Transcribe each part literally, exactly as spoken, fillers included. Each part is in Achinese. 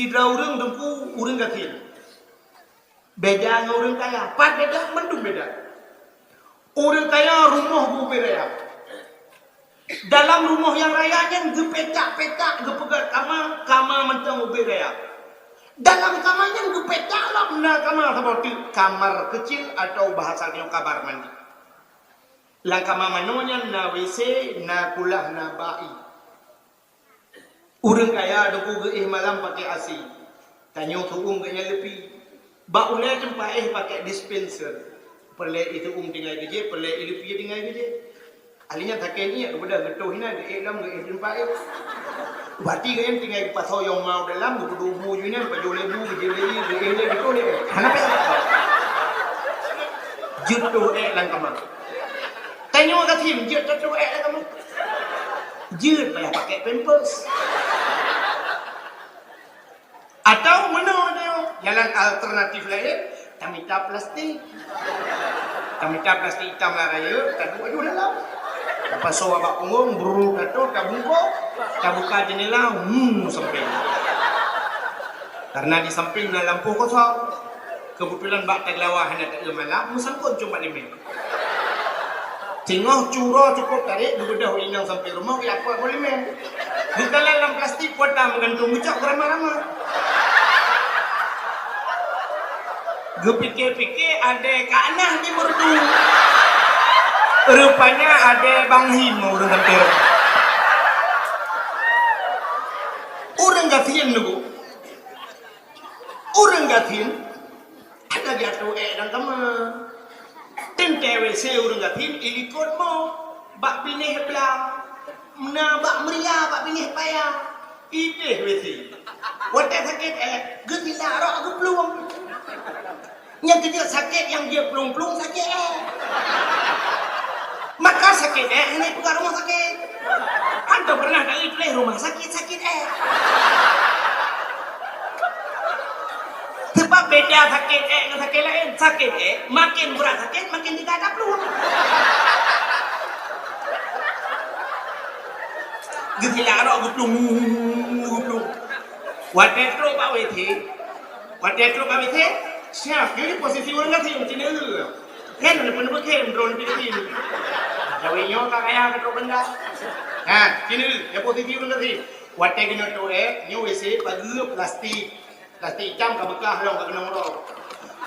Sidroe ureuëng teungku, ureuëng gasien. Beda ngon ureuëng kaya. Pat beda, mandum beda. Ureuëng kaya rumoh geuubit raya. Dalam rumoh nyang raya nyan geupetak-petak, geupeugöt kama, kama mantong ubit raya. Dalam kama nyan geupetak lom na kama saboh teuk, kamar kecil atau bahasa nyoe kamar mandi. Lam kama manoe nyan na W C, na kulah, na ba'i. Ureuëng kaya teungku geuéh malam pakai A C. Tanyoe tueng geuh nyan leupie. Bak ulée teumpat éh pakai dispenser. Peureulée i tueng tinggai geujéh, peureulée i leupie tinggai geujéh. Ahli nyan sakét ngiek geubeudôh geutoh inan geuéh lom geuéh teumpat éh. Bati geuéh tinggai geupasoe yong mau dalam geupeudôh bu ju inan pajoh lé bu geujéh lé geuéh lé geutoh lé. Hana payah. Jeuet toh ék lam kama. Tanyoe gasien jeuet toh ék lam kama. Jeuet payah pakai pampers. Atau meunoe nyoe, jalan alternatif laén, tamita plastik. Tamita plastik itam lam raya, taduek aju dalam. Tapasoe bak punggong, brrr, tato, tabungkôk, tabuka jeundela, hmm, sampéng. Karena di sampéng na lampôh kosong. Keubeutulan bak tageulawa hana taeu malam, meusangkot cuma limeng. Singoh cu uroe cukôp tarek, geubeudôh inong sampéng rumoh, geuapot boh limeng. Geukalon lam plastik kuota meugantung geucok geurama-rama. Geupike-pike adé Kak Nah di Meureudu. Rupanya adé Bang Him ureuëng Ganteng. Ureuëng gasien nyoe. Ureuëng gasien hana jiatoe ék lam kama. Teuntée W C ureuëng gasien ilikot mo bak binéh blang, na bak meuria bak binéh paya. Idéh W C. Watée sakét ék, geutilak rok geuplueng. Nyang keujeuet sakét nyang jeuet plueng-plueng sakét ék. Maka sakét ék hana jipeugah rumoh sakét. Hantom pernah taeu tuléh rumah sakit, sakét ék. Sebab beda sakét ék ngon sakét laén. Sakét ék makin brat sakét makin teuga taplueng. Geutilak rok geuplueng, geuplueng. Watée trok bak W C, Watée trok bak W C, siap. Jadi posisi ureuëng gasien, cina leu. Kan ada pun beukem drone di sini. Gawe nyoe ka kaya ka trok benda. Ha, cina leu, ya posisi ureuëng gasien. Watée keunoe trok ék, nyoe W C pageue plastik. Plastik itam ka beukah lom ka keunoe uroe.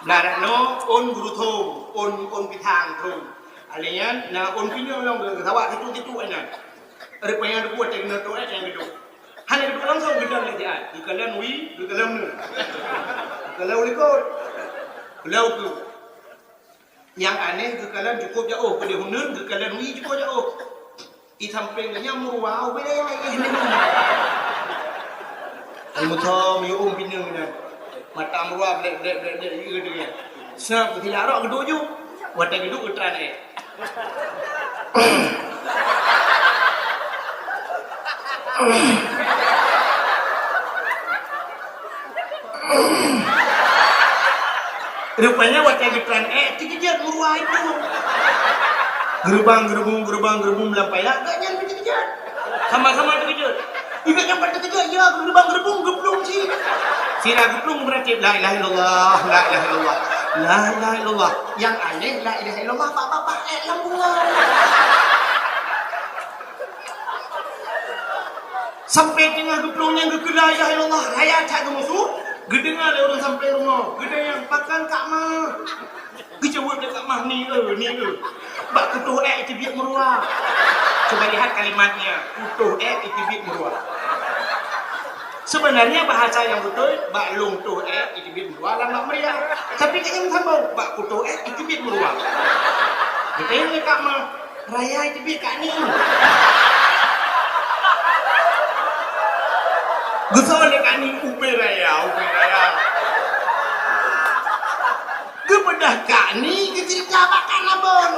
Blah dak noe, ôn guru thom, ôn, ôn pisang thom. Alèh nyan na ôn pinyong lom geusawak situ-situ nyan. Rupanya watée keunoe trok ék nyang geuduek. Hana geuduek langsung geudong lé siat. Geukalon wie, geukalon neuen. Geukalon likot. Geukalon ukeue. Nyang aneh geukalon cukôp jaoh, keudeh uneuen geukalon wie cukôp jaoh. I sampéng geuh nyan meuruwa ubé dayah éh neuen. Ai meuthom yue ôn pineung nyan. Mata meuruwa blek, blek, blek, blek, ie deuh nyan. Seueb geutilak rok geuduek ju. Watée geuduek geutran ék. Rupanya watée geutran ék, teukeujot meuruwa itu. Geurubang, geurubung, geurubang, geurubung lam paya, gak nyan teukeujot. Sama-sama teukeujot. Ibu nyang paling teukeujot, ya, geurubang, geurubung, geuplueng cit. Sira geuplueng beurati, "La ilaha illallah, la ilaha illallah, la ilaha illallah." Nyang aneh, la ilaha illallah, bak babah ék lam bunga. Sampai teungoh geuplueng nyang geukheun la ilaha illallah, raya that geumusu, geudeungoe lé ureuëng sampéng rumoh, geudeungoe, "Pakon Kak Ma?" Geujaweueb lé Kak Ma, "Ni eu, ni eu. Bak kutoh ék teubiet meuruwa." Cuba lihat kalimatnya, "Kutoh ék teubiet meuruwa." Sebenarnya bahasa yang betul, "Bak lôn toh ék teubiet meuruwa lam bak meuria." Tapi kayém sambông, "Bak kutoh ék teubiet meuruwa." Geutanyong lé Kak Ma, "Raya teubiet Kak Ni." Geusoe lé Kak Ni, "Ubé raya, ubé raya." Geubeudôh Kak Ni geucerita bak Kak Nabon.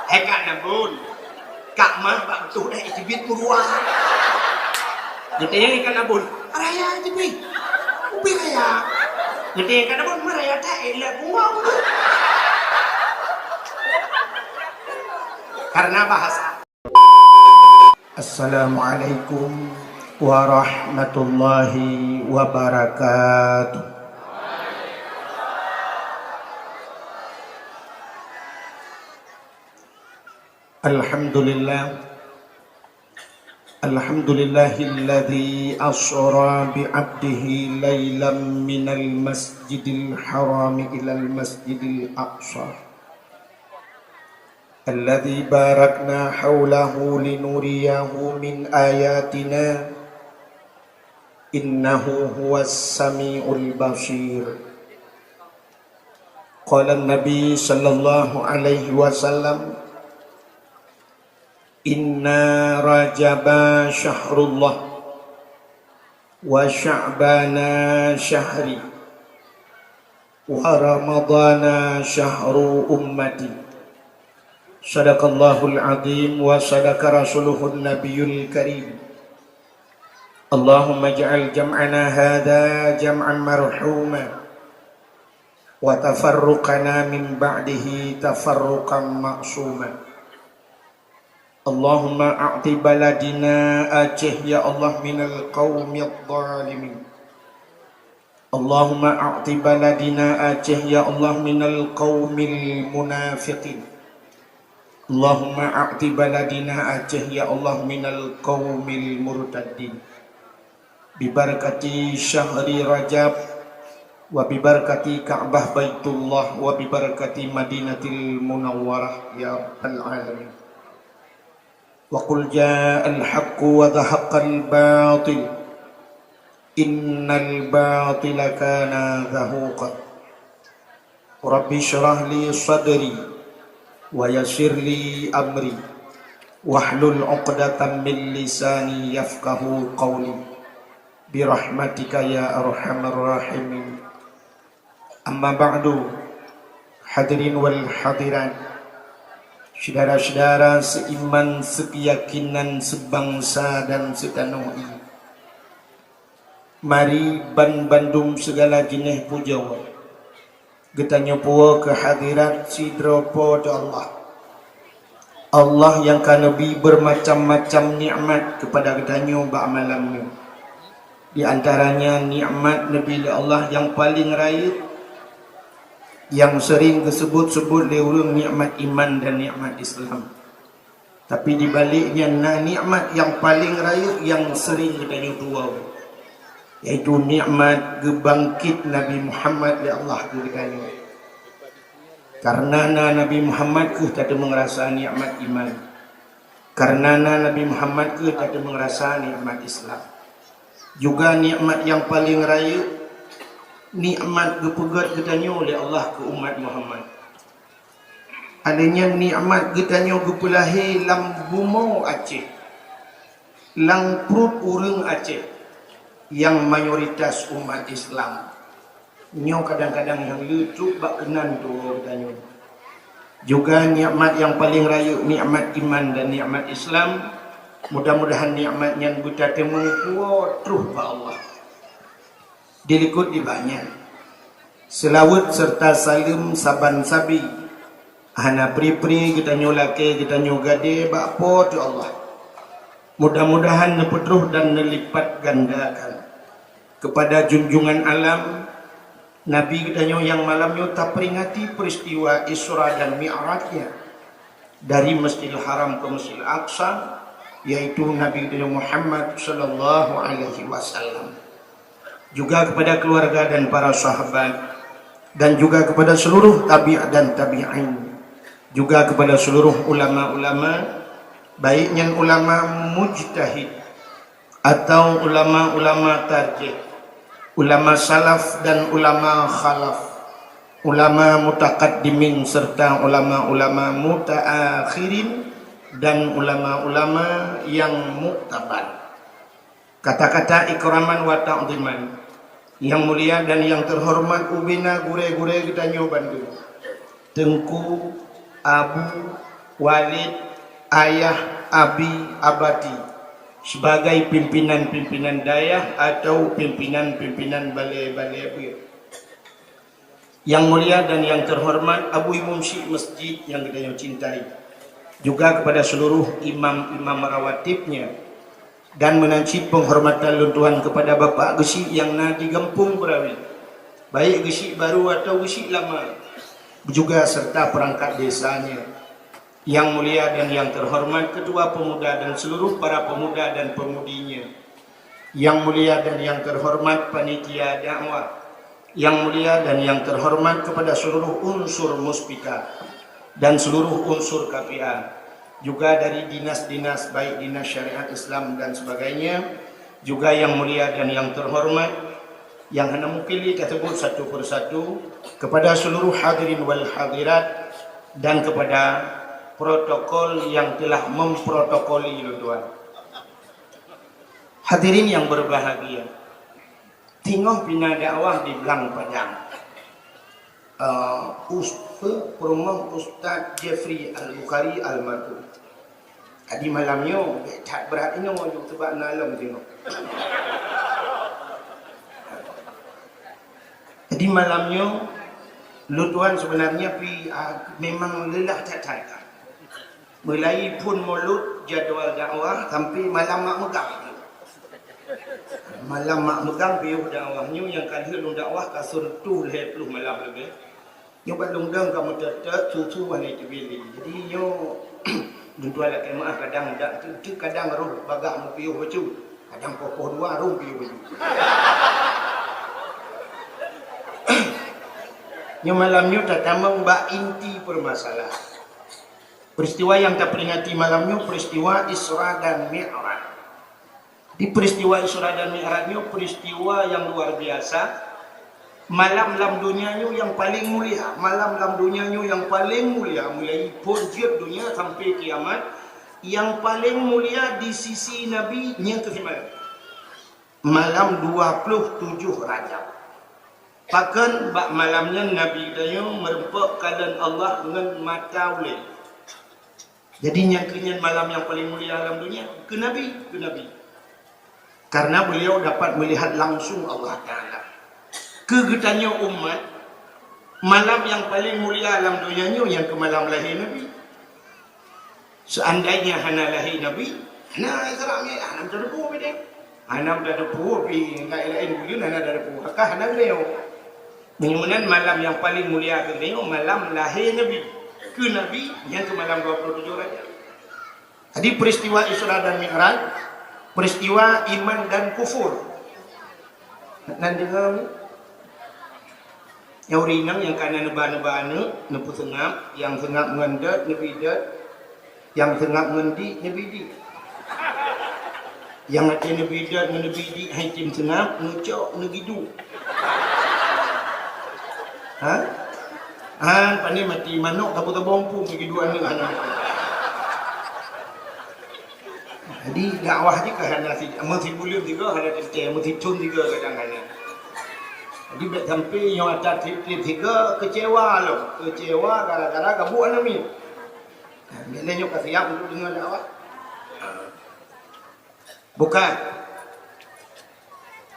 "Hai Kak Nabon, Kak Ma bak kutoh ék teubiet meuruwa." Geutanyong Kak Nabon, "Raya teubiet? Ubé raya?" Geutanyong Kak Nabon, "Meuraya that ék lé bunga." Karena bahasa. Assalamualaikum. warahmatullahi wabarakatuh. Alhamdulillah. Alhamdulillahilladzi asra bi 'abdihi lailam minal masjidil harami ilal masjidil aqsa. Alladzi barakna haulahu linuriyahu min ayatina, innahu huwas samiul basir. Qala Nabi sallallahu alaihi wasallam, "Inna Rajaba syahrullah, wa Sya'bana syahri, wa Ramadana syahru ummati." Sadaqallahul azim wa sadaqa rasuluhun nabiyul karim. Allahumma ij'al jam'ana hadza jam'an marhuma, wa tafarruqana min ba'dihi tafarruqan ma'suma. Allahumma a'ti baladina Aceh ya Allah minal qaumidh dhalimin. Allahumma a'ti baladina Aceh ya Allah minal qaumil munafiqin. Allahumma a'ti baladina Aceh ya Allah minal qaumil murtaddin. Bibarakati syahri Rajab, wa bibarakati Ka'bah Baitullah, wa bibarakati Madinatil Munawwarah, ya rabbal alamin. Wa qul ja'al haqqu wa zahaqal batil, innal batila kana zahuqa. Rabbi syrah li sadri, wa yassir li amri, wahlul 'uqdatam min lisani yafqahu qawli. Birahmatika ya arhamar rahimin. Amma ba'du, hadirin wal hadirat, syedara-syedara seiman, seukeyakinan, seubangsa dan seutanoh ie. Mari ban bandum seugala jinéh pujoe geutanyoe puwoe keu hadirat sidroe Po teu Allah. Allah nyang ka neubri beumacam-macam nikmat keupada geutanyoe bak malam nyoe. Di antaranya nikmat neubri lé Allah nyang paleng rayeuk, nyang seuring geuseubut-seubut lé ureuëng nikmat iman dan nikmat Islam. Tapi di balek nyan na nikmat nyang paleng rayeuk nyang seuring geutanyoe tuwoe, yaitu nikmat geubangkét Nabi Muhammad lé Allah keu geutanyoe. Kareuna na Nabi Muhammad kheueh tateumeung rasa nikmat iman. Kareuna na Nabi Muhammad kheueh tateumeung rasa nikmat Islam. Juga nikmat nyang paleng rayeuk, nikmat geupeugét geutanyoe lé Allah keu umat Muhammad. Adanya nikmat geutanyoe geupeulahé lam bumoe Aceh, lam pruet ureuëng Aceh nyang mayoritas umat Islam. Nyoe kadang-kadang nyang le trok bak keunan tuwoe geutanyoe. Juga nikmat nyang paleng rayeuk, nikmat iman dan nikmat Islam. Mudah-mudahan nikmat nyan beutateumeung puwoe troh bak Allah. Dilikot di banyan, seulaweuet serta saleuem saban sabe hana pri-pri geutanyoe lakée geutanyoe gadée bak Po teu Allah. Mudah-mudahan neupeutroh dan neulipat gandakan keupada junjungan alam Nabi geutanyoe nyang malam nyoe taperingati peuristiwa Isra dan Mi'rajnya dari Masjidil Haram ke Masjidil Aqsa, yaitu Nabi geutanyoe Muhammad sallallahu alaihi wasallam. Juga kepada keluarga dan para sahabat, dan juga kepada seluruh tabi' dan tabi'in, juga kepada seluruh ulama-ulama, baik nyan ulama mujtahid atau ulama-ulama tarjih, ulama salaf dan ulama khalaf, ulama mutakaddimin serta ulama-ulama mutaakhirin dan ulama-ulama yang muktabar. Kata-kata ikraman wa ta'ziman, yang mulia dan yang terhormat ubena gurée-gurée geutanyoe bandum, Teungku, Abu, Walid, Ayah, Abi, Abati, sebagai pimpinan-pimpinan dayah atau pimpinan-pimpinan balée-balée beuet. Yang mulia dan yang terhormat Abu Imum Syik Masjid yang geutanyoe cintai, juga kepada seluruh imam-imam rawatibnya, Dan meunan cit peunghormatan lôn tuan keupada Bapak Geuchik nyang na di Gampông Beurawi, baik Geuchik Barô atawa Geuchik Lama, juga serta peurangkat desanya. Yang mulia dan yang terhormat Ketua Pemuda dan seluruh para pemuda dan pemudinya. Yang mulia dan yang terhormat panitia dakwah. Yang mulia dan yang terhormat kepada seluruh unsur Muspika dan seluruh unsur K P A, juga dari dinas-dinas, baik dinas syariat Islam dan sebagainya, juga yang mulia dan yang terhormat, yang hana mungkin lé tasebut satu persatu, kepada seluruh hadirin wal hadirat dan kepada protokol yang telah memprotokoli lôn tuan. Hadirin yang berbahagia, singoh pih na dakwah di Blang Padang. Eh, Us-, pe-, peurumoh Ustaz Jeffrey Al-Bukhari almarhum. Jadi malam nyoe, bèk that brat inoe ju, teubak na lom singoh. Jadi malam nyoe, lôn tuan sebenarnya pih, ah, memang leulah that-that. Mulai phôn mulod jadwal dakwah sampai malam mak meugang. Malam mak meugang piôh dakwah nyoe nyang ka lheueh lôn dakwah ka seureutoh lhèe ploh malam leubeh. Nyoe bak lôn dong ka meuteut-teut, su-su hana teubiet lé. Jadi nyoe lôn tuan lakèe meu'ah kadang dak teuntèe, kadang roh bagah meupiôh bacut, kadang poh-poh dua roh piôh bacut. Nyoe malam nyoe tatamong bak inti permasalahan. Peristiwa nyang taperingati malam nyoe peristiwa Isra dan Mi'raj. Di peristiwa Isra dan Mi'raj nyoe peristiwa nyang luar biasa. Malam lam donya nyoe nyang paleng mulia, malam lam donya nyoe nyang paleng mulia, mulai phôn jeuet donya sampai kiamat, nyang paleng mulia di sisi Nabi nyang keuh malam. Malam dua ploh tujoh Rajab. Pakon bak malam nyan Nabi geutanyoe meureumpok kalon Allah ngon mata ulèe. Jadi nyang keu nyan malam nyang paleng mulia lam donya keu Nabi, keu Nabi. Karena beliau dapat melihat langsung Allah Taala. Keu geutanyoe umat, malam nyang paleng mulia lam donya nyoe nyang keu malam lahé Nabi. Seandainya hana lahé Nabi, hana Isra Mi'raj, hana meuteupeu bidang. Hana meuteupeu pih laén-laén buleuen hana meuteupeu. Maka hana geutanyoe. Meunyoe meunan malam nyang paleng mulia keu geutanyoe malam lahé Nabi. Keu Nabi nyang keu malam dua ploh tujoh Rajab. Jadi peristiwa Isra dan Mi'raj, peristiwa iman dan kufur. Nan deungoe? Nyang ureueng inong nyang ka na neuba-neuba aneuk, neupeuseungab, nyang seungab ngon dot, neubi dot, nyang seungab ngon dik, neubi dik. Nyang até neubi dot ngon neubi dik hai tem seungab, neucok, neugidu. Ha? Ha, pane mati manok, gabong-gabong pun neugidu aneuk hana mati. Jadi dakwah jih ka hana si, amun si buleuen sigoe hana teuntèe, amun si thon sigoe kadang hana. Jadi bèk sampai nyoe ata trép-trép sigoe keucewa lom, keucewa gara-gara gabuk aneuk miet. Nah, nyoe ka siap untuk deungoe dakwah. Bukan.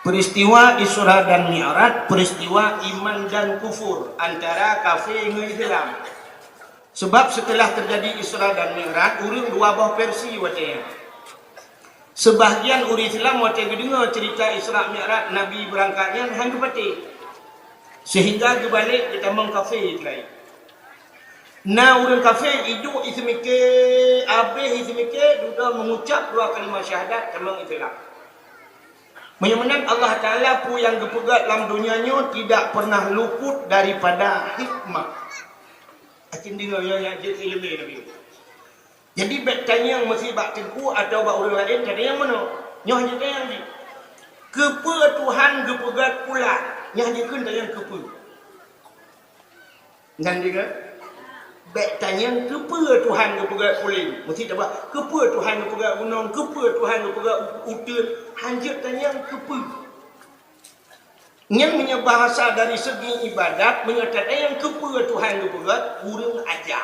Peristiwa Isra dan Mi'raj, peristiwa iman dan kufur antara kafé ngon Islam. Sebab setelah terjadi Isra dan Mi'raj, ureueng dua boh versi watèe nyan. Sebahagian ureueng Islam watèe geudeungoe cerita Isra Mi'raj Nabi beurangkat nyan han geupatéh. Sehingga geubalek geutamong kafé laén. Na ureueng kafé iduek iseumiké, abéh iseumiké, dudoe mengucap dua kalimah syahadat tamong Islam. Meunyoe meunan Allah Taala peue nyang geupeugah lam donya nyoe tidak pernah luput daripada hikmah. Aci deungoe nyoe nyang jeuet ileumèe Nabi. Jadi bèk tanyong meusi bak teungku atawa bak ureueng laén, tanyong meunoe. Nyoe hana tanyong jih. Keupeue Tuhan geupeugah pulan? Nyoe jikheun tanyong keupeue. Nyan deungoe, bèk tanyong keupeue Tuhan geupeugah pulan. Meusi tabah, keupeue Tuhan geupeugah gunong, keupeue Tuhan geupeugah u-, uteuen, hanjeuet tanyong keupeue. Nyan meunyoe bahasa dari segi ibadat, meunyoe tatanyong keupeue Tuhan geupeugah, kureueng aja.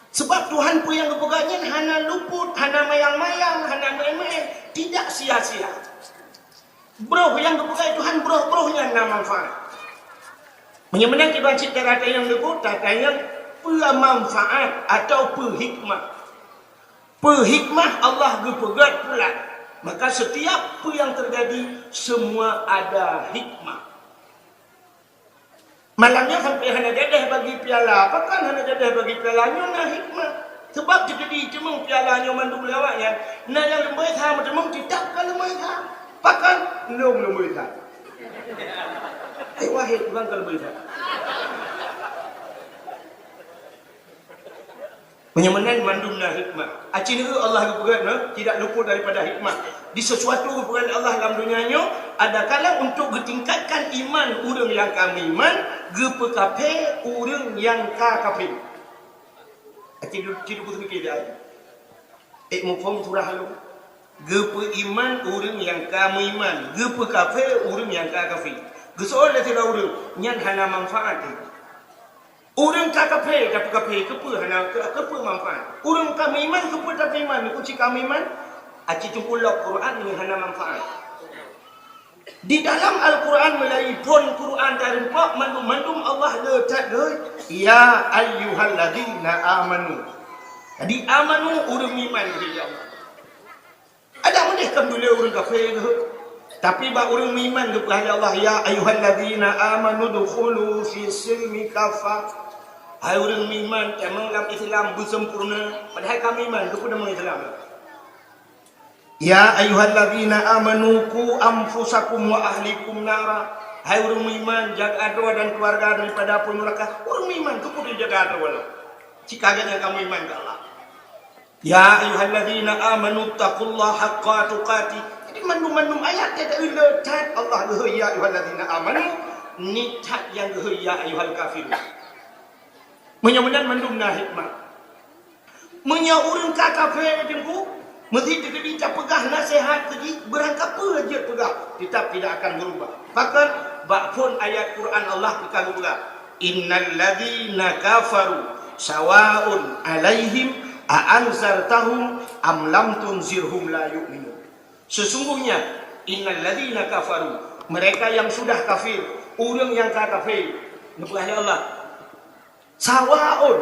Sebab Tuhan peue nyang geupeugah nyan hana luput, hana mayang-mayang, hana maén-maén, tidak sia-sia. Broh nyang geupeugah Tuhan, broh-broh nyan na manfaat. Meunyoe meunan kiban cit cara tanyong leubu, tatanyong peue manfaat atawa peue hikmah. Peu hikmah Allah geupeugét pulan. Maka setiap peu yang terjadi, semua ada hikmah. Malam nyoe sampai hana jadeh bagi piala. Pakon hana jadeh bagi piala? Nyoe na hikmah. Sebab teukeudi teumeung piala nyoe mandum lé awaknyan, na nyang leumoi sa meuteumeung, teutab ka leumoi sa. Pakon? Lôn leumoi sa. Hai wahé, urang ka leumoi sa. Meunyoe meunan mandum na hikmah. Aci neu Allah geupeugét na, tidak luput daripada hikmah. Di sesuatu geupeugét Allah lam dunia nyoe, ada kala untuk geutingkatkan iman ureuëng nyang ka meuiman, geupeukaphé ureuëng nyang ka kaphé. Aci du-, ci duku seumike dia. Ék muphom surah lôn. Geupeuiman ureuëng nyang ka meuiman, geupeukaphé ureuëng nyang ka kaphé. Geusoe lé sidroe ureuëng, nyan hana manfaat. Ureuëng ka kaphé, tapeukaphé, keupeue hana, keu-, keupeue manfaat? Ureuëng ka meuiman, keupeue tapeuiman? Keu cit ka meuiman, aci teungku lok Quran nyan hana manfaat. Di dalam Al-Quran meulayeue phon Quran tareumpok mandum-mandum Allah le that geuhôi, "Ya ayyuhalladzina amanu." Jadi amanu ureuëng meuiman, ya Allah. Adak meudeh kon dulée ureuëng kafé geuh. Tapi bak ureuëng meuiman geupeugah lé Allah, "Ya ayyuhalladzina amanu dukhulu fi silmi kafa." Hai ureuëng meuiman, tamong lam Islam beusempurna. Padahai ka meuiman, keupeue tamong Islam? "Ya ayyuhalladzina amanu qu anfusakum wa ahlikum nara." Hai ureuëng meuiman, jaga droe dan keluarga daripada api neuraka. Ureuëng meuiman, keupeue jaga droe? Cit ka gét nyang ka meuiman keu Allah. "Ya ayyuhalladzina amanu taqullaha haqqa tuqatih." Jadi mandum-mandum ayat teuka that Allah geuhôi, "Ya ayyuhalladzina amanu", niet that nyang geuhôi, "Ya ayyuhal kafirun." Meunyoe meunan mandum na hikmah. Meunyoe ureuëng ka kafé teungku, meuseuti teukeudi tapeugah naseuhat keu jih, beurangkapeue jeuet peugah, tetap tidak akan berubah. Pakon? Bak phon ayat Quran Allah ka geupeugah, "Innal ladzina kafaru sawaun 'alaihim a anzartahum am lam tunzirhum la yu'minun." Sesungguhnya, innal ladzina kafaru, mereka yang sudah kafir, ureuëng nyang ka kafé, geupeugah lé Allah, sawaun.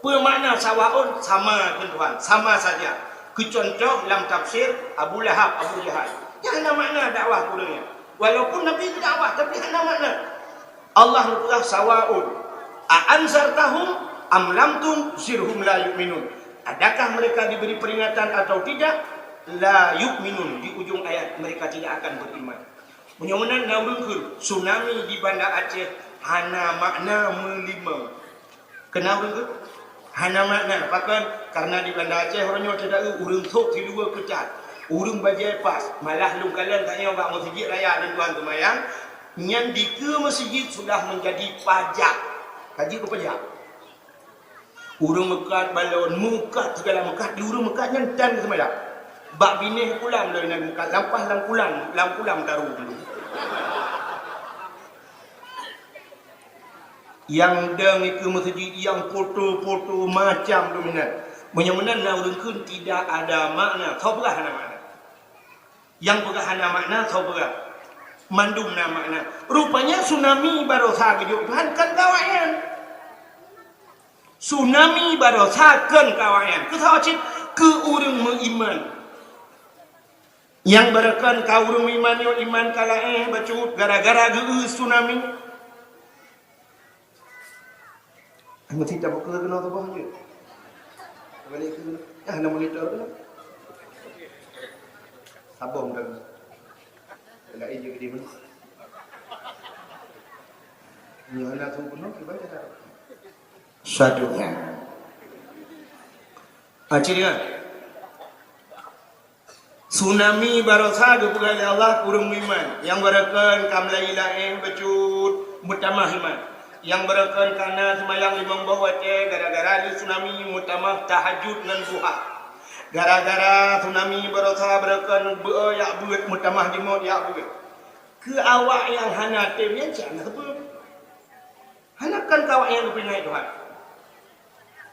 Peue makna sawaun? Sama keu Tuhan, sama saja. Keu contoh lam tafsir Abu Lahab, Abu Jahal. Nyan hana makna dakwah keu ureuëng nyan. Walaupun Nabi geudakwah, tapi hana makna. Allah geupeugah sawaun. A anzartahum am lam tunzirhum la yu'minun. Adakah mereka diberi peringatan atau tidak? La yu'minun. Di ujung ayat, mereka tidak akan beriman. Meunyoe meunan na ureuëng kheun, tsunami di Banda Aceh hana makna meulimong. Keunan ureuëng kheun? Hana makna. Pakon? Karena di Banda Aceh uroe nyoe teudaeu ureuëng sôk siluweue keu that. Ureuëng bajée pas, malah lôn kalon tanyoe bak meuseujid raya lôn tuan seumayang, nyan dikeue meuseujid sudah menjadi pajak. Ka jeuet keu pajak. Ureuëng meukat balon, meukat segala meukat, di ureuëng meukat nyan tan seumayang. Bak binéh kulam lôn nyan meukat, lampah lam kulam, lam kulam taru. Nyang dong ikeue meuseujid, nyang foto-foto macam dominan. Meunyoe meunan na ureuëng kheun tidak ada makna, soe peugah hana makna? Nyang peugah hana makna, soe peugah? Mandum na makna. Rupanya tsunami barosa geujok Tuhan kan keu awaknyan. Tsunami barosa kon keu awaknyan. Keu saboh cit? Keu ureuëng meuiman. Nyang barokon ka ureuëng meuiman nyoe iman ka laén bacut gara-gara geu-eu tsunami. Meusti tabuka keunoe saboh jeuet. Balik keunoe. Ah, na monitor keunoe. Saboh dah. Laén je gede mana. Nyoe hana tu keunoe, kiban cara. Satu. Ah, ciri kan? Tsunami barosa geupeugah lé Allah keu ureuëng meuiman, nyang barokon ka meulayi laén bacut meutamah iman. Nyang barokon ka na seumayang limong boh watée gara-gara lé tsunami meutamah tahajud ngon duha. Gara-gara tsunami barosa barokon beu jak beuet meutamah jimot jak beuet. Keu awak nyang hana tem nyan cit hana sapeue. Hana kan keu awaknyan geupeuingat Tuhan.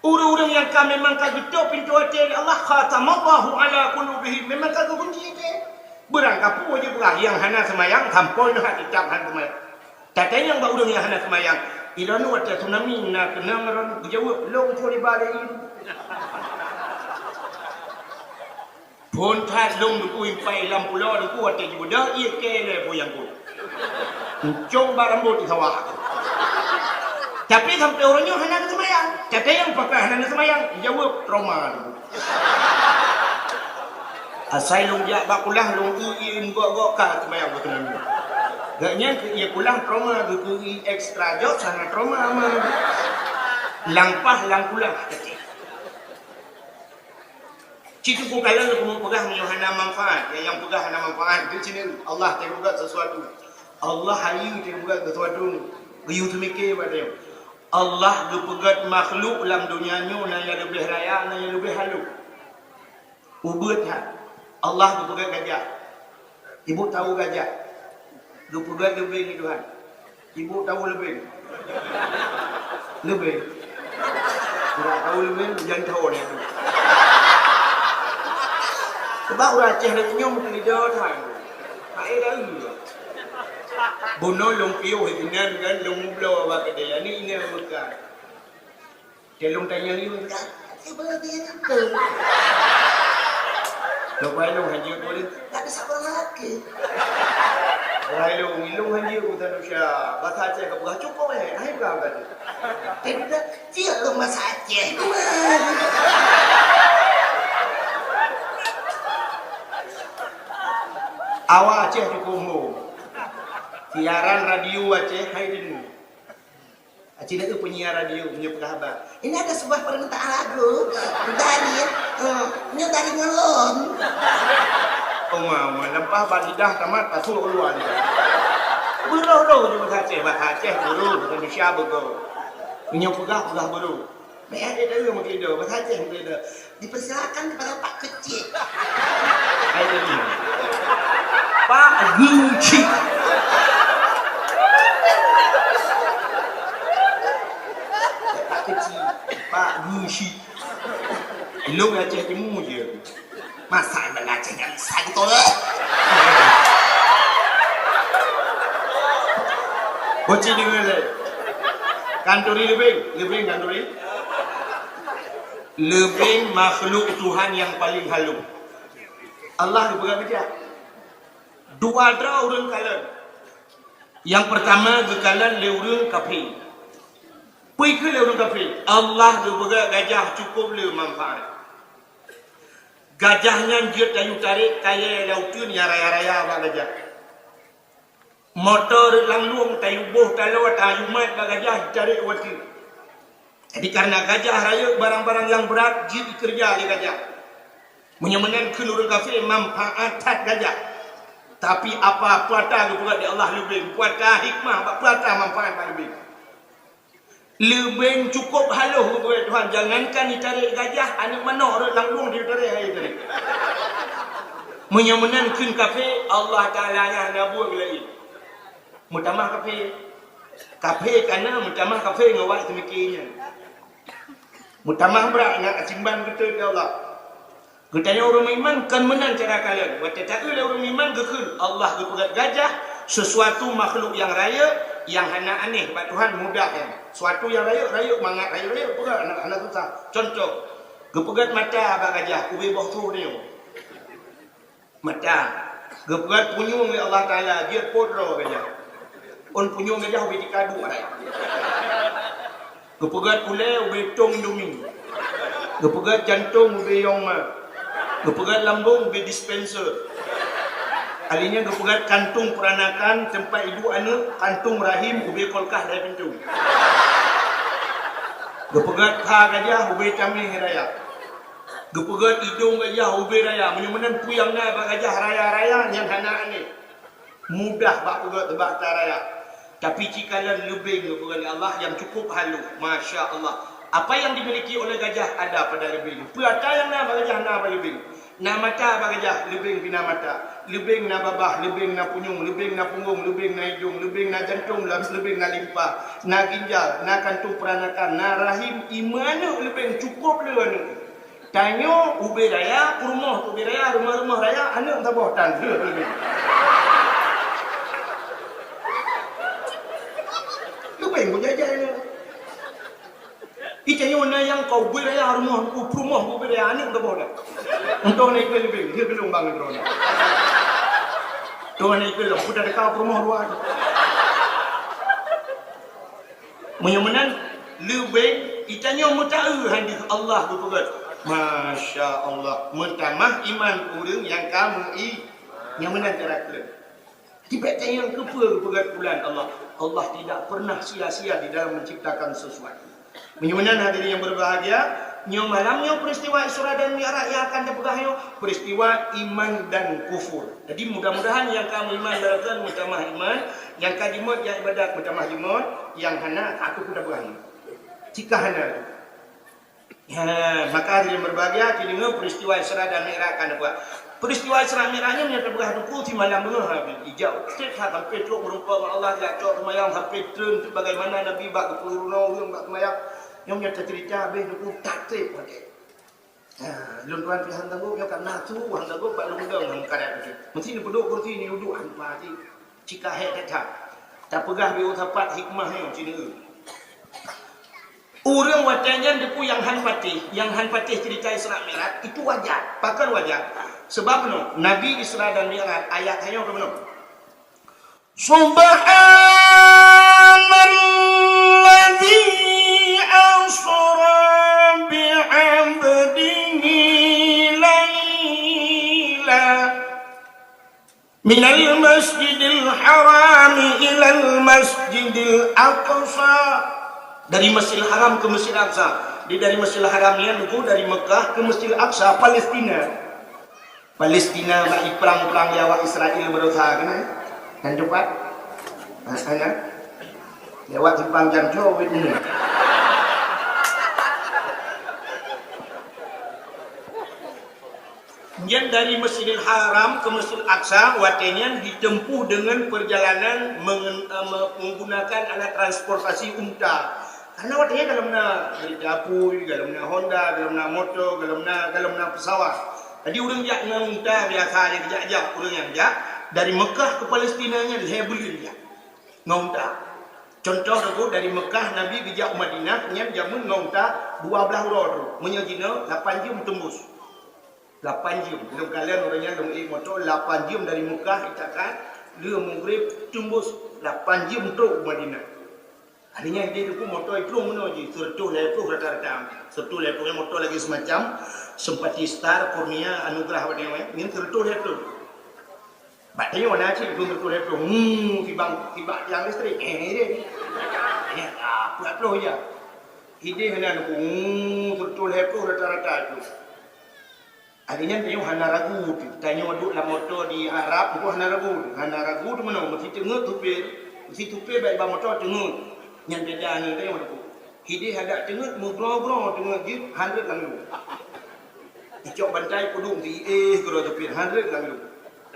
Ureuëng-ureuëng nyang ka memang ka geutôp pintoe até lé Allah, khatamallahu ala qulubihim, memang ka geukunci até. Beurangkapeue jipeugah nyang hana seumayang sampoe neuh teutab hana seumayang. Tatanyong bak ureuëng nyang hana seumayang, "Ilôn watée tsunami na keunong droen?" Geujaweueb, "Lôn phon iba lé." Phon that lôn Teungku impai lam pulo Teungku watèe jibeudôh ié kèe lé Teungku nyang phon. Euncong bak rambôt di sawah. Tapi sampoe uroe nyoe hana neuseumayang. Tanyong pakon hana neuseumayang, jaweueb trauma Teungku. Asai lôn jak bak kulah lôn eu ié gok-gok ka seumayang bak teungoh. Gobnyan keu ié kulah trauma, geukeu ié ekstra jok hana trauma mah. Lam paih lam kulah. Cit teungku kalon keumeung peugah meunyoe hana manfaat, nyang, nyang peugah hana manfaat, di sini Allah teupeugah sesuatu. Allah hayeue teupeugah sesuatu. Geuyue teumiké bak nyoe. Allah geupeugah makhluk lam donya nyoe na nyang leubeh raya, na nyang leubeh halôh. Ubeuet that. Allah geupeugah gajah. Ibu tahu gajah? Geupeugah leubeng di Tuhan. Ibu tahu leubeng? Leubeng. Tidak tahu leubeng, jangan tahu dia tu. Sebab ureueng Aceh nak nyoe mungkin dia Tuhan. Hai dah. Bunoe lôn piôh inan kan lôn bloe bak keudè. Ni inan bukan. Lôn tanyong yue, "Siapa lagi yang suka?" Lôn bai lôn hana jaweueb, "Tak ada siapa lagi." Bai lôn, lôn hana jaweueb, "Udah Nusya, bahasa Aceh kau peugah cukup eh, hai peugah tadi." Dia kata, "Cik lôn bahasa Aceh." Awak Aceh cukup umum. Siaran radio Aceh hai deungoe. Aci na eu penyiar radio meunyoe peugah haba. Ini ada sebuah permintaan lagu dari, eh, ini dari ngelon. Oma, oma, leupah bak lidah tamat pasuek u luwa lidah. Beurôh-rôh di bahasa Aceh, bahasa Aceh beurôh, bahasa Indonesia beurôh. Meunyoe peugah, peugah beurôh. Meu'ah dia tahu meukido, bahasa Aceh meukido. Dipersilakan kepada Pak Kecik. Hai tadi. Pak Gucik. Pak Kecik. Pak Gucik. Lôn Aceh Timu je. Masa yang Aceh yang besar gitu. Bocin dengan le. Kanturi lebih, lebih kanturi. Leubeng makhluk Tuhan nyang paleng halôh. Allah geupeugah bijak. Dua droe ureueng kalon. Nyang peurtama geukalon lé ureueng kafé. Peue keuh lé ureueng kafé? Allah geupeugah gajah cukup le manfaat. Gajah nyan jeuet tayue tarek kayèe lam uteuen nyang raya-raya bak gajah. Moto rot lam lueng tayue boh taloe tayue mat bak gajah jitarek u ateueh. Jadi, kareuna gajah rayeuk barang-barang nyang brat jeuet jikeureuja lé gajah. Meunyoe meunan kheun ureueng kafé manfaat that gajah. Tapi apa peue ata geupeugah lé Allah leubeng, peue ata hikmah bak peue ata manfaat bak leubeng. Leubeng cukup halôh geupeugah Tuhan, jangankan jitarek gajah, aneuk manok rot lam lueng jitarek hai tarek. Meunyoe meunan kheun kafé, Allah Taala nyan hana buet laén. Meutamah kafé. Kafé kana meutamah kafé ngon awak teumiki nyan. Meutamah brat ngon asimban geuteun ya Allah. Geutanyoe ureueng meuiman kon meunan cara kalon. Watèe taeu lé ureueng meuiman geukheun, Allah geupeugah gajah, sesuatu makhluk nyang rayeuk, nyang hana aneh bak Tuhan mudah nyan. Sesuatu nyang rayeuk, rayeuk mangat rayeuk-rayeuk peugah hana, hana susah. Contoh, geupeugah mata bak gajah, ubé boh su nyoe. Mata. Geupeugah punyueng lé Allah Taala, jeuet po droe gajah. Ôn punyueng gajah ubé tika duek hai. Geupeugah ulèe ubé tong Indomie. Geupeugah jantong ubé Yong Ma. Geupeugah lambong ubé dispenser. Alèh nyan geupeugah kantong peuranakan teumpat iduek aneuk, kantong rahim ubé kulkas dua pintoe. Geupeugah pha gajah ubé tamèh raya. Geupeugah idong gajah ubé raya. Meunyoe meunan peue nyang na bak gajah raya-raya nyan hana aneh. Mudah bak peugah teubak ata raya. Tapi cikalon leubeng geupeugah lé Allah nyang cukup halôh. Masya Allah. Apa yang dimiliki oleh gajah ada pada leubeng. Peue ata nyang na bak gajah na bak leubeng. Na mata bak gajah, leubeng pih na mata. Leubeng na babah, leubeng na punyueng, leubeng na punggong, leubeng na idong, leubeng na jantong, leubeng na limpa, na ginjal, na kantong peuranakan, na rahim, imeue aneuk leubeng cukup le aneuk. Tanyoe ubé raya, peurumoh ubé raya, rumoh-rumoh raya, aneuk saboh tan. Leubeng beujajan nyoe. Itanyoe na nyang ka ubé raya rumoh, peurumoh ubé raya, aneuk saboh tan. Entong na ikeu leubeh, dia belum bangun droeneuh. Tuhan ikeu lom, peue teuka peurumoh dua tu. Meunyoe meunan, leubeh geutanyoe meutaeu hadis Allah geupeugah. Masya Allah, meutamah iman ureuëng nyang ka meu-i. Nyang meunan cara keu. Tibak tanyong keupeue geupeugah bulan Allah. Allah tidak pernah sia-sia di dalam menciptakan sesuatu. Meunyoe meunan hadirin yang berbahagia, nyoe malam nyoe peristiwa Isra dan Mi'raj yang akan tapeugah nyoe, peristiwa iman dan kufur. Jadi mudah-mudahan yang ka meuiman barakan meutamah iman, yang ka jimot yang ibadat meutamah jimot, yang hana aku pun tapeugah nyoe. Jika hana, Ha, maka hadirin berbahagia, keudeungoe peristiwa Isra dan Mi'raj ka neubuet. Peristiwa Isra Mi'raj nyan nyang teupeugah Teungku simalam beungoh, ha, ijak treb ha, sampai trok meureumpok ngon Allah, jak cok seumayang sampai treun bagaimana Nabi bak geupeurunoe ureuëng bak seumayang. Nyoe nyang teucerita habéh Teungku tak treb watée. Ha, lôn tuan pih han tanggong, nyoe ka na su han tanggong bak lôn dong han karat. Meusti neupeudok kursi ni uduk han pati. Cika hék that-that. Tapeugah beu sapat hikmah nyoe cit neu. Ureuëng watée nyan Teungku nyang han patéh, nyang han patéh cerita Isra Mi'raj, itu wajar. Pakon wajar? Sebab meunoe, Nabi Isra dan Mi'raj ayat nyoe keu meunoe. Subhanalladzi asra bi'abdihi laila. Minal masjidil harami ilal masjidil aqsa. Dari Masjidil Haram ke Masjidil Aqsa. Di dari Masjidil Haram ni, Teungku, dari Mekah ke Masjidil Aqsa, Palestina. Palestina bak iprang-prang ya awak Israel berusaha kena. Dan tempat. Ha, sana. Lewat simpang jam jauh ini. Nyan dari Masjidil Haram ke Masjidil Aqsa, watée nyan ditempuh dengan perjalanan mengen-, eh, me-, menggunakan alat transportasi unta. Karena watée nyan golom na kereta apui, golom na Honda, golom na moto, golom na, golom na pesawat. Jadi ureuëng jak ngon unta biasa aja jak-jak ureuëng nyang jak dari Mekah ke Palestina nyan lhée buleuen jak ngon unta. Contoh Teungku, dari Mekah Nabi geujak u Madinah nyan jameun ngon unta dua blaih uroe tu. Meunyoe jinoe lapan jeuem teumbus. Lapan jeuem. Lôn kalon uroe nyan lôn ék moto lapan jeuem dari Mekah itakan lheueh Maghrib teumbus lapan jeuem trok u Madinah. Akhirnya ideh Teungku moto iplueng meunoe jih, seureutôh lhée ploh rata-rata. Seureutôh lhée ploh moto lagi semacam Sempati Star, Kurnia, Anugerah, apa dia, nyan seureutôh lhée ploh. Bak tanyoe na cit iplueng seureutôh lhée ploh. Hmm, sibang, sibak tiang listrik. Eh, ideh. Ya, ah, peuet ploh je. Ideh hana Teungku, hmm, seureutôh lhée ploh rata-rata tu. Akhirnya tanyoe hana ragu tu. Tanyoe duek lam moto di Arab tu hana ragu. Hana ragu tu meunoe, meusti teungeut supir. Meusti supir bak iba moto teungeut. Nyan beda nyoe tanyoe tu. Ideh adak teungeut, meugroe-groe teungeut jeuet, han rhot lam lu. Icok bantai peuduek meusti éh keudroe supir, han rhot lam lu.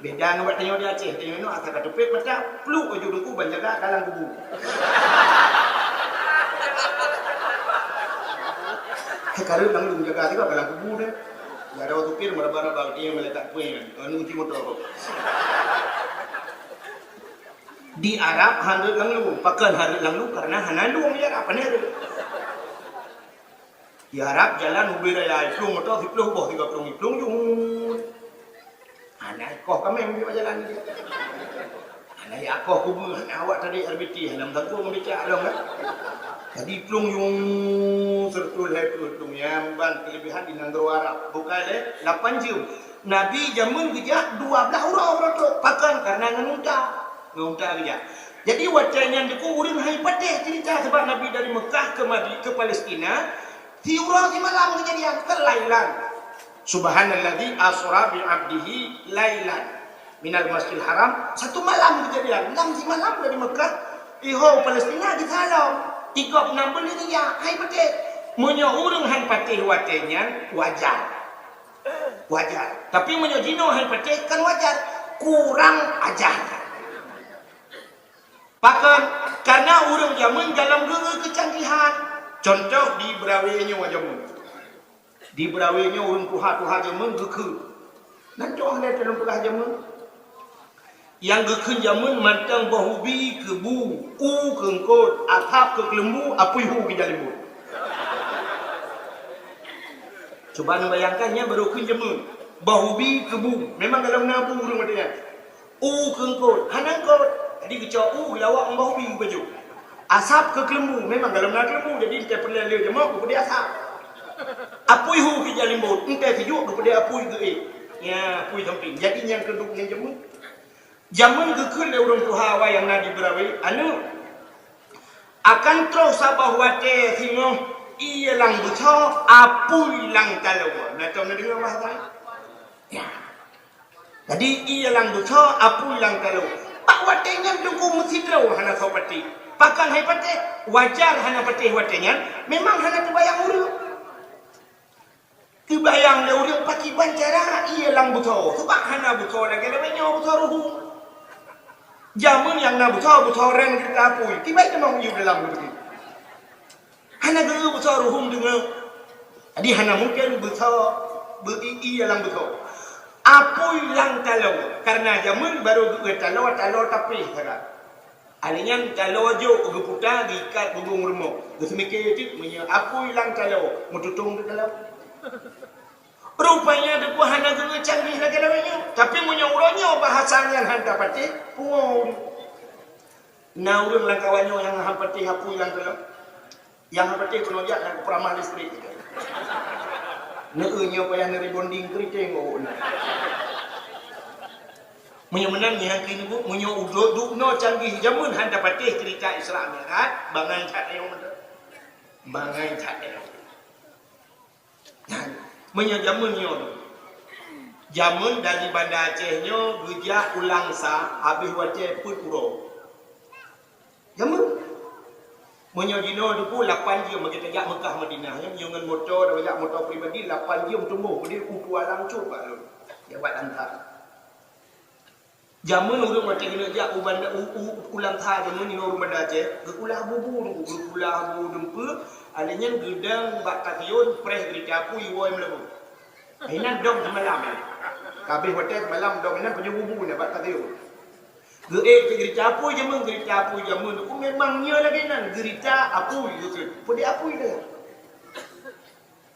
Beda ngon bak tanyoe di Aceh, tanyoe nyoe asai ka teupet mata, pluek laju Teungku ban jaga ka lam kubu. Hai ka rhot lam lu jaga sigoe ka lam kubu deh. Jaroe supir meuraba-raba dia meuletak pueng, anu kunci motor. Di Arab han rhot lam lu, pakon han rhot lam lu karena hana lueng di Arab, hana rhot. Di Arab jalan ubé raya iplueng moto siploh boh tiga plueng iplueng jeuet. Hana ikoh kaméng di jalan dia. Hana ikoh kubu, hana awak tadi R B T, hana meusangkong ngon becak dong kan. Jadi plueng yung seureutôh lhée ploh plueng nyang ban keulebihan di nanggroe Arab. Bukai lé lapan jeuem. Nabi jameun geujak dua blaih uroe beureutok. Pakon? Karena ngon unta. Ngon unta geujak. Jadi watée nyan Teungku ureuëng hai patéh cerita sabab Nabi dari Mekah ke Madi-, ke Palestina, siuroe simalam keujadian, kan lailan. Subhanalladzi asra bi abdihi lailan minal masjidil haram, satu malam keujadian. Lam simalam dari Mekah, iho Palestina di Salom. Tigop nam beuleueh ria, hai patéh. Meunyoe ureuëng han patéh watée nyan, wajar. Wajar. Tapi meunyoe jinoe hai patéh, kan wajar. Kurang ajar. Pakon? Karena ureuëng jameun dalam geu-, geu-, keucanggihan. Contoh di Beurawe nyoe jameun. Di Beurawe nyoe ureuëng tuha-tuha jameun geukheun. Nan cok lé teuneuk peugah jameun. Nyang geukheun jameun mantong boh ubi keu bu, u keu eungkot, asap keu keuleumbu, apui hu keu jaleumbot. Cuba neubayangkan nyan baru kheun jameun. Boh ubi keu bu, memang gohlom na bu ureuëng watée nyan. U keu eungkot, hana eungkot. Jadi geucok u geulawak ngon boh ubi geupajoh. Asab keu keuleumbu, memang gohlom na keuleumbu, jadi teupeuleueh lé jamok geupeudeh asab. Apui hu keu jalimbot, entée sijuek geupeudeh apui geuék. Ya, apui samping. Jadi nyang keuduek nyan jamén. Jamén geukheun lé ureuëng tuha awai nyang na di Beurawe, aneuëk, akan troh saboh watée singoh ié lam beusoe, apui lam taloe. Na tom na deungoe bahasa? Ya. Jadi ié lam beusoe, apui lam taloe. Bak watée nyan teungku meusidroe hana soe patéh. Pakon hai patéh? Wajar hana patéh watée nyan, memang hana teubayang ureuëng. Teubayang lé ureuëng pakriban cara ié lam beusoe, sabab hana beusoe lagée lawét nyoe beusoe ruhueng. Jamén nyang na beusoe, beusoe reng keurita apui, kiban teuma ié dalam beutôi. Hana geu beusoe ruhueng deungoe. Jadi hana mungken beusoe beu-, ié lam beusoe. Apui lam taloe, kareuna jamén barô geu taloe, taloe tapéh sagai. Alèh nyan taloe jok geuputa, geuikat bubông rumoh. Geuseumiké cit meunyoe apui lam taloe, meututông di taloe. Rupanya teungku hana geucanggih lagée lawét nyoe. Tapi meunyoe uroe nyoe bahasa nyan hana patéh, pungo. Na ureuëng lam kawan nyoe nyang hana patéh apui lam taloe. Nyang hana patéh keunoe jak lam peuramah listrik. Neu nyoe payah neu rebonding keuriteng awak nyan. Meunyoe meunan nyan keuneuk, meunyoe udok duk noe canggih jamén hana patéh ceurita Isra Mi'raj, bangai that ayong meunan. Bangai that ayong. Nah, meunyoe jamén nyoe, jamén dari Banda Aceh nyoe geujak u Langsa habéh watée peuet uroe. Jamén. Meunyoe jinoe teungku lapan jeuem bagi tajak Meukah Madinah, nyoe ngon moto, tajak moto pribadi lapan jeuem teumboh, keudeh u Kuala Lumpur bak lôn. Jabat Langsa. Jamén ureuëng watée keuneuk jak u Banda, u, u, u Langsa jamén nyoe ureuëng Banda Aceh, geukulah bu-bu teungku, geukulah bu dumpeue, alèh nyan geudong bak stasiun, preh geurita apui, woe meulabong. Inan dong seumalam. Kabéh watée seumalam dong inan pajoh bu-bu na bak stasiun. Geuék keu geurita apui jamén, geurita apui jamén. Ku memang nyoe lagée nan geurita apui geukheun. Peudeh apui dah.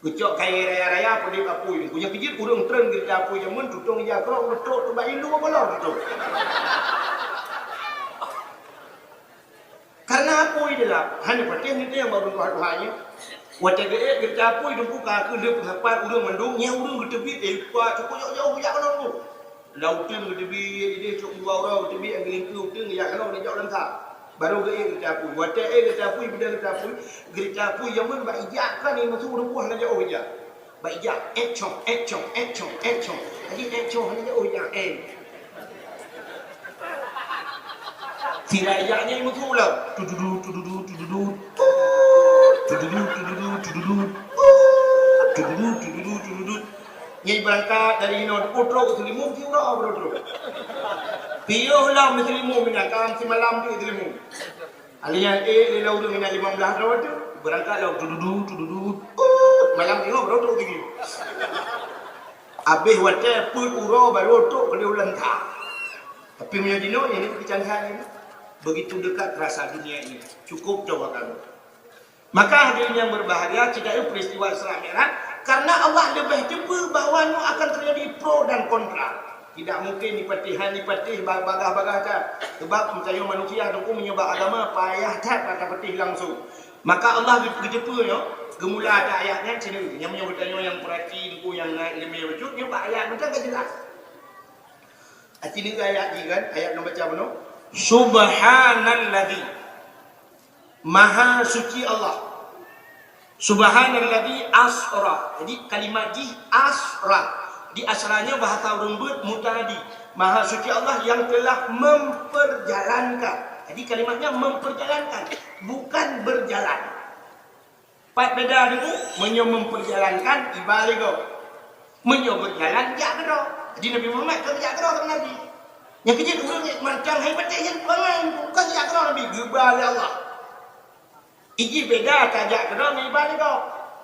Geucok kayée raya-raya peudeh apui. Ku nyang keujeuet ureuëng treun geurita apui jamén tutong ija krok geutrok teubak indua balor tutong. Karena apui dilap, hana patéh nitée nyang baru tuha-tuha nyan. Watée geuék geurita apui teungku ka keuh lheueh peusapat ureuëng mandum, nyang ureuëng geuteubiet, eh, pat, teungku jauh-jauh geujak keunoe teungku. Lam uteuen geuteubiet, ideh trok dua uroe geuteubiet, nyang geulingkeue uteuen geujak keunoe, geujak u Langsa. Barô geuék geurita apui. Watée ék geurita apui, beudôh geurita apui, geurita apui jamén bak ija kan, imeusue ureuëng boh lagée óh ija. Bak ija, ék cong, ék cong, ék cong, ék cong. Jadi ék cong hana jeuet óh ija, ék. Sira ija nyan meutulang. Tududu, tududu, tududu. Tududu, tududu, tududu. Tududu, tududu, tududu. Nyan beurangkat dari inoe, utrok Seulimeum, si uroe baru trok. Piôh lam Seulimeum, minyak kam simalam di Seulimeum. Alèh nyan ék lé ureuëng inan limong blaih droe tu, beurangkat lom tududu, tududu, uh, malam nyoe baru trok lagi. Habéh watée peuet uroe baru trok keudeh u Langsa. Tapi meunyoe jinoe, nyan keucanggaihan nyan. Begitu dekat rasa dunia ini. Cukup coba kamu. Maka hadirin yang berbahagia, kita ini peristiwa Isra Mi'raj, karena Allah leubeh teupeu bahwa nyoe akan terjadi pro dan kontra. Tidak mungkin dipatéh, han dipatéh ba-, bagah-bagah that. Sebab geutanyoe manusia teungku meunyoe bak agama payah that bak tapatéh langsung. Maka Allah geu-, geuteupeue nyoe, geumula that ayat nyan sinan. Nyang meunyoe geutanyoe nyang peurati teungku nyang na ileumèe bacut, nyoe bak ayat mantong ka jeulaih. Aci deungoe ayat jih kan, ayat nyang baca bunoe. Subhanalladzi. Maha suci Allah. Subhanalladzi asra. Jadi kalimat jih asra. Di asra nyoe bahasa ureuëng beuet muta'addi. Maha suci Allah yang telah memperjalankan. Jadi kalimatnya memperjalankan, bukan berjalan. Pat beda deungon meunyoe memperjalankan iba lé gob. Meunyoe berjalan jak keudroe. Jadi Nabi Muhammad ka geujak keudroe sama Nabi. Nyang keujeuet ureuëng nyang mantong hai patéh nyan peungai bukan jak keudroe Nabi, geuba lé Allah. Iji beda tajak keudroe ngon iba lé gob.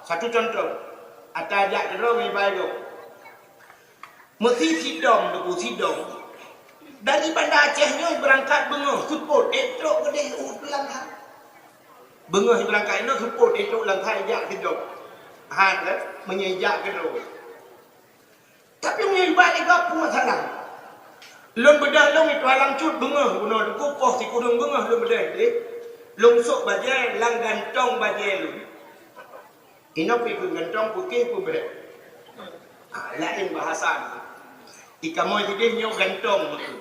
Satu contoh, ata jak keudroe ngon iba lé gob. Meusi sidom, Teungku, sidom. Dari Banda Aceh nyoe beurangkat beungoh seupôt, ék trok keudeh u Langsa. Beungoh beurangkat inoe seupôt, ék trok Langsa ijak sidom. Ha, kan? Meunyoe ijak keudroe. Tapi meunyoe iba lé gob peue masalah? Lôn beudôh lôn itu alang cut beungoh, bunoe teungku poh sikureueng beungoh lôn beudôh deh. Lôn sôk bajée lam gantong bajée lôn. Inoe pih keu gantong putih pun beuhe. Ah, laén bahasa. Di kamoe sideh nyoe gantong beutôi.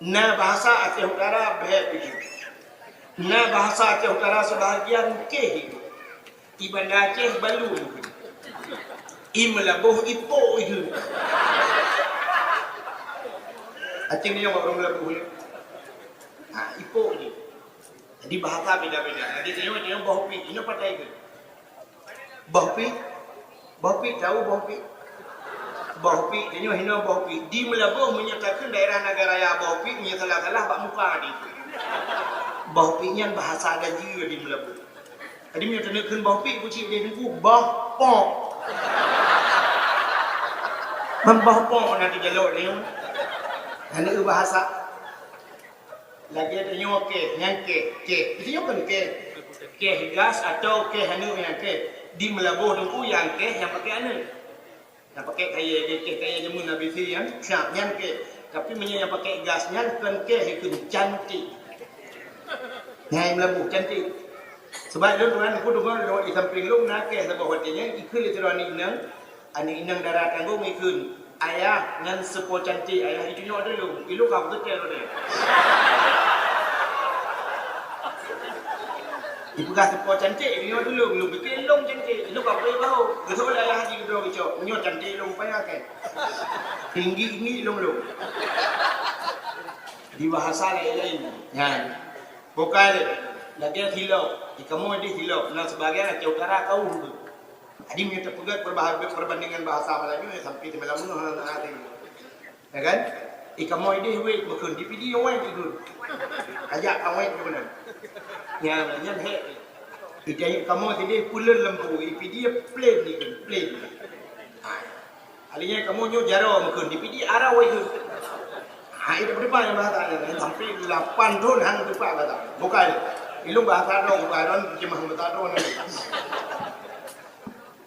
Na bahasa Aceh Utara beuhe pih. Na bahasa Aceh Utara sebahagian keh itu. Di Banda Aceh balu. I Meulaboh ipok itu. Aceh ni yang orang Meulaboh ni. Ha, ipok je. Jadi bahasa beda-beda. Jadi tengok, tengok boh pi. Ini patai ke? Boh pi? Boh pi, tahu boh pi? Boh pi, tengok hina boh pi. Di Meulaboh meunyoe takheun daerah Nagan Raya boh pi, meunyoe salah-salah bak muka di. Boh pi nyan bahasa Dajue di Meulaboh. Jadi meunyoe takheun boh pi, kucik dia tengku, boh pok. Memboh pok nanti jalur ni. Aneuk bahasa. Lagée tanyoe keh, nyan keh, keh. Di tanyoe kan keh. Keh gas atau keh aneuk nyan keh. Di Meulaboh teungku nyang keh nyang pakai aneuk. Nyang pakai kayée, keh, keh kayée jameun A B C nyan, siap nyan keh. Tapi meunyoe nyang pakai gas nyan kon keh, ikheun cantik. Nyang Meulaboh cantik. Sebab lôn tuan ku deungoe lewat di samping lôn na keh saboh watée nyan, ikheun lé sidroe aneuk inong. Aneuk inong dara tanggong ikheun, "Ayah, nyan seupôt cantik, ayah, itunyok dulu, ilok ka beutôi lôn." Ipeugah seupôt cantik, itunyok dulu, lôn pike lôn cantik, ilok ka beutôi bahu. Geusok lé ayah haji keudroe geucok, nyoe cantik lôn payah kan. Tinggi-tinggi lôn lôn. Di bahasa laén-laén. Nyan. Bukai lé. Lagée silop, di kamoe di silop, na sebagian Aceh Utara kawuh tu. Jadi meunyoe tapeugét perbah-, perbandingan bahasa Melayu, ya, sampai di malam bunoe hana hati. Ya kan? Di kamoe ideh wét meukheun, di Pidie wét ikheun. Kajak ka wét keunan. Nyan, nyan hék. Di kamoe sideh puleuen lampu, di Pidie plain ikheun, plain. Ha. Akhirnya kamoe nyoe jaroe meukheun, di Pidie arau ikheun. Ha, itu depan yang bahasa ni, sampai lapan thon hang tupak bahasa. Bukai. Ilung bahasa dong, bukai dong, terjemah bahasa dong ni.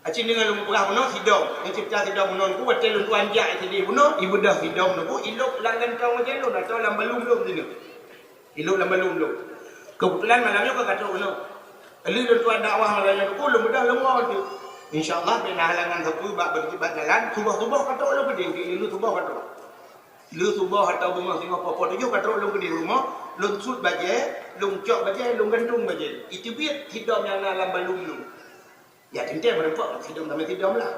Acin deungon lôn peugah bunoe sidom. Nyang cit-, cit sidom bunoe ku watée lôn tuan jak sideh bunoe, ibeudôh sidom nyoe ku ilok lam gantong bajée lôn atawa lam balum lôn sineuk. Ilok lam balum lôn. Keubeutulan malam nyoe ka trok bunoe. Lheueh lôn tuan dakwah malam nyoe ku lôn beudôh lôn woe teuh. Insya Allah bèk na halangan sapeue bak, bak jalan, suboh-suboh ka trok lôn keudeh, lheueh suboh ka trok. Lheueh suboh atau beungoh singoh poh-poh tujoh ka trok lôn keudeh rumoh, lôn sut bajée, lôn cok bajée, lôn gantung bajée. Iteubiet sidom nyang na lam balum lôn. Ya, teuntée meureumpok ngon sidom tamé sidom lah.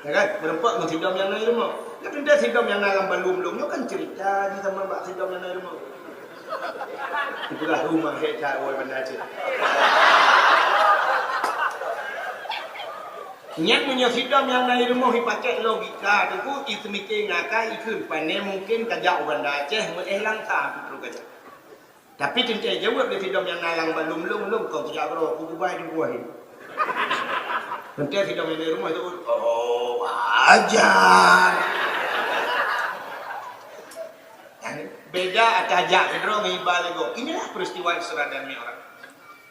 Ya kan? Meureumpok ngon sidom nyang na i rumoh. Ya, teuntée sidom nyang na lam balum lôn nyoe kan cerita di sama bak sidom nyang na i rumoh. Ipeugah rumoh hé cara awai Banda Aceh. Nyan meunyoe sidom nyang na i rumoh ipakèk logika teungku, iseumiké ngakai ikheun pané mungken kajak u Banda Aceh meuéh langsa, beutôi kajak. Tapi teuntée jaweueb lé sidom nyang na lam balum lôn, lôn kon kujak keudroe, kugubai di buah nyoe. Teuntée sidom nyang di rumoh itu, oh, ajar. Beda ata jak keudroe ngon iba lé gob. Inilah peristiwa Isra dan Mi'raj.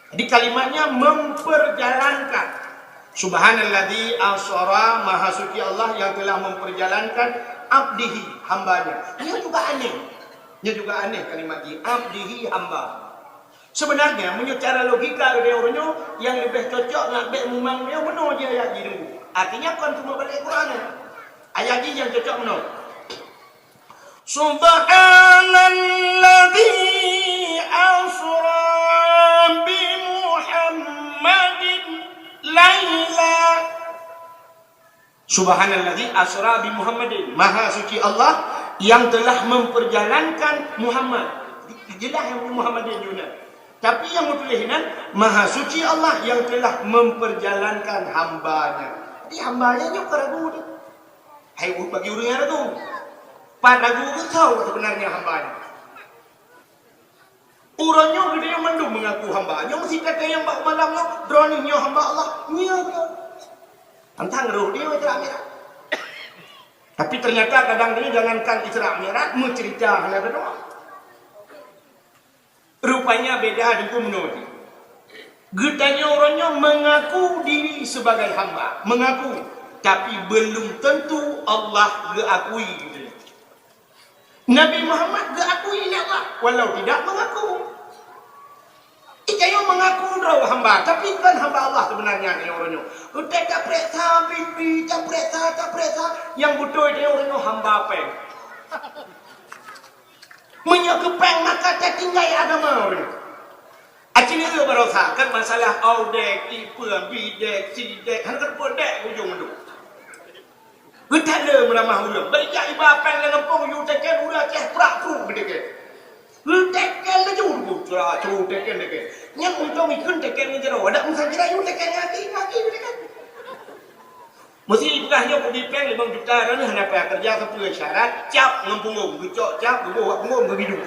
Jadi kalimatnya memperjalankan. Subhanalladzi asra, maha suci Allah yang telah memperjalankan abdihi, hambanya. Ini juga aneh. Ini juga aneh kalimat ini, abdihi, hamba. Sebenarnya, meunyoe cara logika geutanyoe uroe nyoe, nyang leubeh cocok ngat bèk mumang nyoe meunoe jih ayat jih teungku. Artinya, kon cuma balik Quran nyoe. Ayat jih nyang cocok meunoe. Subhanalladzi asra bi Muhammadin laila. Subhanalladzi asra bi Muhammadin. Maha suci Allah yang telah memperjalankan Muhammad. Jelas yang Muhammadin Yunan. Tapi yang meutuléh nan, Maha Suci Allah yang telah memperjalankan hamba-Nya. Jadi hamba-Nya nyoe ka ragu teuh. Hai bagi ureuëng nyang ragu. Pat ragu geusoe sebenarnya hamba-Nya. Uroe nyoe geutanyoe mandum mengaku hamba. Nyoe meusikat nyang bak malam nyoe, droeneuh nyoe hamba Allah. Nyoe beutôi. Tantang roh dia Isra Mi'raj. Tapi ternyata kadang dia jangankan Isra Mi'raj, meucerita hana keudroe. Rupanya beda deungon meunoe jih. Geutanyoe uroe nyoe mengaku diri sebagai hamba. Mengaku. Tapi belum tentu Allah geuakui, gitu. Nabi Muhammad geuakui lé Allah, walau tidak mengaku. Geutanyoe mengaku droe hamba, tapi kon hamba Allah sebenarnya, tanyoe uroe nyoe. Utai tapeuriksa pipi, tapeuriksa, tapeuriksa, nyang beutôi tanyoe uroe nyoe hamba péng. Meunyoe keu péng maka tatinggai agama uroe nyoe. Aci nyoe barosa, kan masalah audek, ipeue, bidek, sidek, hana teupeu dek ujong tu. Geutanyoe meuramah ureueng. Bèk jak iba péng lam gampông, yue teken ureueng Aceh prak pruek geuteken. Geuteken laju, tra, tru, teken, teken. Nyan untông ikheun teken ngon jaroe. Adak meusajan yue teken ngon aki, ngon aki geuteken. Meusi peugah nyoe kubi péng limong juta, droeneuh hana payah keureuja, sapeue syarat, cap ngon punggông. Geucok cap, geuboh bak punggông, geugiduek.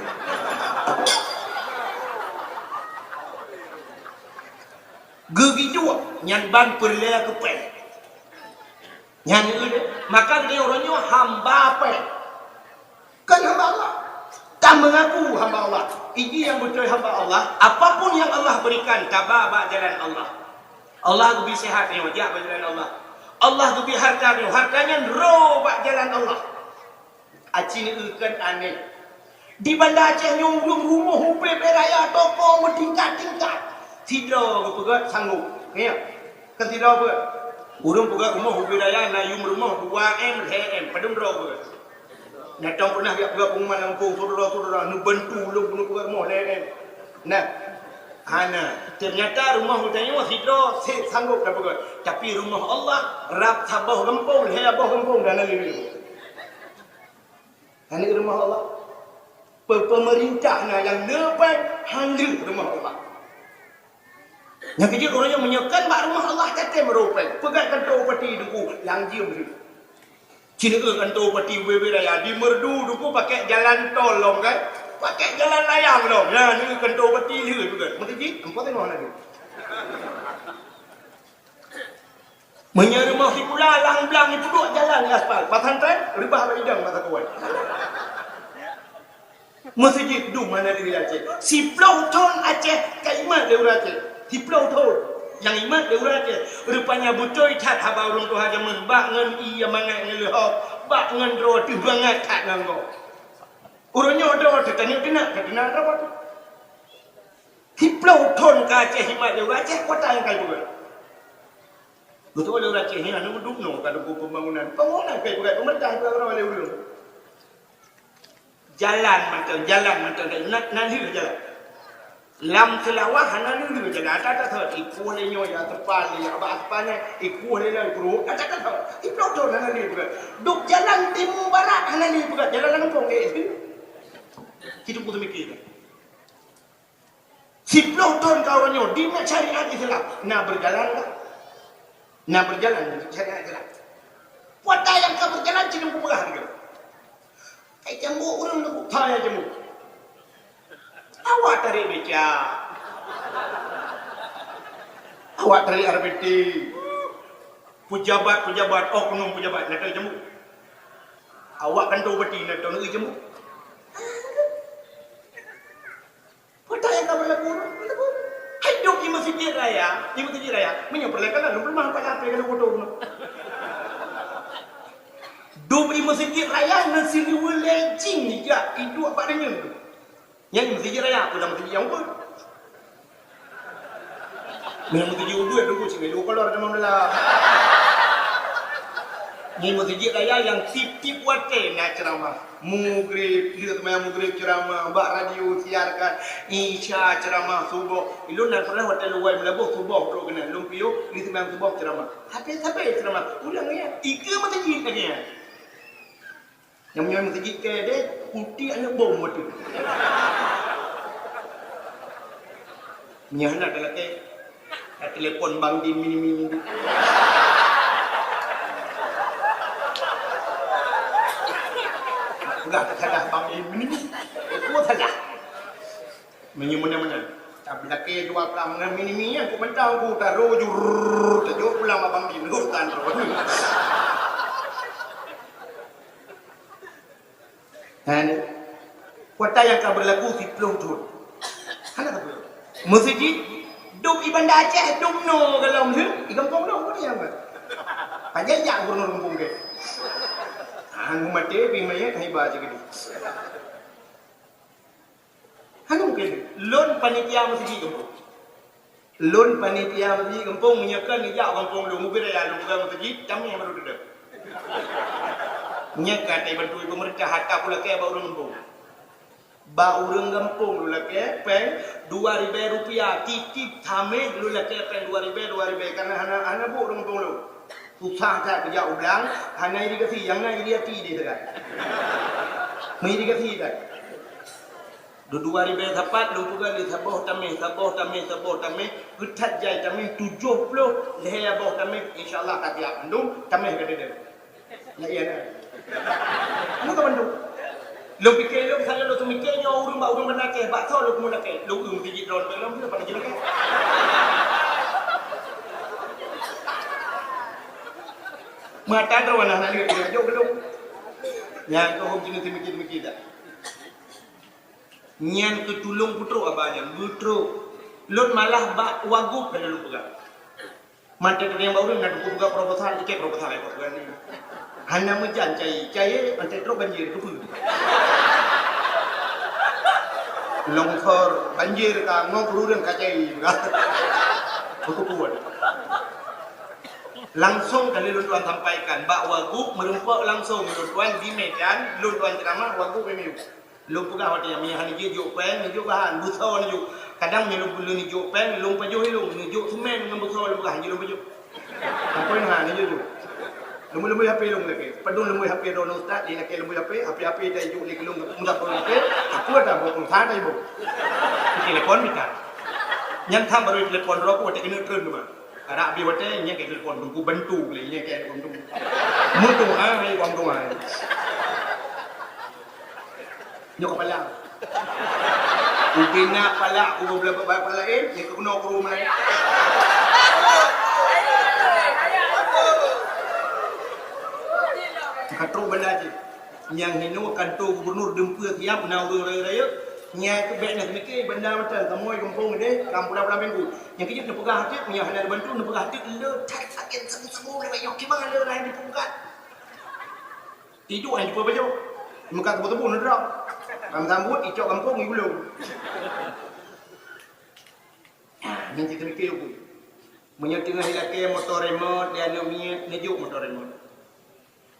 Geugiduek, nyan ban peureulèe keu péng. Nyan, maka geutanyoe uroe nyoe hamba péng. Kan hamba Allah. Ka mengaku hamba Allah. Iji nyang beutôi hamba Allah, apapun yang Allah berikan, taba bak jalan Allah. Allah geubri sehat nyoe, jak bak jalan Allah. Allah geubri harta nyoe, harta nyan rô bak jalan Allah. Aci neu-eu kan aneh. Di Banda Aceh nyoe ureueng rumoh ubé-bé raya toko meutingkat-tingkat. Sidroe geupeugöt sanggob. Ngieng? Kan sidroe peugöt. Ureueng peugöt rumoh ubé raya na yum rumoh dua M, lhèe M. Padum droe peugöt. Nyang tông pernah jak peugöt pengumuman lam gampông, syedara-syedara, neubantu ulôn keuneuk peugöt rumoh lhèe M. Nah. Hana. Ternyata rumoh geutanyoe sidroe sanggob tapeugöt. Tapi rumoh Allah rab saboh gampông, lhèe boh gampông dan lain-lain. Hana rumoh Allah. Pe-, pemerintah na nyang leubèh hana rumoh Allah. Nyang keujeuet ureueng nyoe meunyoe kan bak rumoh Allah tatem rô péng. Peugöt kantô bupati Teungku nyang jeuem lheueh. Ci neu-eu kantô bupati ubé-bé raya di Meureudu Teungku pakèk jalan tol lom kan. Pakèk jalan layang lom. Nah, neu-eu kantô bupati lheueh peugöt. Meuteujih, empat lima lagi. Meunyoe rumoh sikula lam blang ipeuduek jalan di aspal, pesantren reubah bak idong bak sakuan. Meuseujid dum hana lé Aceh. Siploh thon Aceh ka imat lé ureueng Aceh. Siploh thon nyang imat lé ureueng Aceh. Rupanya beutôi that haba ureueng tuha jameun, bak ngon ié mangat ngon leuhop, bak ngon droe teuh bangat that ngon gob. Ureueng nyoe droe teuh tanyoe teunak, ka teunak droe teuh. Siploh thon ka Aceh imat lé ureueng Aceh, kuota nyang ka ipeugöt. Beutôi lé ureueng Aceh nyan, anu dum nyoe ka dukung pembangunan. Pembangunan ka ipeugöt, pemerintah ipeugöt lé ureueng. Jalan mantong, jalan mantong, na, na lheueh jalan. Lam Seulawah hana lheueh jalan, ata-ata thon. Ikueh lé nyoe, ya, teupat lé, ya, bak Espanya, ikueh lé nyoe, ikueh, ata-ata thon. Siploh thon hana lheueh peugöt. Dum jalan timu barat hana lheueh peugöt, jalan lam gampông, eh. Kita pun mikir. Siploh thon ka uroe nyoe di syariat Islam na berjalan kah? Na berjalan syariat Islam. Kuota nyang ka berjalan cidong kupeugah lagèe. Kai cambuk ureueng leubu, hai cambuk. Awak tarék becak. Awak tarék R B T. Pejabat-pejabat, oknum pejabat, na tarék cambuk. Awak kantô bupati, na tarék cambuk. Peue nyang ka beurlaku? Hai dum i meuseujid raya, i meuseujid raya, meunyoe peureulèe kana lôn peuleumah pat até ka lôn foto keunoe. Dum i meuseujid raya na siluweue lé jing jijak iduek bak deungon tu. Nyan i meuseujid raya, peue na meuseujid nyang ubeut? Meunyoe meuseujid ubeut, tunggu cit, dua kolor teuma meulah. Nyan i meuseujid raya nyang tiep-tiep watèe na ceuramah. Mugrib, lheueh seumayang mugrib ceuramah, bak radio siarkan, Isya ceuramah, suboh. Ilôn na pernah watèe luwai Meulaboh suboh trok keunan, lôn piôh, lheueh seumayang suboh ceuramah. Sabe-sabe ceuramah, ulang ya, ikeue meuseujid lagèe nyan. Nyang meunyoe meuseujid kèe deh, putéh aneuk bom watèe. Nyan na talakèe. Ka telepon Bang Din mini-mini. Peugah tak salah Bang Din mini-mini. Peue salah? Meunyoe meunan-meunan. Tapi lakèe jua peugah meunan mini-mini, aku mentang aku taruh jur, tajok pulang Bang Din. Hutang tu. Hana. Kuota nyang ka beurlaku siploh thon. Hana ka beurlaku. Meuseujid, dum i Banda Aceh, dum noe golom lheueh, i gampông noe, peue nyang buet? Ka jijak gubernur gampông kèe. Hana maté pih manyét hana iba cit keudéh. Hana mungken. Lôn panitia meuseujid gampông. Lôn panitia meuseujid gampông, meunyoe kon neujak gampông lôn, meubi raya lôn peugah meuseujid, tamèh baru teudong. Nyan ka teubantu peumeurintah, hareuta kulakèe bak ureueng gampông. Bak ureueng gampông lôn lakèe pèng dua ribèe rupiah, tiep-tiep tamèh lôn lakèe pèng dua ribèe, dua ribèe, kareuna hana, hana buet ureueng gampông lôn. Susah that geujak u blang, hana irigasi, nyang na iri até deh sagai. Meuirigasi that. Dua ribèe sapat lôn peugah lé saboh tamèh, saboh tamèh, saboh tamèh, geuthat jai tamèh tujoh ploh lhèe boh tamèh, insya Allah ka siap mandum, tamèh ka teudong. Nah, iya, nah. Kamu ka bandum. Lôn pike lôn, misalnya lôn seumiké nyoe ureueng bak ureueng banda kèe, bak soe lôn keumeung lakèe? Lôn ureueng sijit droe lôn, lôn pada jilakèe. Mata droe nah, nah, lihat, lihat, jok belum. Nyan keuh hom jeuneuh seumiké-seumiké dah. Nyan keuh tulông peutrok haba nyan, beutrok. Lôn malah bak wagub ka lôn peugah. Mantong teurimong bak ureueng na teupeu peugah proposal, ikèe proposal, ikèe proposal ni. Hana meujan cai, cai, mantong trok banjir, keupeue? Longsor, banjir ka, ngon ureueng ka cai, peugah. Beukeupeue. Langsong ka lôn tuan sampaikan, bak wagub meureumpok langsong lôn tuan di Medan, lôn tuan ceuramah wagub M U. Lôn peugah watèe nyan, meunyo hana jeuet jok pèng, neujok bahan, beusoe neujok. Kadang meunyo lôn, lôn neujok pèng, lôn pajoh ilông, neujok seumén ngon beusoe lôn peugah, hanjeuet lôn pajoh. Sampoi na, neujok jok. Leumbôi-leumbôi H P lôn lakèe. Padum leumbôi H P droeneuh ustaz, di lakèe leumbôi H P, H P-H P tajok lé keu lôn, meusaboh lakèe, aku ada bawa pulsa tajok. Telepon mita. Nyan tham barô telepon droe ku watèe keuneuk treun teuma. Karab abéh watèe, nyan ka telepon, teungku bantu lé, nyan ka telepon, teungku. Meutuha, hai, wang tuha. Nyoe kepala. Ubena pala, ubena pala laén, nyan keunoe keu rumah laén. Ka trok banda cit. Nyang hinoe kantor gubernur deumpeu siap na ureueng rayeuk-rayeuk. Nyan keuh bèk na seumiké banda mantong, kamoe gampông deh, kamoe pulang-pulang minggu. Nyang keujeuet neupeugah até, meunyoe hana neubantu, neupeugah até, le that sakét sabu-sabu lé nyoe, kiban le laén dipeugah. Iduek hana jipeubajoe. Meukat teupeu-teupeu neudroe. Lam sambot, icok gampông, igulong. Nyan cit teumikir aku. Meunyoe teungoh ilakèe moto remote, di aneuk miet, neujok moto remote.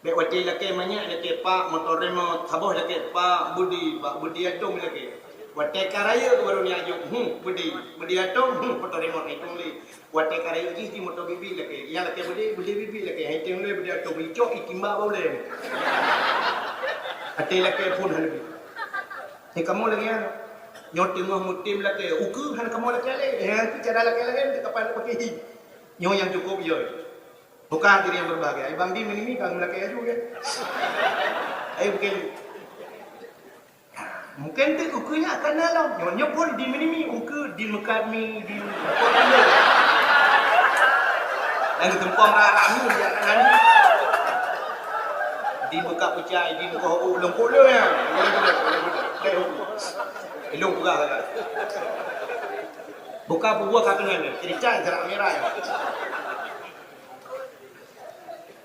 Bèk watèe ilakèe manyak, ilakèe pak, moto remote, saboh ilakèe pak, beudé, pak, beudé atông ilakèe. Watèe ka rayeuk baru neujok, hmm, beudé, beudé atông, hmm, moto remote, itông lé. Watèe ka rayeuk jih di moto bibi lakèe. Nyang lakèe beudé, beudé bibi lakèe. Hai teuh lé beudé atông icok, itimba bak ulèe. Até lakèe phôn hana bi. Nyan kamoe lagèe nyan. Nyoe teungoh mutem lakèe. Ukeue hana kamoe lakèe lé. Nyan keuh cara lakèe laén teuh kapal paké hi. Nyoe nyang cukôp yo. Bukan diri yang berbahagia. Ai bang di minimi kang lakèe aju ke. Ai bukan. Mungken teuk ukeue nyan akan na lom. Nyoe, nyoe phôn di meunimi ukeue di meukat mi, di meukat mi. Dan geutumpông rara mi, ya kan? Di meukat peucai, di meukoh u lengkok le ya. Ilong peugah sagai. Buka bubuah ka keunyan, cerita gerak merah ya.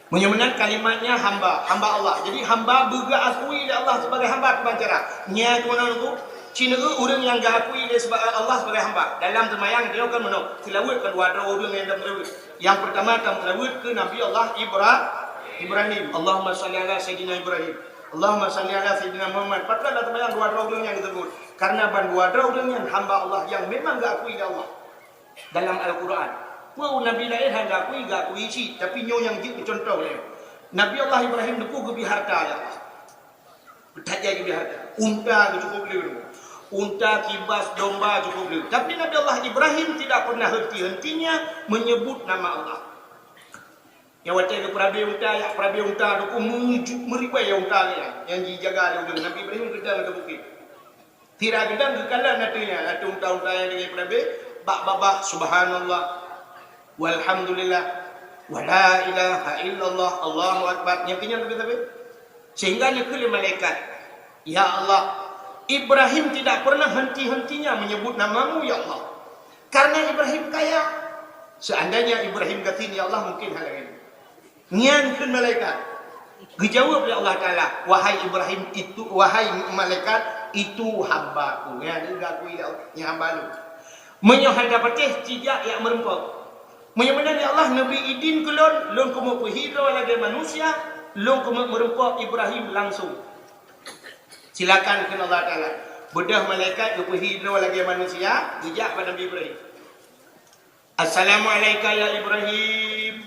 Meunyoe meunan kalimatnya hamba, hamba Allah. Jadi hamba beugeukui lé Allah sebagai hamba kiban cara. Nyan keunoe nunggu, ci neueu ureueng nyang geuakui lé seba-, Allah sebagai hamba. Dalam seumayang nyoe kan meunoe, seulaweuet kan dua droe ureueng nyang seulaweuet. Nyang peurtama taseulaweuet keu Nabi Allah Ibra-, Ibrahim. Allahumma shalli ala Sayyidina Ibrahim. Allahumma shalli ala Sayyidina Muhammad. Pakon lam seumayang dua droe ureueng nyang disebut? Karena ban dua droe ureueng nyan hamba Allah nyang memang geuakui lé Allah. Dalam Al-Quran. Peue Nabi laén hana geuakui, geuakui cit, tapi nyoe nyang jeuet keu cuntoh lé. Nabi Allah Ibrahim teupeu geubri harta lé Allah. That jai geubri harta. Unta geucukôp le. Unta, kibas, domba cukôp le. Tapi Nabi Allah Ibrahim tidak pernah henti-hentinya menyebut nama Allah. Nyang watèe geupeurabé unta, jak peurabé unta, teupeu meuju-, meuribèe unta nyan, nyang jijaga lé ureueng. Nabi Ibrahim geudang ateueh bukét. Sira geudang geukalon ateueh nyan, ateueh unta-unta nyang lagèe peurabé, bak babah, "Subhanallah, walhamdulillah, wala ilaha illallah, Allahu akbar." Nyang keu nyan leubeh sabe. Sehingga neukheun lé malaikat, "Ya Allah, Ibrahim tidak pernah henti-hentinya menyebut nama-Mu, ya Allah. Karena Ibrahim kaya. Seandainya Ibrahim gasien, ya Allah, mungkin hal lain." Nyan kheun malaikat. Geujaweueb lé Allah Taala, "Wahai Ibrahim, itu, wahai malaikat, itu hamba-Ku." Nyan geuakui lé Allah, nyan hamba Lôn. Meunyoe hana patéh, ci jak jak meureumpok. Meunyoe meunan, ya Allah, neubi idin keu lôn, lôn keumeung peuhi droe lagée manusia, lôn keumeung meureumpok Ibrahim langsong. Silakan, kheun Allah Taala. Beudôh malaikat geupeuhi droe lagée manusia, geujak bak Nabi Ibrahim. "Assalamu'alaika ya Ibrahim."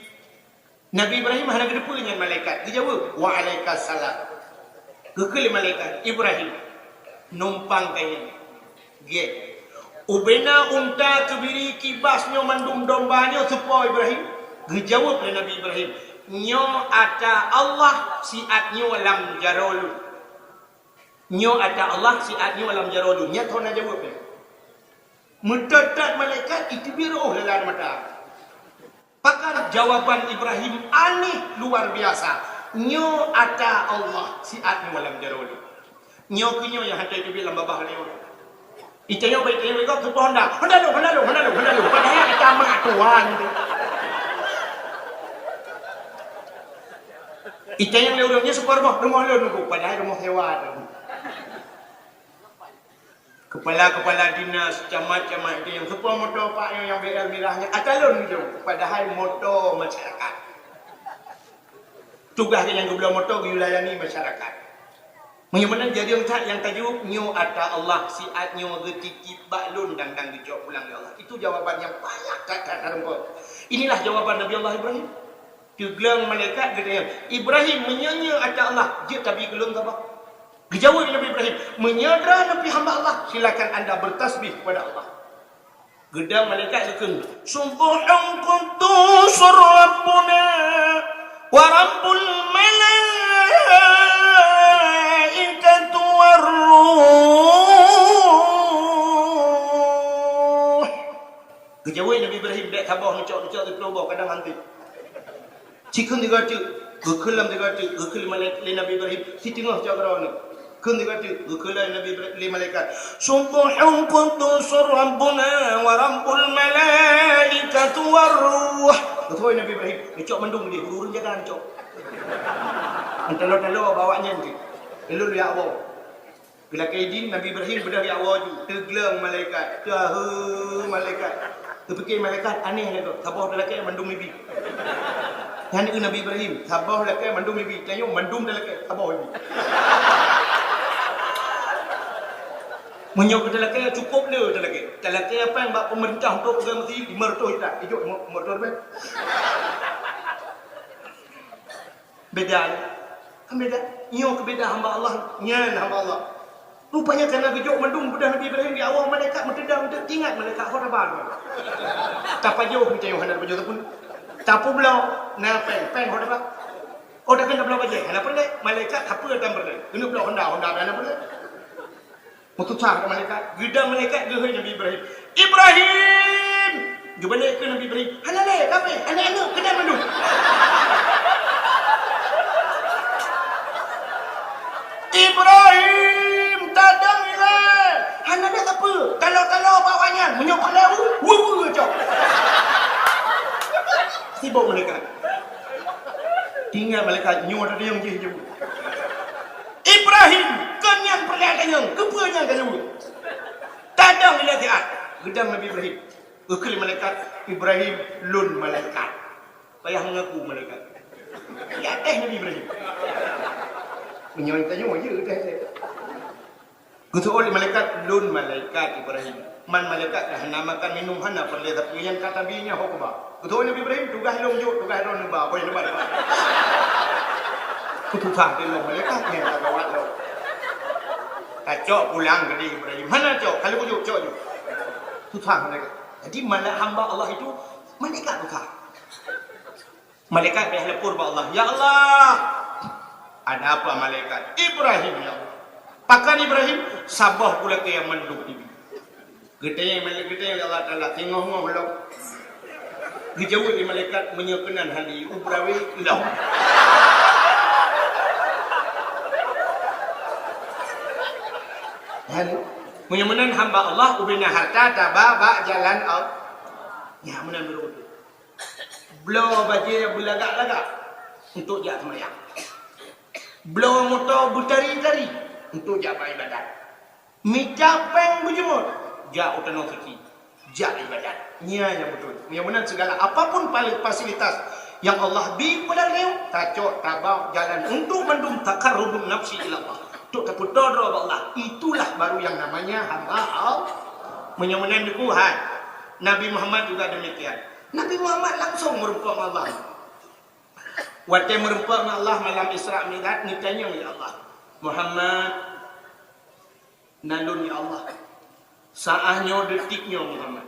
Nabi Ibrahim hana geuteupeue nyan malaikat. Geujaweueb, "Wa'alaikassalam." Geukheun lé malaikat, "Ibrahim, numpang kayém. Gét. Ubena unta keubiri kibas nyoe mandum domba nyoe soe po Ibrahim?" Geujaweueb lé Nabi Ibrahim, "Nyoe ata Allah siat nyoe lam jaroe lôn." Nyoe ata Allah siat nyoe lam jaroe lôn. Nyan thon na jaweueb nyan. Meutot-tot malaikat iteubiet reuôh lam mata. Pakon jawaban Ibrahim aneh luar biasa. Nyoe ata Allah siat nyoe lam jaroe lôn. Nyoe keuh nyoe nyang hana iteubiet lam babah lé ureuëng. Itanyong baik, itanyong baik, keu honda. Honda lôn, honda lôn, honda lôn, honda lôn. Padahai ata mak tuan tu. Itanyong lé ureuëng nyoe sukor boh, rumoh lôn nunggu. Padahai rumoh sewa tu. Kepala-kepala dinas, camat-camat itu nyang seupôt moto pak nyoe nyang B L mirah nyan ata lôn gitu. Padahai moto masyarakat. Tugaih geuh nyang geubloe moto geulayani masyarakat. Meunyoe meunan jareueng that nyang tajaweueb nyoe ata Allah siat nyoe geutitip bak lôn dan, dan geucok pulang lé Allah. Itu jawaban nyang payak that-that hareumpok. Inilah jawaban Nabi Allah Ibrahim. Teugleng malaikat geutanyong, "Ibrahim, meunyoe nyoe ata Allah, jeuet tabi keu lôn saboh." Geujaweueb Nabi Ibrahim, "Meunyoe droeneuh pih hamba Allah, silakan anda bertasbih kepada Allah." Geudong malaikat geukheun, "Subbuhun quddusur Rabbuna wa Rabbul malaikatu war ruh." Geujaweueb Nabi Ibrahim, "Bék saboh neucok-neucok siplôh boh kadang hanté." Sikheun sigoe teuk, geukheun lam sigoe teuk, geukheun lé malaikat lé Nabi Ibrahim, siteungoh cok droeneuh. Kheun sigoe teuk, geukheun lé Nabi Ibra-, lé malaikat, "Subbuhun quddusur Rabbuna wa Rabbul malaikatu war ruh." Geuteupeue Nabi Ibrahim, neucok mandum lé ureuëng jaga neucok. Meutalo-talo bak awaknyan cit. Lôn jak woe. Geulakée idin, Nabi Ibrahim beudôh jak woe ju, teugleng malaikat, teuheu malaikat. Geupike malaikat aneh lagée, saboh talakée mandum ibi. Nyan keuh Nabi Ibrahim, saboh lakée mandum ibi, tanyoe mandum talakée, saboh ibi. Meunyoe keu talakée, cukôp le talakée. Talakée apa nyang bak peumeurintah untuk pegawai meuseujid lima ratus juta, ijok mo-, motor beh. Beda, kan beda. Nyoe keubeda hamba Allah, nyan hamba Allah. Rupanya kana geujok mandum beudôh Nabi Ibrahim di awak malaikat meuteudang, teuingat malaikat ho taba. Tapajoh mita yoh hana tapajoh tapun. Tapubloe na péng, péng ho taba. Oh, dah kena bloe bajée, hana peureulée. Malaikat hapeu dan peureulée. Keuneuk bloe honda, honda hana peureulée. Meususah keu malaikat. Geudong malaikat geuhôi Nabi Ibrahim. "Ibrahim!" Geubalek keu Nabi Ibrahim. "Hana lé, tapi aneuk-aneuk keunan mandum." "Ibrahim, tadong ilée! Hana lé sapeue, talo-talo bak awaknyan, meunyoe keu lé u, wu-wu cok." Sibok malaikat. Tinggai malaikat nyoe tadi nyang jih jeuet. "Ibrahim, kon nyan peureulée tanyong, keupeue nyang ka jaweueb?" Tadong ilée siat, geudong Nabi Ibrahim. Geukheun lé malaikat, "Ibrahim, lôn malaikat." Payah mengaku malaikat. Di ateueh Nabi Ibrahim. Meunyoe tanyoe, ya, ateueh. Geuseuôt lé malaikat, "Lôn malaikat Ibrahim." Man malaikat ka hana makan minum, hana peureulée sapeue nyang ka tabi nyan ho keuba. Geuseuôt Nabi Ibrahim, "Tugaih lôn jok, tugaih droeneuh ba, boh neuba, neuba." Susah lé lôn malaikat nyan, ka gawat lôn. Tacok pulang keudeh Ibrahim. Hana cok, ka lheueh jok, cok jok. Susah malaikat. Jadi, malah hamba Allah itu, malaikat susah. Malaikat payah lapor bak Allah, "Ya Allah, ada apa malaikat?" "Ibrahim, ya Allah." "Pakon Ibrahim?" "Saboh pula keu nyang mandum ibi." Geutanyong malaikat, geutanyong lé Allah Taala, "Teungoh-ngoh lom?" Geujaweueb lé malaikat, "Meunyoe keunan hali, u beurawe lom." Hali. Meunyoe meunan hamba Allah, ubena harta taba bak jalan Allah. Ya, meunan beureutu. Bloe bajée beulagak-lagak. untuk jak seumayang. Bloe moto beutari-tari untuk jak bak ibadat. Mita péng beujeuet jak u Tanoh Suci, jak ibadat. Nyan nyang beutôi. Nyang meunan segala apapun pali-, fasilitas yang Allah bi kepada nyoe, tacok tabak jalan untuk mandum taqarrubun nafsi ila Allah. Untuk tapeutoe droe bak Allah. Itulah baru yang namanya hamba Allah. Meunyoe meunan dikeue hai, Nabi Muhammad juga demikian. Nabi Muhammad langsung meureumpok ngon Allah. Watée meureumpok ngon Allah malam Isra Mi'raj, neutanyong, "Ya Allah, Muhammad, na lôn, ya Allah. Saah nyoe, detik nyoe, Muhammad.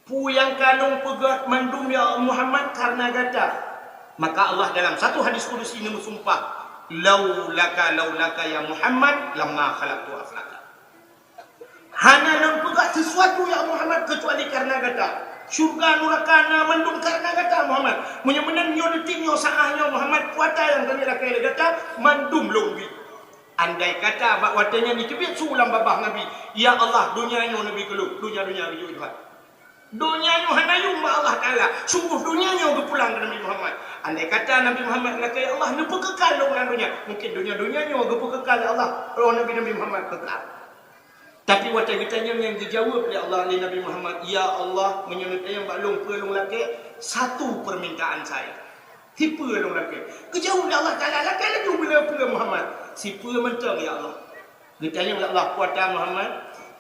Peue nyang ka lôn peugét mandum, ya Muhammad, kareuna gata." Maka Allah dalam satu hadis kudusi neumeusumpah, "Laulaka, laulaka, ya Muhammad, lamma khalaqtu aflaka." Hana lôn peugah sesuatu, ya Muhammad, keucuali kareuna gata. Syurga, nuraka na mandum kareuna gata, Muhammad. Meunyoe meunan nyoe detik nyoe, saah nyoe, Muhammad, kuasa nyang keuneuk lakée lé gata, mandum lôn bi. Andai kata bak watée nyan jiteubiet su lam babah Nabi, "Ya Allah, donya nyoe neubi keu lôn, donya-donya geujok Tuhan. Donya nyoe hana yum bak Allah Taala, sunggoh donya nyoe geupulang keu Nabi Muhammad." Andai kata Nabi Muhammad lakée, "Ya Allah, neupeukeukai lôn lam donya," mungkin donya-donya nyoe geupeukeukai lé Allah, roh Nabi, Nabi Muhammad keukai. Tapi watée geutanyong nyang geujaweueb lé Allah lé Nabi Muhammad, "Ya Allah, meunyoe neutanyong bak lôn peue lôn lakée, satu permintaan saya." "Sipeue lôn lakée?" Geujaweueb lé Allah Taala, "Lakée laju beu-, peue Muhammad." "Sipeue mantong, ya Allah?" Geutanyong lé Allah, "Peue ata Muhammad?"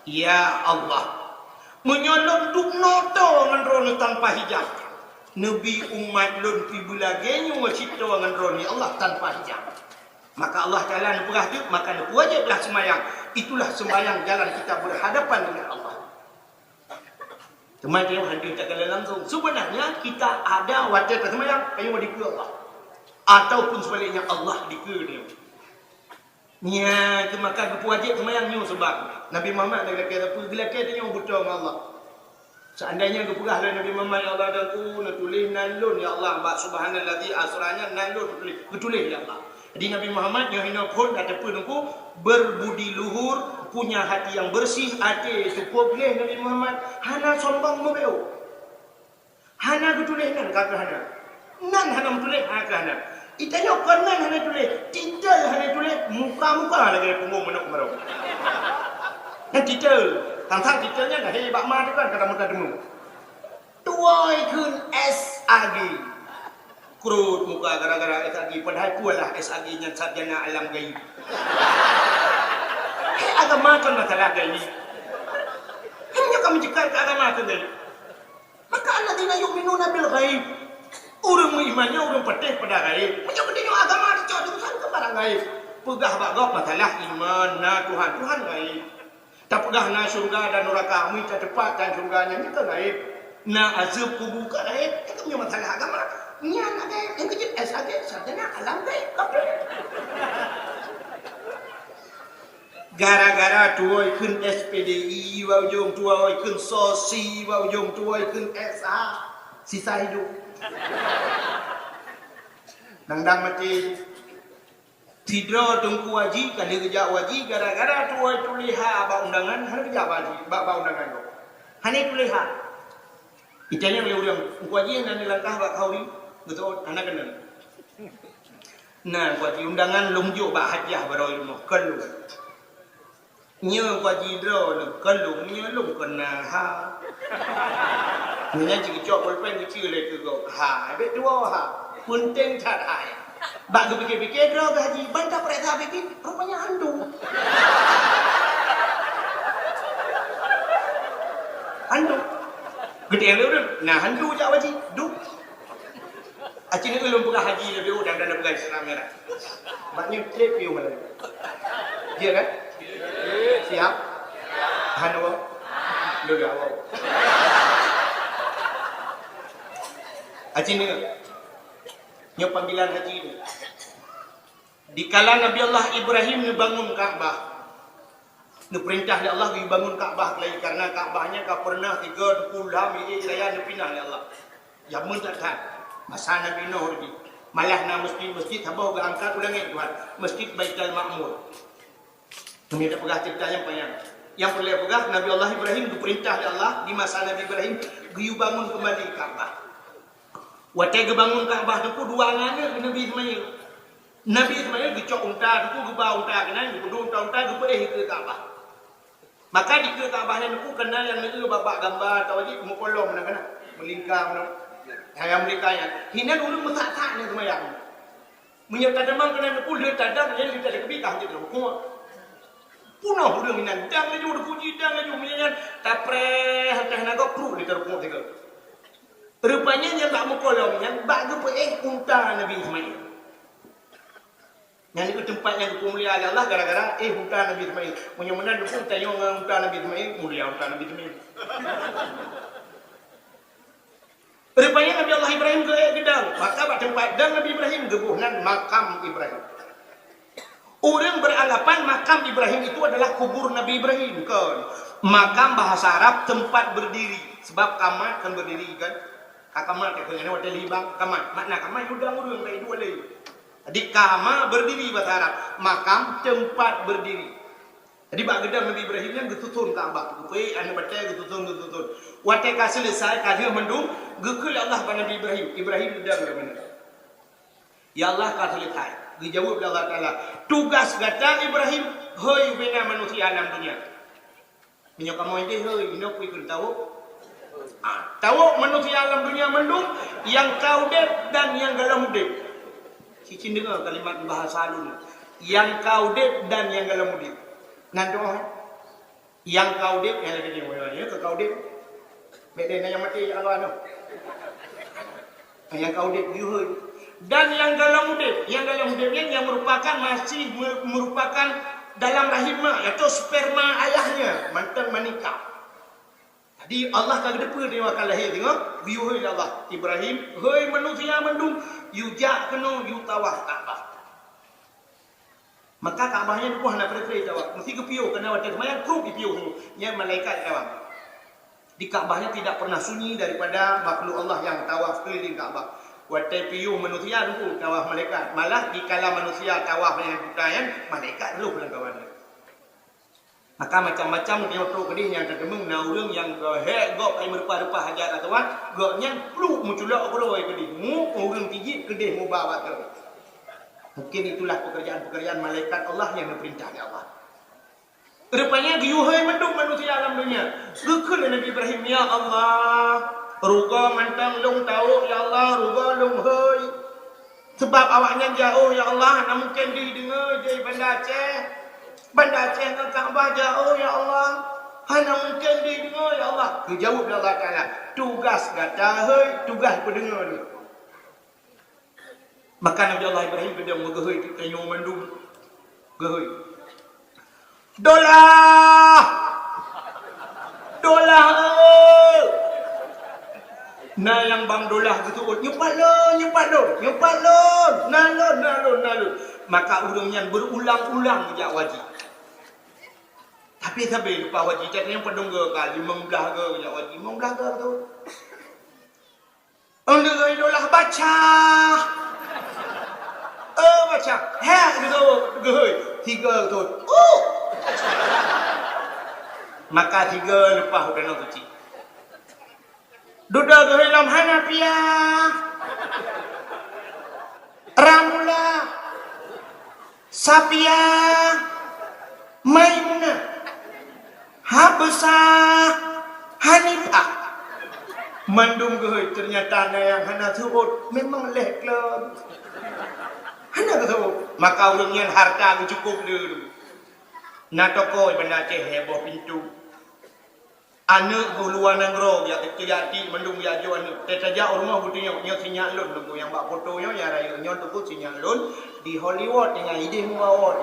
"Ya Allah, meunyoe lôn dubnoe toe ngon droeneuh tanpa hijab, neubi umat lôn pih beulagée nyoe cit toe ngon droeneuh, ya Allah, tanpa hijab." Maka Allah Taala neupeugah teuk, maka neuwajéblah seumayang. Itulah seumayang jalan kita berhadapan dengan Allah. Teuma tanyoe hana takalon langsung. Sebenarnya kita ada watée taseumayang, tanyoe dikeue Allah. Ataupun sebaliknya, Allah dikeue tanyoe. Nyan keuh maka geupeuwajéb seumayang nyoe, sebab Nabi Muhammad lagée sapeue geulakée tanyoe beutôi ngon Allah. Seandainya geupeugah lé Nabi Muhammad, "Ya Allah, Tuhanku, neutuléh nan lôn, ya Allah, bak Subhanalladzi asra nyan nan lôn neutuléh," geutuléh lé Allah. Jadi Nabi Muhammad nyoe hinoe phon ka teupeu Teungku berbudi luhur, punya hati yang bersih, até cukup gleh Nabi Muhammad, hana sombong meubeuet. Hana geutuléh nan ka keuh hana. Nan hana meutuléh, ha keuh hana. Itanyoe kon nan hana tuléh, titel hana tuléh, muka-muka lagée punggong manok kemarau. Nyan titel, tang-tang titel nyan lahé bak ma teuh kan, ka tameuta teumeu. Tuwoe kheun S A G. Krot muka gara-gara S A G, padahai peue lah S A G nyan sarjana alam gaib. Hé agama kon masalah gaib. Hanya ka meuceukat keu agama kon gaib. Maka alladzina yu'minuna bil ghaib. Ureuëng meuiman nyan ureuëng patéh pada ghaib. Meunyoe geutanyoe agama teucok jurusan keu barang ghaib. Peugah bak gob masalah iman, na Tuhan, Tuhan ghaib. Tapeugah na syurga dan nuraka, mita teupat dan syurga nyan, nyan ka ghaib. Na azeueb kubu ka ghaib, nyan ka meunyoe masalah agama. Nyan ada nyang keujeuet S A G, sarjana alam ghaib, kafé. Gara-gara tuwoe kheun S P D I bak ujong, tuwoe kheun sosi bak ujong, tuwoe kheun S H, sisa hidup. Dang-dang maté. Sidroe Teungku Haji ka lheueh geujak u haji gara-gara tuwoe tuléh ha bak undangan, hana geujak bak haji, bak, bak undangan gob. Hana tuléh ha. Itanyong lé ureuëng, "Teungku Haji hana neulangkah bak khauri?" Geuteuôt, "Hana keunong." Nah, buat di undangan lôn jok bak hadiah baroe inoe, kon lôn. Nyoe buat di droeneuh, kon lôn, nyoe lôn kon na ha. Nyan cit geucok pulpen geucue lé keu gob. Ha, bèk tuwoe ha. Peunteng that hai. Bak geupike-pike droe geuh haji, ban tapareksa bikin, rupanya hantu. Hantu. Geutanyoe lé ureuëng, na hantu jak haji, duek. Aci nyoe lôn peugah haji leubeh udang dan peugah Islam ya. Bak nyoe trép piôh malam. Ya kan? Siap? Hana woe? Lôn ya woe. Aci nyoe. Nyoe panggilan haji nyoe. Dikala Nabi Allah Ibrahim neubangun Ka'bah, neupeurintah lé Allah geubangun Ka'bah lagi, karena Ka'bah nyan ka pernah tiga puluh lham ié raya neupinah lé Allah. Jameun that-that, masa Nabi Nuh tadi. Malah na masjid-masjid saboh geuangkat u langét Tuhan, Masjid Baitul Ma'mur. Kami dak peugah cerita nyang panyang. Nyang peureulée peugah, Nabi Allah Ibrahim geupeurintah lé Allah di masa Nabi Ibrahim geuyue bangun keumbali Ka'bah. Watée geubangon Ka'bah teungku dua aneuëk Nabi Ismail. Nabi Ismail geucok unta teungku, geuba unta keunan, geupeudong unta-unta, geupeuéh dikeue Ka'bah. Maka dikeue Ka'bah nyan teungku keunan nyang neueu bak-bak gamba atawa jih meukolom na keunan, meulingka meunan. Nyang meulingka nyan. Hinan ureuëng meusak-sak nyang seumayang. Meunyoe tadamang keunan teungku lheueh tadang, nyan lheueh tadang keubi ka hanjeuet rukuk. Punoh ureuëng inan, dang laju teungku jidang laju, meunyoe nyan tapreh hanteh nagoe pruet lé teurukuk sigoe. Rupanya nyang bak meukolom nyan bak geupeuéh unta Nabi Ismail. Nyan dikeue teumpat nyang geupeumulia lé Allah gara-gara éh unta Nabi Ismail. Meunyoe meunan teungku tanyoe ngon unta Nabi Ismail, mulia unta Nabi Ismail. Rupanya Nabi Allah Ibrahim geuék geudang, maka bak teumpat dang Nabi Ibrahim geuboh nan makam Ibrahim. Ureuëng beranggapan makam Ibrahim itu adalah kubur Nabi Ibrahim, kon. Makam bahasa Arab tempat berdiri, sebab kamat kan berdiri kan. Ka kamat ka keunan watée libang, kamat. Makna kamat udang ureuëng tak dua lé. Jadi kama berdiri bahasa Arab, makam tempat berdiri. Jadi bak geudang Nabi Ibrahim nyan geususun Ka'bah. Geupeuék aneuëk batée geususun, geususun. Watée ka seuleusai, ka lheueh mandum, geukheun lé Allah bak Nabi Ibrahim. Ibrahim geudang lam meunan. Ya Allah, ka seuleusai. Geujaweueb lé Allah Taala, tugas gata Ibrahim, hôi bina manusia lam dunia. Meunyoe kamoe ideh hôi, inoe peue kheun tawök? Ah, tawök manusia lam dunia mandum, nyang ka udeb dan nyang gohlom udeb. Cicing deungoe kalimat bahasa lôn. Nyang ka udeb dan nyang gohlom udeb. Nan doh, nyang ka udeb, nyang lagée nyoe, ya, ka udeb. Bék lé na nyang maté, ya Allah, noh. Nyang ka udeb, yue hôi. Dan nyang gohlom udeb, nyang gohlom udeb nyan nyang merupakan, masih me-, merupakan dalam rahim mak, atau sperma ayahnya, mantong menikah. Jadi, Allah ka geuteupeue dia akan lahé singoh, geuyue hôi lé Allah. Ibrahim, hôi manusia mandum, yue jak keunoe, yue tawaf Ka'bah. Maka Ka'bah nyan dua hana pre-pre tawaf. Meusti geupiôh, keunan watée seumayang, krup jipiôh. Nyan malaikat tawaf. Di Ka'bah nyan tidak pernah sunyi daripada makhluk Allah yang tawaf keliling Ka'bah. Watée piôh manusia teungku tawaf malaikat. Malah dikala manusia tawaf dengan buta nyan, malaikat roh lam kawan. Maka macam-macam nyoe trok keudeh nyang tateumeung na ureuëng nyang geuhek gob ai meureupah-reupah Hajar Aswad, gobnyan pluek meuculok keudroe keudeh, mu ureuëng tijik keudeh muba bak keudeh. Mungkin itulah pekerjaan-pekerjaan malaikat Allah nyang geupeurintah lé Allah. Rupanya geuyue hôi mandum manusia lam dunia. Geukheun lé Nabi Ibrahim, "Ya Allah, rugoe mantong lôn tawök, ya Allah, rugoe lôn hôi." Sabab awaknyan jiôh, ya Allah, hana mungken jideungoe di Banda Aceh. Banda Aceh ngon Ka'bah jiôh, ya Allah. Hana mungken jideungoe, ya Allah. Geujaweueb lé Allah Taala, "Tugas gata hôi, tugas peudeungoe lôn." Maka Nabi Allah Ibrahim geudong meugeuhôi tanyoe mandum. Geuhôi. Dolah! Dolah, eh! Na nyang bang dolah geuseuôt, "Nyupat lôn, nyupat lôn, nyupat lôn! Na lôn, na lôn, na lôn!" Maka ureuëng nyan beurulang-ulang geujak haji. Tapi sabe leupah haji, tat nyang padum goe ka, limong blaih goe geujak haji, limong blaih goe tu. Ôn lagée idolah baca. Oh, baca. Hek, gitu, geuhôi. Tiga, gitu. Uh! Maka tiga leupah u Danau Suci. Dudoe geuhôi lom Hanafiah. Ramlah. Safiah, Maimunah, Habsah, Hanifah. Mandum geuhôi, ternyata na nyang hana seuôt, memang leh klon. Hana seuôt. Maka ureuëng nyan harta geucukôp le. Na toko Banda Aceh, heboh pintoe. Aneuëk boh luwa nanggroe, jak keucil jak tiek mandum jak jok aneuëk. Teutajak u rumoh geutunyok, "Nyoe sinyak lôn, Teungku, nyang bak foto nyoe, nyang rayeuk nyoe, Teungku, sinyak lôn di Hollywood, teungoh ideh muka awot."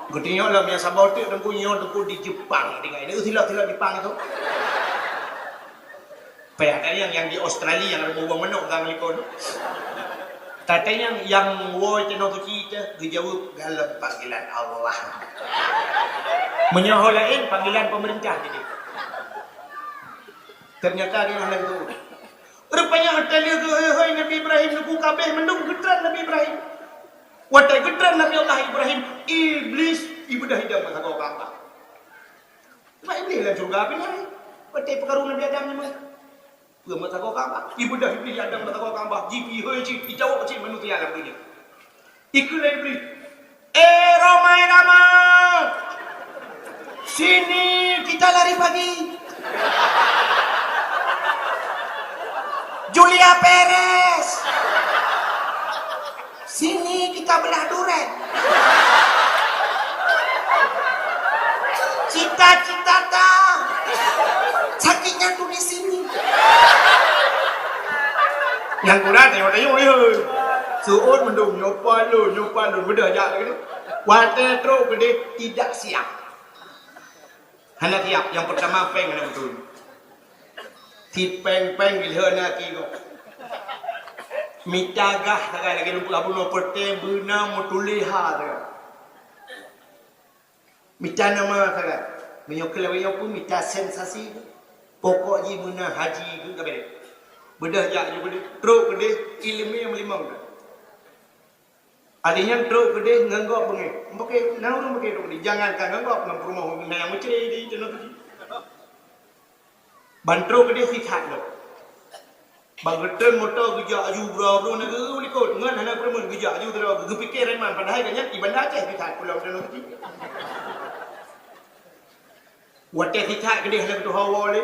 Geutunyok lom nyang saboh teuk, Teungku, nyoe, Teungku, di Jepang, teungoh ideh, silap-silap Jepang itu. Payah tanyong nyang di Australia nyang ada bubong manok gam likot. Tatanyong nyang woe teunoh suci teuh geujaweueb galom panggilan Allah. Meunyoe ho laén panggilan pemerintah jadi. Ternyata dia hana itu. Rupanya hotel itu, hoi, hoi, Nabi Ibrahim, Teungku, kabeh mandum geutren Nabi Ibrahim. Watée geutren Nabi Allah Ibrahim, Iblis ibeudôh idong masa goe bak Allah. Mak Iblis lam syurga pih nyan. Watèe peukaru Nabi Adam nyan meunan. Peue meusagoe Ka'bah? Ibeudoh Iblih Adam meusagoe Ka'bah, jipihôi cit, ijaweueb cit manusia lam donya. Ikheun lé Iblih, "Eh, Rhoma Irama! Sini kita lari pagi! Julia Perez! Sini kita belah duren! Cita-citata! Sakitnya tuh di sini!" Nyang kurang tengok-tengok dia. Seuôt meunan, nyoe pat lôn, nyoe pat lôn, beudoh jak lagèe nyoe. Watèe trok keudéh tidak siap. Hana siap, nyang peurtama pèng hana beutôi. Sit pèng-pèng geuh na ki gob. Mita gah sagai lagèe lôn peugah bunoe, peureutèe beuna meutuléh ha sagai. Mita nama sagai. Meunyoe keu lawét nyoe pun mita sensasi. Pokok jih meunan haji keu ka bèrèh. Beudoh jak ju keudéh, trok keudéh, ileumèe meulimong. Adak nyan trok keudéh ngon gob beungéh. Meupaké, na ureueng meupaké trok keudéh. Jangankan ngon gob, ngon peurumoh na nyang meucre di teunoh teuji. Ban trok keudéh sit that lom. Ban geutreun moto geujak aju bra-bra nanggroe likot. Ngon hana peureumeun geujak aju sidroe. Geupike reman padahai gobnyan di Banda Aceh sit that pulo teunoh teuji. Watèe sit that keudéh hana geutuho woe lé.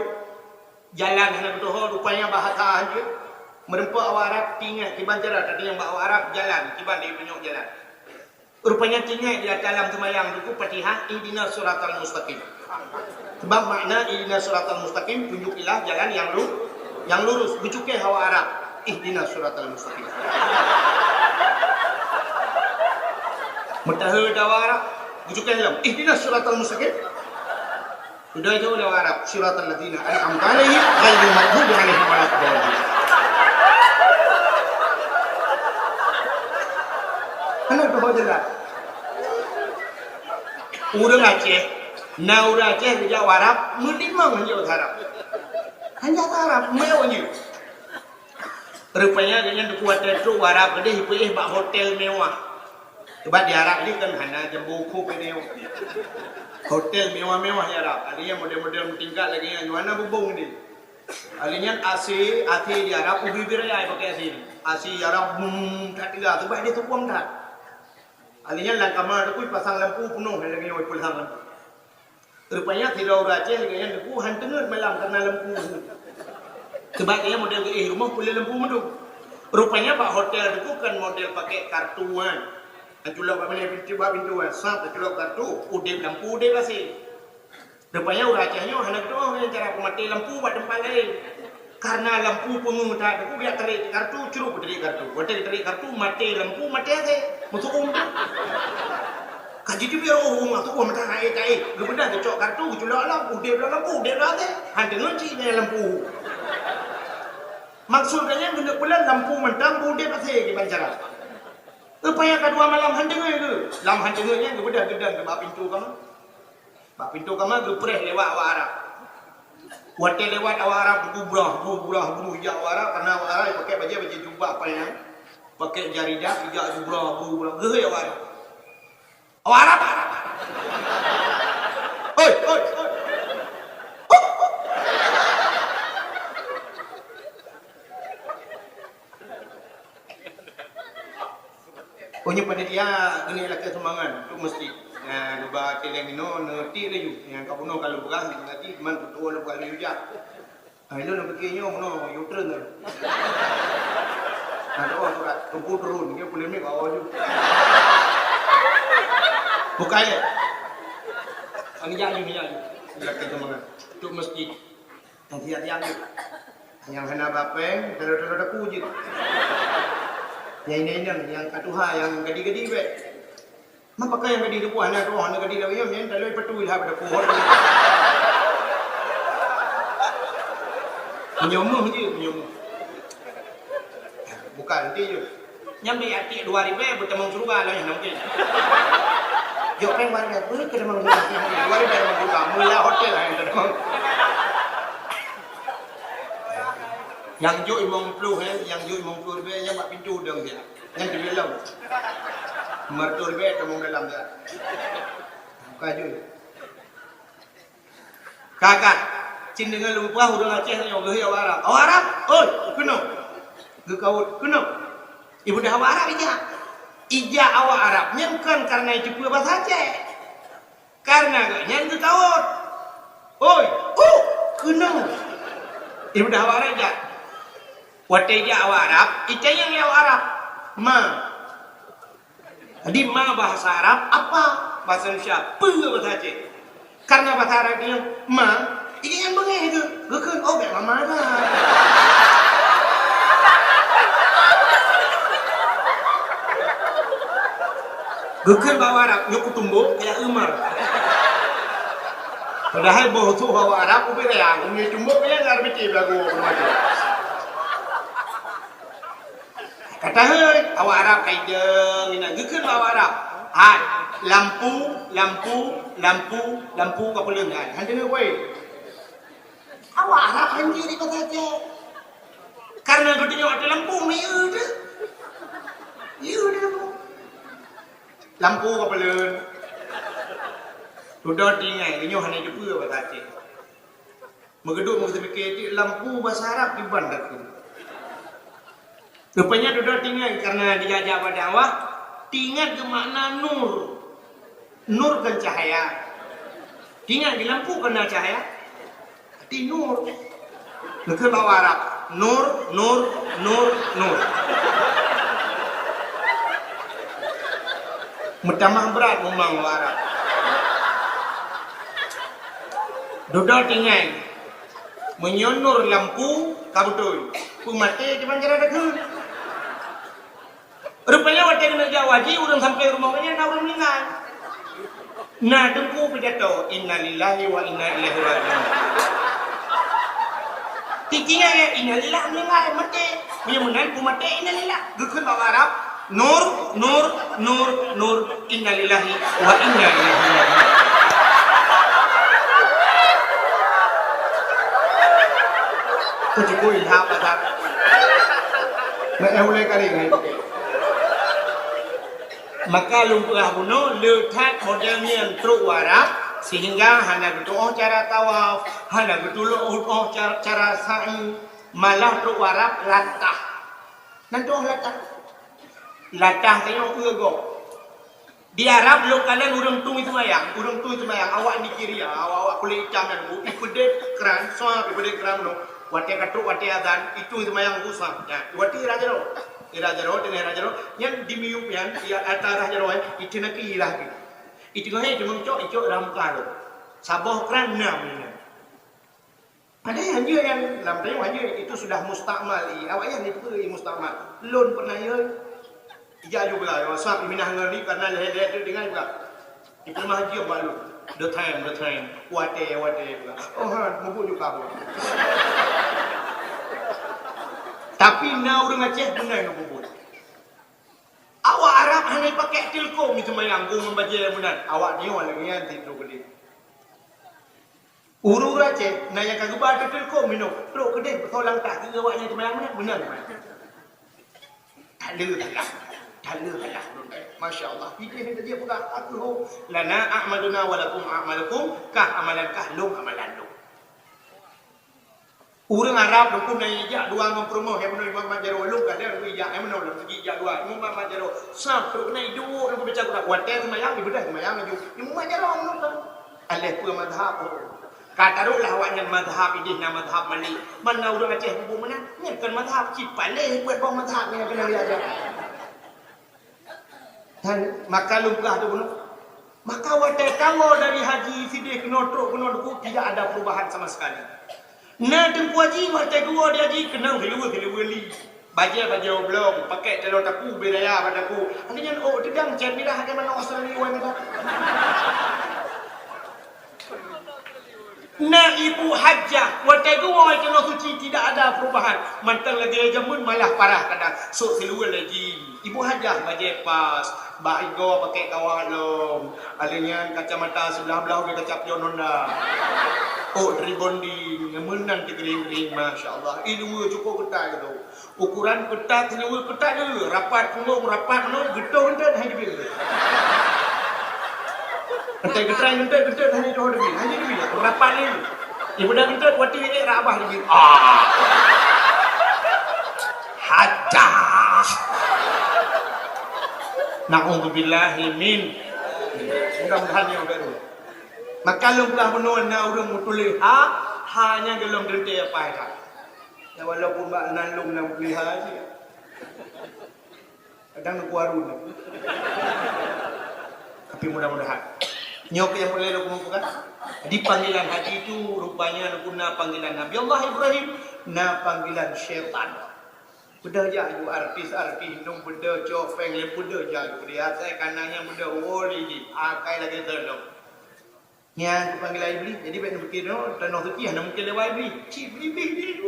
Jalan hana geutuho, rupanya bahasa hanjeuet. Meureumpok awak Arab teuingat kiban cara tateunyang bak awak Arab jalan, kiban di peunyok jalan. Rupanya teuingat di ateueh lam seumayang Teungku Fatihah, "Ihdinas siratal mustaqim." Sabab makna "Ihdinas siratal mustaqim", tunjukilah jalan yang lu-, yang lurus. Geucukéh awak Arab, "Ihdinas siratal mustaqim." Meutaheu dawa Arab, geucukéh lom, "Ihdinas siratal mustaqim." Udah jauh lewat Arab, "Siratal ladzina an'amta 'alaihim, ghairil maghdubi 'alaihim waladdallin." Hana geutuho jalan. Ureueng Aceh, na ureueng Aceh geujak u Arab, meulimong hanjeuet Arab. Hanjeuet Arab, meu'en jih. Rupanya gobnyan Teungku watèe trok u Arab keudéh, ipeuéh bak hotel mewah. Sabab di Arab jih kan hana jambo khup lagèe nyoe. Hotel mewah-mewah di Arab. Adak nyan model-model meutingkat lagèe nyan, nyoe hana bubông deh. Adak nyan A C, A C di Arab ubé-ubé raya pakai A C. A C di Arab bum that teuga, sabab di tukang that. Adak nyan lam kama Teungku pasang lampu peunoh lagèe nyoe, pasang lampu. Rupanya sidroe ureueng Aceh lagèe nyan Teungku han teungeut malam karena lampu. Sabab gobnyan model geuéh rumoh peureulèe lampu meuduek. Rupanya bak hotel Teungku kan model pakai kartu kan. Taculok bak binéh pintoe, bak pintoe kan. Sat taculok kartu, udép lampu, udép A C. Rupanya ureueng Aceh nyoe hana geutuho cara peumaté lampu bak teumpat laén. Karena lampu peungeuh that, Teungku geujak tarék kartu, crup tarék kartu. Watèe tarék kartu, maté lampu, maté A C. Meusu'um. Ka jiteubiet, oh, meusu'um, mata aé, aé. Geubeudôh geucok kartu, geuculok lam, udép lam lampu, udép lam A C. Han teungeut cit nyan lampu. Maksud gobnyan geuneuk peuleueh lampu mantong, udép A C kiban cara. Rupanya ka dua malam han teungeut geuh. Lam han teungeut nyan geubeudôh geudong bak pintoe kama. Bak pintoe kama geupreh lewat awak Arab. Watèe lewat awak Arab, geubrah, geubrah, geubrah jak awak Arab, karena awak Arab pakai bajèe, bajèe jubah panyang, pakai jaridah, jak geubrah, geubrah, geuhôi awak Arab. Awak Arab, Arab, Arab. Hoi, hoi, hoi. Oh, nyoe panitia keuneuk lakèe sumbangan untuk meuseujid. Nah, geuba céléng inoe, neuti laju. Nyang ka bunoe ka lôn peugah, nanti man tutoe lôn peugah laju jak. Ah, ilôn lôn piké nyoe bunoe U-turn tu. Nah, doa surat, tumpu turun, dia boleh mik bawa laju. Bukai. Ani jak laju, jak laju. Lakèe sumbangan untuk meuseujid. Nyang siap-siap jeuet. Nyang hana ba péng, talo-talo daku jeuet. Nyang inong-inong, nyang ka tuha, nyang gadi-gadi bèk. Ma pakon nyang gadi daku, hana tuha, hana gadi lawét, nyan talo ipatui lah bak daku. Meunyoe meuh jeuet, meunyoe meuh. Bukan, nanti jeuet. Nyan bèk atik dua ribèe beutamong syeuruga lagèe nyan mungken. Jok péng dua ribèe, beuh, keutamong syeuruga. Dua ribèe tamong syeuruga, mula hotel lah nyang teutamong. Nyang jok limong ploh, eh, nyang jok limong ploh ribèe, nyang bak pintoe dong dia. Nyan teubiet lom. Lima ratus ribèe tamong dalam dia. Buka jok. Ka, ka. Deungon lôn peugah ureuëng Aceh nyoe geuhôi awak Arab. Awak Arab, oi, keunoe. Geukawot, keunoe. Ibudah awak Arab ijak. Ijak awak Arab nyan kon kareuna jiteupeue basa Aceh. Kareuna geuh nyan geukawot. Oi, uh, keunoe. Ibudah awak Arab ijak. Watée ijak awak Arab, itanyong lé awak Arab. Ma. Jadi ma bahasa Arab apa? Bahasa Indonesia peue bahasa Aceh? Karena bahasa Arab dia ma, ini yang bengeh itu. Geukheun, oh, bek mama dah. Geukheun bahasa Arab, nyoe kutumbok kayak Umar. Padahal boh tu bahasa Arab, ubit ya, nyoe tumbok kayak ngar bici belagu macam. Ka tahôi, awak Arab ka idong inan geukheun bak awak Arab. Hai, lampu, lampu, lampu, lampu ka peuleueng hai. Han deungoe wai. Awak Arab han jeuet di kota Aceh. Karena geutanyoe ada lampu, miyeu tu. Miyeu tu lampu. Lampu ka peuleueng. Dudoe tinggai, nyoe hana jeuet peue bak Aceh. Meugeudok meugeupike cit lampu basa Arab kiban takheun. Rupanya dudoe tingat karena diajak bak dakwah, tingat geumakna nur. Nur kan cahaya. Tingat di lampu kena cahaya. Hati nur. Geukheun bak Arab, nur, nur, nur, nur. Meutamah brat mumang Arab. Dudoe tingai. Meunyoe nur lampu ka beutôi, peumaté kiban cara takheun. Rupanya watée keuneuk jak haji, ureuëng sampai rumoh nyan na ureuëng meuninggai. Na teungku pidato, "Innalillahi wa inna ilaihi raji'un." Titingai, "Innalillah, meuninggai, maté." Meunyoe meunan peumaté, "Innalillah." Geukheun bak Arab, "Nur, nur, nur, nur, innalillahi wa inna ilaihi raji'un." Keucukup ilham pasal. Mek eh ulai kali ngai. Maka lôn peugah bunoe le that model nyan trok u Arab, sehingga hana geutuoh cara tawaf, hana geutuoh cara, cara sa'i, malah trok u Arab latah. Nan tuoh latah. Latah tanyoe eu gob. Di Arab lôn kalon ureuëng tueng seumayang, ureuëng tueng seumayang, awak Nigeria, awak-awak kulét itam nyan, ipeudeh kran, sa ipeudeh kran nyoe. Watée ka trok, watée azan, itueng seumayang busa. Nyan, watée raja Ira jaroe, teungoh ira jaroe, nyan di miyueb nyan, di ata rah jaroe, eh, itu nak kira lagi. Itu ngahai cuma cok, icok dalam muka tu. Saboh kran enam ni. Ada yang hanya yang dalam tayong hanya itu sudah mustakmal, i, awak yang itu i mustakmal. Lôn pernah ya, ija juga, ya, sebab minah ngeri karena leher-leher tu dengan juga. Di peuleumah haji bak lôn. The time, the time. Watée, watée pula. Oh, ha, mubuet juga aku. Tapi na ureuëng Aceh beuna nyang mubuet. Awak Arab hana pakai tilkom itu mayang gong membajai meunan. Awak nyoe lagi nyan tidur gede. Ureuëng Aceh na nyang ka geuba tilkom minong. Trok keudeh beutôi lam tak keu awak nyan seumayang meunan, meunan seumayang. Taleue salah. Taleue salah. Masya Allah. Ideh ni tadi peugah, aku ho. Lana a'maluna wa lakum a'malukum, kah amalan kah, lôn amalan lôn. Ureuëng Arab dukun na ijak dua ngon peurumoh, yang meunoe Imam Mat Jaroe, lôn kadang aku ijak, yang meunoe lam segi ijak dua. Imam Mat Jaroe, sab trok na iduek, aku baca Quran. Watée seumayang, ibadah seumayang laju. Imam Mat Jaroe, meunoe kan. Aléh peue mazhab. Ka taruhlah awaknyan mazhab ideh na mazhab Malik. Mana ureuëng Aceh bubuet meunan? Nyan kon mazhab, cit paléh buet boh mazhab nyang keuneuk diajar. Dan maka lôn peugah tu bunoe. Maka watée kawoe dari haji sideh keunoe trok keunoe duku tidak ada perubahan sama sekali. Na teungku haji watée geuwoe di haji keunong siluweue-siluweue li. Bajée-bajée oblong, pakek taloe taku, bée raya bak taku. Hana nyan ôk teudang cét mirah lagée manok Australia wan nyan. Na ibu hajah, watée geuwoe keunoe suci tidak ada perubahan. Mantong lagée jameun malah parah kadang. Sok siluweue lagi. Ibu hajah bajée pas, bak igoe pakek kawat lom. Ada nyan kacamata seubelah-belah udah kaca pion Honda. Ôk rebonding, meunan teugering-gering, masya Allah. Ilmu cukup ketat gitu. Ukuran ketat, siluweue ketat lé, rapat punggong, rapat meunoe, geutoh entet hana jibil. Entet geutrai entet, entet hana jidoh jibil, hana jibil, rapat lé. Ibu dah kentut, waktu ini rabah lagi. Ah. Hajah. Na'udzubillah min. Mudah-mudahan yang baru. Maka lôn peugah bunoe na ureuëng meutuléh ha, ha nyan golom teuntée apa ya. Ya walaupun bak nan lôn na meutuléh ha cit. Kadang aku harun. Tapi mudah-mudahan. Nyoe keuh nyang peureulée lôn peugah. Di panggilan haji itu rupanya na panggilan Nabi Allah Ibrahim, na panggilan syaitan. Beudôh jak ju artis-artis nyoe, beudôh cok péng lé, beudôh jak ju dia, saya kananya beudôh woli di akai lagi teunoh. Nyan geupanggilan Iblih. Jadi bék neupikir, "Oh, tanoh teuki hana mungken lewat Iblih." Cit Iblih, Iblih tu.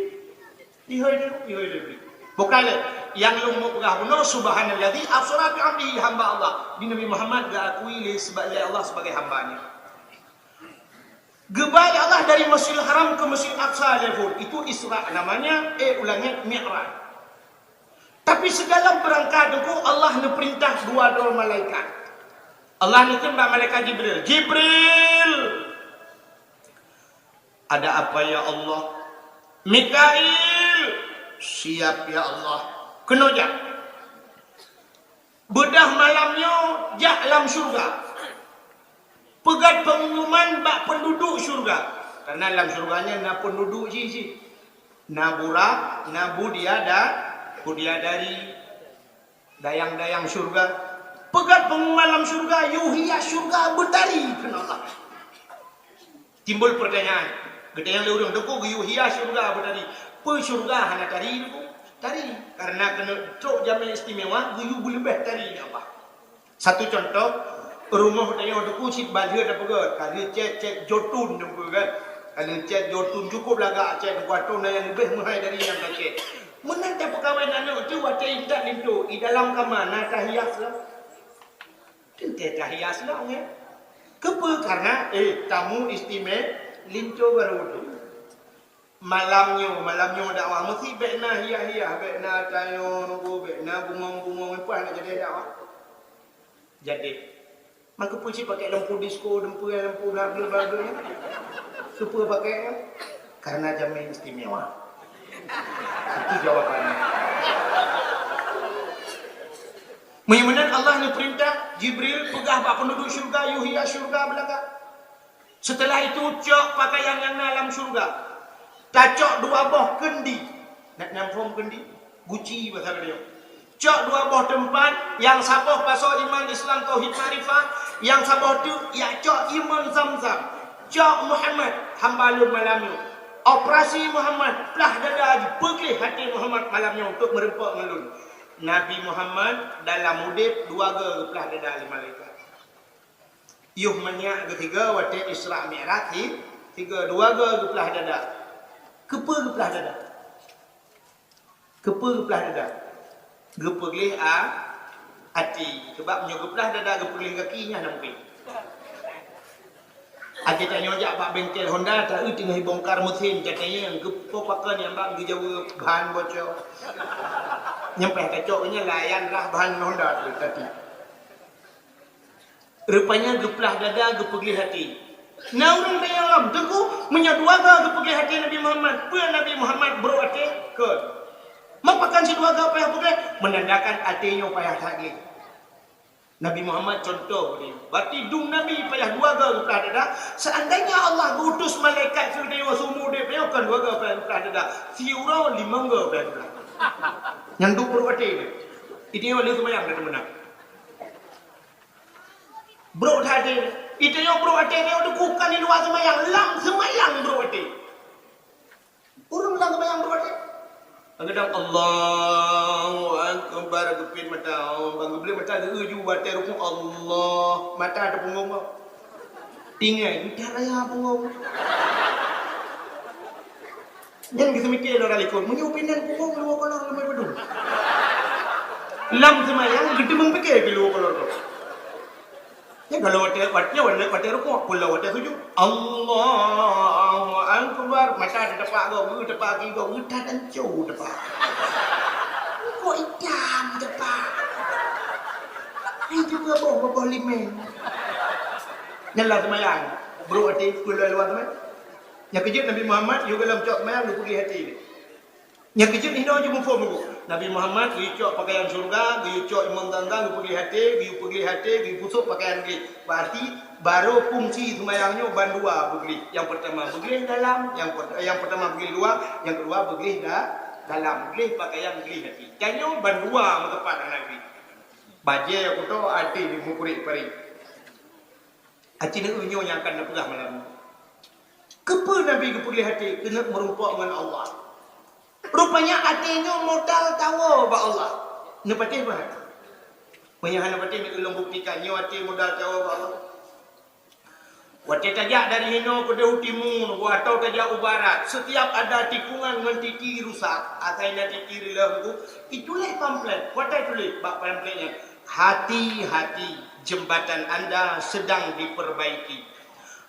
Ihôi dia, ihôi dia Iblih. Bukan lé, nyang lôn mau peugah bunoe, subhanalladzi asra bi abdihi, hamba Allah. Di Nabi Muhammad geukui lé seba-, lé Allah sebagai hamba-Nya. Geuba lé Allah dari Masjidil Haram ke Masjid Aqsa lé phon. Itu Isra namanya, eh, ulangi, Mi'raj. Tapi sigohlom beurangkat teungku, Allah neupeurintah dua droe malaikat. Allah neukheun bak malaikat Jibril, "Jibril!" "Ada apa ya Allah?" "Mikail!" "Siap ya Allah." "Keunoe jak. Beudôh malam nyoe jak lam syeuruga. Peugét peungumuman bak peunduduek syeuruga." Karena lam syeuruga nyan na peunduduek jih-jih. Na burak, na budiada-, budiadari, dayang-dayang syeuruga. "Peugét peungumuman lam syeuruga, yue hias syeuruga beutari," kheun Allah. Timbul peurtanyaan, geutanyong lé ureuëng, "Teungku, geuyue hias syeuruga beutari, peue syeuruga hana tari, Teungku?" Tari, karena keuneuk trok jamé istimewa, geuyue beuleubeh tari nyan bah. Satu contoh, rumoh tanyoe Teungku cit balheueh tapeugét, ka lheueh cét-cét jotun Teungku kan. Ka lheueh cét jotun cukup lagak cét Teungku, atau na nyang leubeh meuhai dari nyang ka cét. Meunan tapeukawen aneuk teuh watée intat linto, i dalam kama na tahias lom. Teuntée tahias lom, ya. Keupeue? Karena, eh, tamu istimewa linto baru tu. Malam nyoe, malam nyoe dakwah meusti bék na hias-hias, bék na tayong, bék na bungong-bungong, leupah nak jadi dakwah. Jadi, maka peue cit pakai lampu disko, lampu, lampu blableu-blableu nyan? Keupeue pakai nyan? Karena jamé istimewa. Itu jawabannya. Meunyoe meunan Allah neupeurintah Jibril peugah bak peunduduek syeuruga, yue hias syeuruga beulagak. Seuteulah itu, cok pakaian nyang na lam syeuruga. Tacok dua boh keundi. Nak nam phom keundi? Guci bahasa Melayu. Cok dua boh teumpat, nyang saboh pasoe iman, Islam, tauhid, makrifah, nyang saboh teuk jak cok iman Zamzam. Cok Muhammad, hamba lôn malam nyoe. Operasi Muhammad, plah dada jih, peugleh até Muhammad malam nyoe untuk meureumpok ngon lôn. Nabi Muhammad dalam udeb dua goe geuplah dada lé malaikat. Yoh manyak geuh tiga watée Isra Mi'raj hi-, tiga, dua goe geuplah dada. Keupeue geuplah dada? Keupeue geuplah dada? Geupeugleh a-, até. Sebab meunyoe geuplah dada, geupeugleh gaki, nyan hana mungken. Até tanyoe jak bak bengkel Honda, taeu teungoh jibongkar meusén, tatanyong, "Keupeue pakon nyang bak geujaweub ban bocor?" Nyan payah tacok nyan layan rhah ban Honda tu tadi. Rupanya geuplah dada, geupeugleh até. Na ureuëng tanyong lom, "Teungku, meunyoe dua goe geupeugleh até Nabi Muhammad, peue Nabi Muhammad brok até?" Kheun. "Ma pakon sidua goe payah peugleh?" "Meunandakan até nyoe payah that gleh." Nabi Muhammad contoh geutanyoe. Berarti dum Nabi payah dua goe geuplah dada. Seandainya Allah geuutus malaikat keu geutanyoe seumur udeb nyoe, kon dua goe payah geuplah dada. Siuroe limong goe payah geuplah. Nyang duek brok até nyan. Itu nyang lheueh seumayang dah teumeunang. Brok that até. Itu nyoe brok até nyoe bukan di luwa seumayang, lam seumayang brok até. Ureuëng lam seumayang brok até. Kadang Allahu Akbar, geupit mata. Oh, bang geubleuk mata, geu ju watée rukuk, Allah. Mata teupeungong. Tinggai, meucah raya peungong. Nyan geuseumiké lé ureuëng likot, meunyoe pinan peungong luwa kolor leumai padum. Lam seumayang, geuteumeung piké keu luwa kolor tu. Nyan kalau watée, watée, watée, watée rukuk, pula watée sujud. Allahu Akbar. Mata teutepak goe, geu tepak aki goe, geu that anco tepak. Kok itam tepak. Hai juga boh, boh limeng. Nyan lah seumayang. Brok até, pula luwa seumayang. Nyang keujeuet Nabi Muhammad yue goh lom cok seumayang geupeugleh até. Nyang keujeuet hinoe jeuet muphom Teungku. Nabi Muhammad geuyue cok peukayan syeuruga, geuyue cok imong Zamzam, geupeugleh até, geuyue peugleh até, geuyue pusok peukayan gleh. Berarti barô fungsi seumayang nyoe bandua beugleh. Nyang peurtama beugleh dalam, nyang per-, nyang peurtama beugleh luwa, nyang keudua beugleh da-, dalam. Gleh peukayan, gleh até. Tanyoe bandua meuteumpat hana gleh. Bajée kuto até meukurek parek. Aci neu nyoe nyang akan neupeugah malam nyoe. Keupeue Nabi geupeugleh até keuneuk meurumpok ngon Allah? Rupanya até nyoe modal tawoe bak Allah. Neupatéh bah? Meunyoe hana patéh, ulôn buktikan nyoe até modal tawoe bak Allah. Watée tajak dari hinoe keudeh u timu, watée tajak u barat, setiap ada tikungan ngon titi rusak, asai na titi reuloh, ituléh pamflet. Watée tuléh bak pamflet nyan, "Hati-hati, jembatan anda sedang diperbaiki.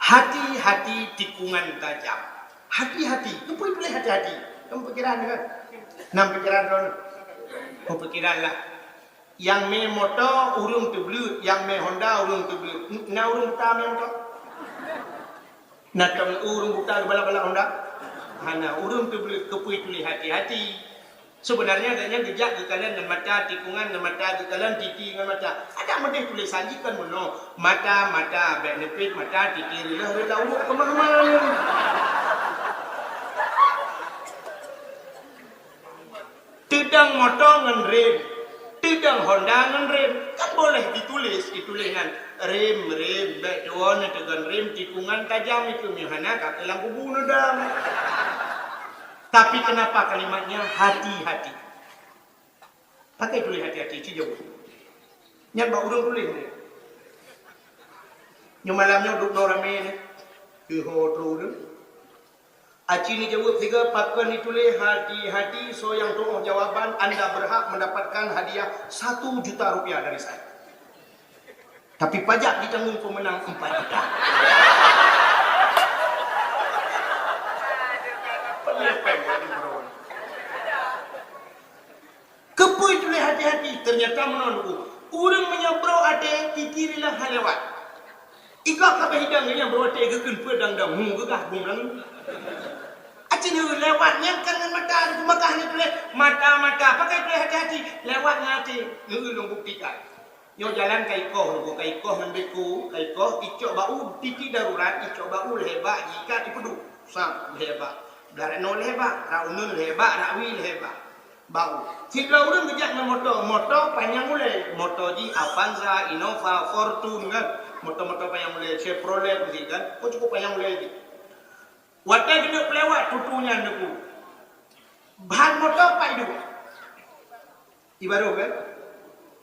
Hati-hati, tikungan tajam." Hati-hati. Keupeue tuléh hati-hati? Kamu pikiran kan? Nam pikiran kan? Kamu pikiran lah. Nyang mé moto ureuëng teubleuet, nyang mé Honda ureuëng teubleuet. Na ureuëng buta mé moto? Na tom ureuëng buta geubalak-balak Honda? Hana, ureuëng teubleuet. Keupeue tuléh hati-hati? Sebenarnya gobnyan geujak geukalon ngon mata, tikungan ngon mata, geukalon titi ngon mata. Adak meudeh tulésan jih kan meunoe, mata, mata, bék neupét mata, titi reuloh reuloh ureuëng keumah-mah. Teudong moto ngon rem, teudong Honda ngon rem, kan boleh ditulis, ditulis ngon rem, rem, bék tuwoe neuteugon rem, tikungan tajam itu, meuhana ka keu lam kubu neudong. Tapi kenapa kalimatnya hati-hati? Pakai tulis hati-hati, ci jaweueb. Nyan bak ureuëng tuléh ni. Nyoe malam nyoe duek noe ramé ni. Keuho trok ureuëng. Aci neujaweueb sigoe, pakon dituléh hati-hati, soe nyang tuoh jawaban, anda berhak mendapatkan hadiah satu juta rupiah dari saya. Tapi pajak ditanggung pemenang empat juta. Peuleueh péng buat di Meurawan. Keupeue tuléh hati-hati? Ternyata meunoe Teungku. Ureuëng meunyoe brok até, titi reuloh han lewat. Ikok ka beuhidang nyan brok até geukheun peue dang-dang, hu geugah bung lang. Aci lewat nyan kan ngon mata, Teungku, maka hana tuléh mata-mata. Pakai tuléh hati-hati, lewat ngon até. Neu lôn buktikan. Nyoe jalan ka ikoh, Teungku, ka ikoh ngon beko, ka ikoh, icok bak u, titik darurat, icok bak u lhèe bak, jikat ipeuduek. Sam, lhèe bak. Darat noe lhèe bak, rak uneun lhèe bak, rak wie lhèe bak. Bak u. Sidroe ureueng geujak ngon moto, moto panyang ulèe. Moto jih Avanza, Innova, Fortuner kan. Moto-moto panyang ulèe, Chevrolet meusti kan. Oh, cukup panyang ulèe jih. Watèe geuneuk peulewat, tutu nyan Teungku. Ban moto pat iduek. Ibaroh kan?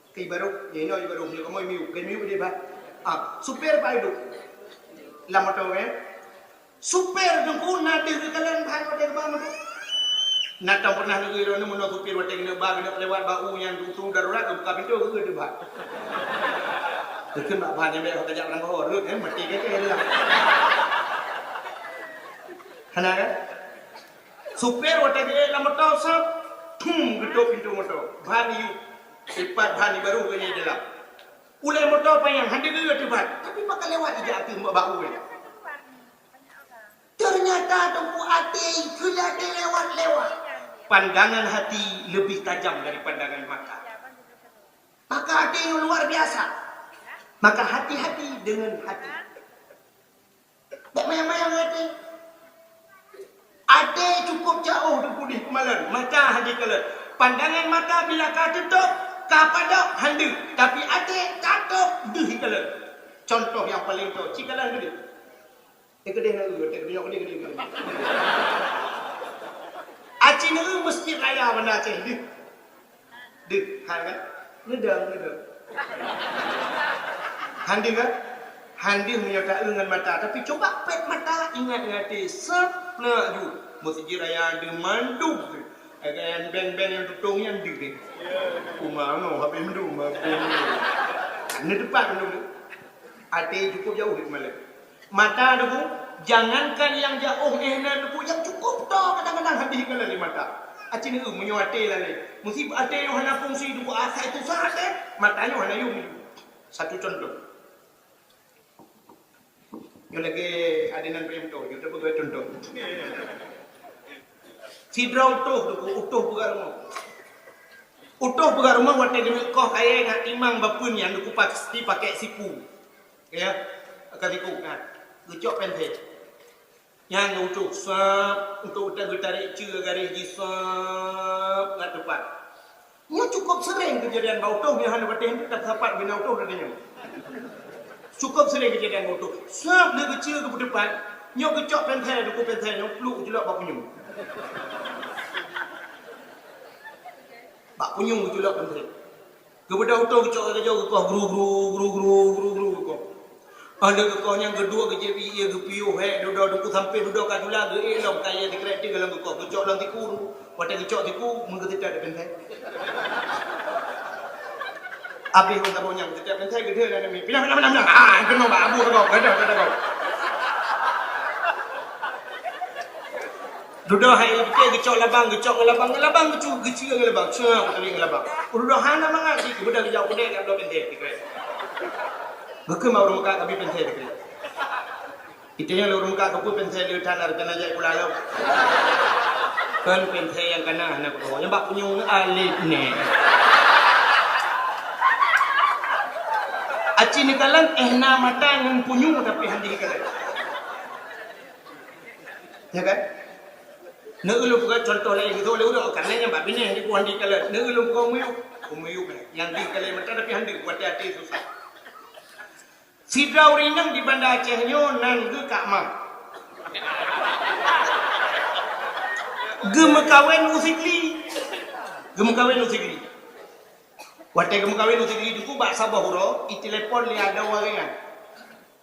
Ka ibaroh, ya, inoe ibaroh, meunyoe kamoe miyueb, kan miyueb deh, bah. Ah, supir pat iduek. Lam moto kan? Supir Teungku na deuh geukalon ban watèe geuba moto. Na tom pernah neugui droeneuh meunoe supir watèe geuneuk ba, geuneuk lewat bak u nyan, tutu darurat, geubuka pintoe, geueu deuh ban. Geukheun bak ban nyan, bèk tajak lam goh, rhot, eh, maté keu kèe lah. Hana kan? Supir watèe geuék lam moto, sab, thum, geutôp pintoe moto. Ban iyueb, ipat ban ibaroh keu nyan dalam. Ulèe moto panyang, han deungoe teuh ban. Tapi pakon lewat ijak ateueh bak u nyan. Ternyata Teungku até keu lagèe lewat-lewat. Pandangan hati lebih tajam dari pandangan mata. Maka até nyoe luar biasa. Maka hati-hati dengan hati. Bèk manyang-manyang até. Até cukup jiôh Teungku deuh keumalon, mata han jikalon. Pandangan mata bila ka teutôp, ka padôk han deuh, tapi até ka tôp deuh jikalon. Contoh nyang paleng tôp, ci kalon keudéh. Eh, keudéh na eu, até keudéh, keudéh, keudéh, keudéh. Aci na eu Masjid Raya Banda Aceh deuh. Deuh, han kan? Neudong, neudong. Han deuh kan? Han deuh meunyoe taeu ngon mata, tapi cuba pèt mata, ingat ngon até, sab na ju. Masjid Raya deuh mandum. Agak nyang beng-beng nyang tutong nyan deuh deh. Uma ngoh habéh mandum, habéh mandum. Neuteupat mandum. Até cukup jiôh deuh keumalon. Mata Teungku, jangankan nyang jiôh, eh, na Teungku, nyang cukup tôp kadang-kadang han deuh kalon lé mata. Aci na eu meunyoe até lalé. Meusé até nyoe hana fungsi Teungku, asai tusah até, mata nyoe hana yum. Satu contoh. Nyoe lagèe adonan peunyang beutôi, nyoe tapeubuet contoh. Sidroe utôh, Teungku, utôh peugah rumoh. Utôh peugah rumoh watèe geuneuk koh kayèe ngat timang bapeuen nyan, Teungku, pasti pakèk siku. Ya, pakèk siku. Nah, geucok pensil. Nyan geuutôh, sab, untuk geuta-, geutarek ceue garéh jih, sab, ngat teupat. Nyoe cukôp seuréng keujadian bak utôh, nyoe hana patéh, tapi sapat bina utôh tadi nyoe. Cukôp seuréng keujadian bak utôh. Sab lé geuceue geupeuteupat, nyoe geucok pensil, Teungku, pensil nyoe pluek geuculok bak punyueng. Bak punyueng geuculok pensil. Geubeudôh utôh geucok lagèe nyoe geukoh gru, gru, gru, gru, gru, gru geukoh. Óh lheueh geukoh nyan geuduek geujieb ié geupiôh hék dudoe Teungku sampoe dudoe ka jula geuék lom kayèe sikrék teuh lam geukoh geucok lam siku. Watèe geucok siku meugeuseutet pensil. Abéh ureueng saboh nyan geuseutet pensil geudeh lam mi. Pinah, pinah, pinah, pinah. Ah, keunoe bak abu saboh. Gadoh, gadoh, gadoh. Dudoe hai pike geucok labang, geucok ngon labang, ngon labang geucu-, geuceue ngon labang, ceue ngon labang. Dudoe hana mangat jih, geubeudôh geujak u keudè, geubloe pensil, dikeu. Geukheun bak ureueng meukat, "Abi pensil," dikeu. Itanyong lé ureueng meukat, "Keupeue pensil?" "Deuh that na rencana jak sikula lom." Kon pensil nyang kana hana kudoe, nyang bak punyueng alit nè. Aci neukalon éh na mata ngon punyueng tapi hana jikalon. Ya kan? Neu ulôn peugah contoh laén, beutôi lé ulôn, karena nyang bak binéh di buah di kala. Neu ulôn peugah miyueb, miyueb nyang di kala mata tapi hana, watèe até susah. Sidroe ureueng inong di Banda Aceh nyoe nan geuh Kak Mah. Geumeukawen u Sigli. Geumeukawen u Sigli. Watèe geumeukawen u Sigli Teungku bak saboh uroe, itelepon lé adoe awaknyan.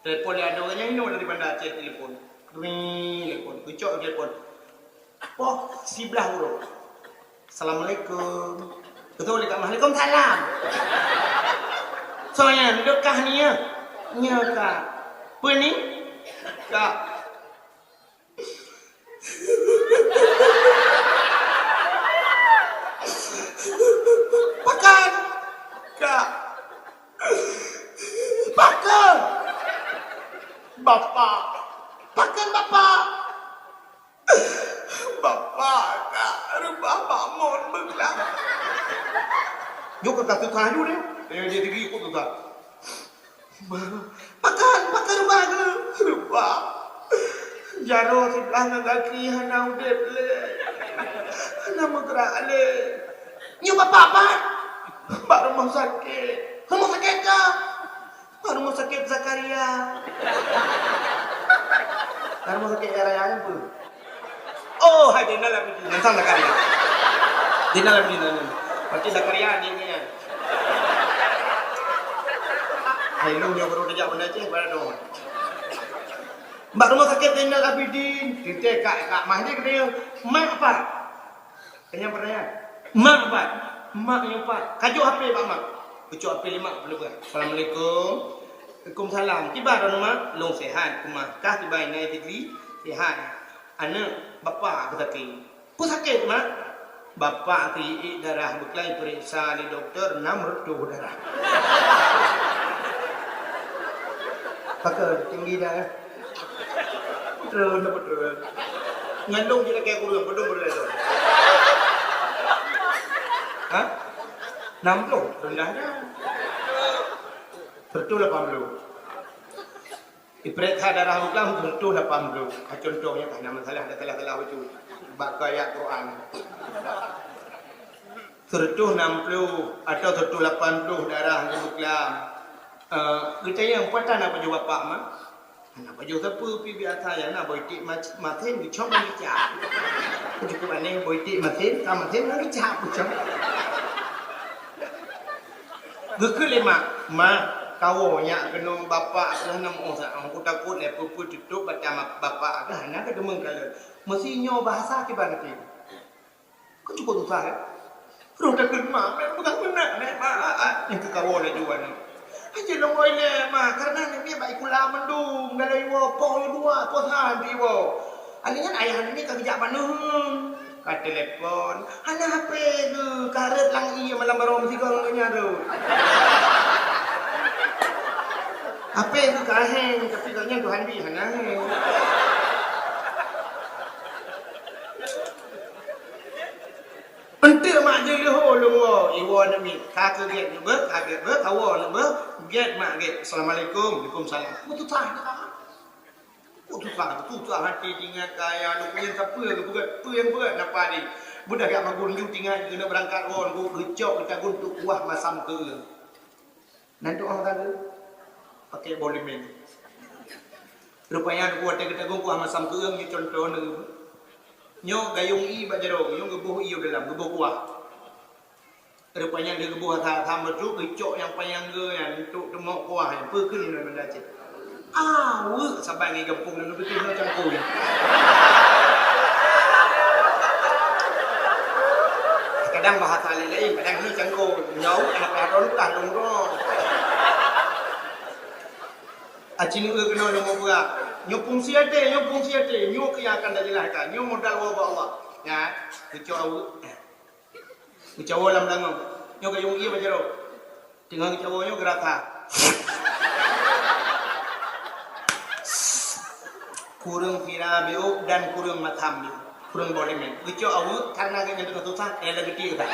Telepon lé adoe awaknyan inoe dari Banda Aceh telepon. Ring, telepon. Geucok telepon. Poh siblaih uroe. "Assalamualaikum." Beutôi lé Kak Mah, "Waalaikumsalam." "Soe nyan, deuh kah nyoe?" "Nyoe, Kak." "Peue ni?" "Kak." "Pakon?" "Kak." "Pakon?" "Bapak." "Pakon Bapak?" "Bapak, Kak, reubah bak mon beuklam." Nyoe ka susah ju deh. Eh, dia tinggi ikut susah. "Pakon, pakon reubah keuh?" "Reubah. Jaroe siblaih ngon gaki hana udeb lé. Hana meugrak lé." "Nyoe Bapak pat?" "Bak rumoh sakét." "Rumoh sakét kah?" "Bak rumoh sakét Zakaria." Bak rumoh sakét Raya nyan peue? Oh, hai Zainal Abidin. Nyan sang Zakaria. Zainal Abidin nyan. Berarti Zakaria adik nyan. Hai, lôn nyoe baru tajak Banda Aceh, baru dong. Bak rumoh sakét Zainal Abidin, teuntèe Kak, Kak Mah ni kata, "Mak pat?" Tanyong peutanyaan. "Mak pat?" "Mak nyoe pat." Kajok H P bak mak. Geucok H P lé mak, peuleueh. "Assalamualaikum." "Waalaikumsalam. Kiban droeneuh mak?" "Lôn sehat, keumah." "Kah kiban inan Sigli?" "Sehat." "Aneuk, bapak sakét." "Peue sakét, mak?" "Bapak keuh jiék darah beuklam, peuriksa lé dokto, nam reutôh darah." Pakon tinggi dah. Beutôi, beutôi. Ngon lôn jih lakèe kureueng, padum beureudoh. Ha? Nam ploh, reundah nyan. Seratus lapan puluh. Diperiksa darah beuklam seratus lapan puluh. Ha, contoh nyan, hana masalah, hana salah-salah bacut. Bak ayat Quran. Seratus nam ploh atau seratus lapan ploh darah beuklam. Eh, geutanyong, "Peue tan na pajoh bapak, mak?" "Hana pajoh sapeue, pih biasa nyang na boh iték ma-, masin geucok ngon kicap." Cukup aneh, boh iték masin, ka masin ngon kicap geucok. Geukheun lé mak, "Mak, kawoe nyak keunoe, bapak keuh hana meu sa, aku takot lé peue-peue teutôp bata ma-, bapak keuh hana kateumeung kalon. Meusi nyoe bahasa kiban até." Kan cukup susah, ya? Roh takheun mak, mak peugah meunan, mak, mak, mak. Nyang keu kawoe laju aneuk. Hana lôn ilèe, mak, karena aneuk miet bak sikula mandum, dalam iwoe, poh dua, poh sa di iwoe. Aneuk nyan ayah aneuk miet ka geujak bak neuheun. Ka telepon, hana H P geuh, ka rhot lam ié malam baroe meusigoe ngon geuhnyan rhot. H P geuh ka heng, tapi gobnyan Tuhan bri hana heng. Geuleuho lôn woe, iwoe aneuk miet. Ka keu gét neubeuet, ka gét beuet, ka woe neubeuet, gét mak gét. Assalamualaikum. Waalaikumsalam. Beututah dah. Kok susah, susah hati tingat kaya lôn peue nyang sapeue geupeugah, peue nyang peugah napa ni. Beudah jak magun ju tingat keuneuk beurangkat woe, geucok geutagun teuk kuah masam keu. Nan doa ka lheueh pakai boh limeng. Rupanya watèe geutagun kuah masam keu nyoe contoh nyoe. Nyoe gayung ié bak jaroe, nyoe geuboh ié u dalam, geuboh kuah. Rupanya lheueh geuboh asam-asam bacut, geucok nyang panyang geu nyan untuk teumok kuah nyan. Peue kheun nyan benda cit? Aweuek saban ngi gampông nyan beutôi nyoe cangkôi. Kadang bahasa lain-lain, kadang nyoe cangkôi. Nyoe anak payah droe lukah lôn droe. Aci nyoe keunoe lôn peugah. Nyoe fungsi até, nyoe fungsi até. Nyoe keu nyang akan tajelaskan. Nyoe modal woe bak Allah. Ya, geucok aweuek. Geucawoe lam langong. Nyoe gayung ié bak jaroe. Teungoh geucawoe nyoe geurasa. Kureueng sira beuôk dan kureueng masam beuôk. Kureueng boh limeng. Geucok aweuek karena geuh nyan teungoh susah, eh, lagèe tiek that.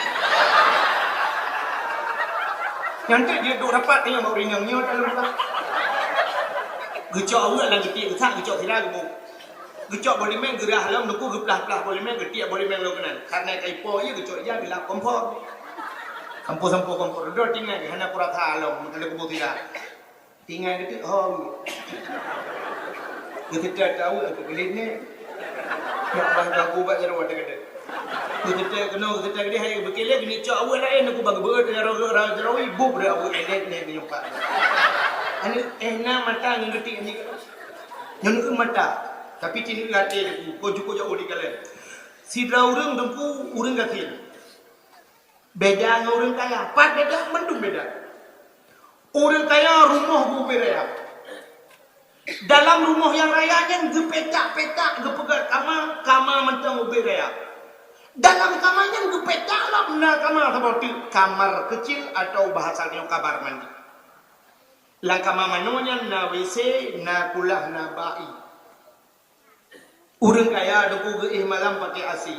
Nyan teuk jeuet duek rapat teungoh bak ureueng inong nyoe talumpah. Geucok aweuek lagèe tiek that, geucok sira geuboh. Geucok boh limeng geurah lom, Teungku geuplah-plah boh limeng, geutiek boh limeng lom keunan. Karena ka ipo ié geucok ija geulap kompor. Sampoe-sampoe kompor. Dudoe tinggai hana kurasa lom, meunan lé kubu sira. Tinggai geuteuk hom. Geuseutôt tahu aku geulit ni. Nak bang jago bak jaroe teugadang. Geuseutôt keunoe, geuseutôt geulit, hai beukeulet geuneuk cok aweuek laén, aku bang geubeuet jaroe, jaroe, jaroe, bub dah aweuek elet ni meunyoe pat. Aneuk eh na mata ngon geutik ni. Nyoe neu mata, tapi ci neu até Teungku, kon jukuk jak udi kalon. Sidroe ureueng Teungku, ureueng gasien. Beda ngon ureueng kaya, pat beda, mandum beda. Ureueng kaya rumoh geuubé raya. Dalam rumoh nyang raya nyan geupetak-petak, geupeugöt kama, kama mantong ubé raya. Dalam kama nyan geupetak lom na kama saboh teuk, kamar kecil atau bahasa nyoe kamar mandi. Lam kama manoe nyan na WC, na kulah, na bak ie. Ureueng kaya Teungku geuéh malam pakai A C.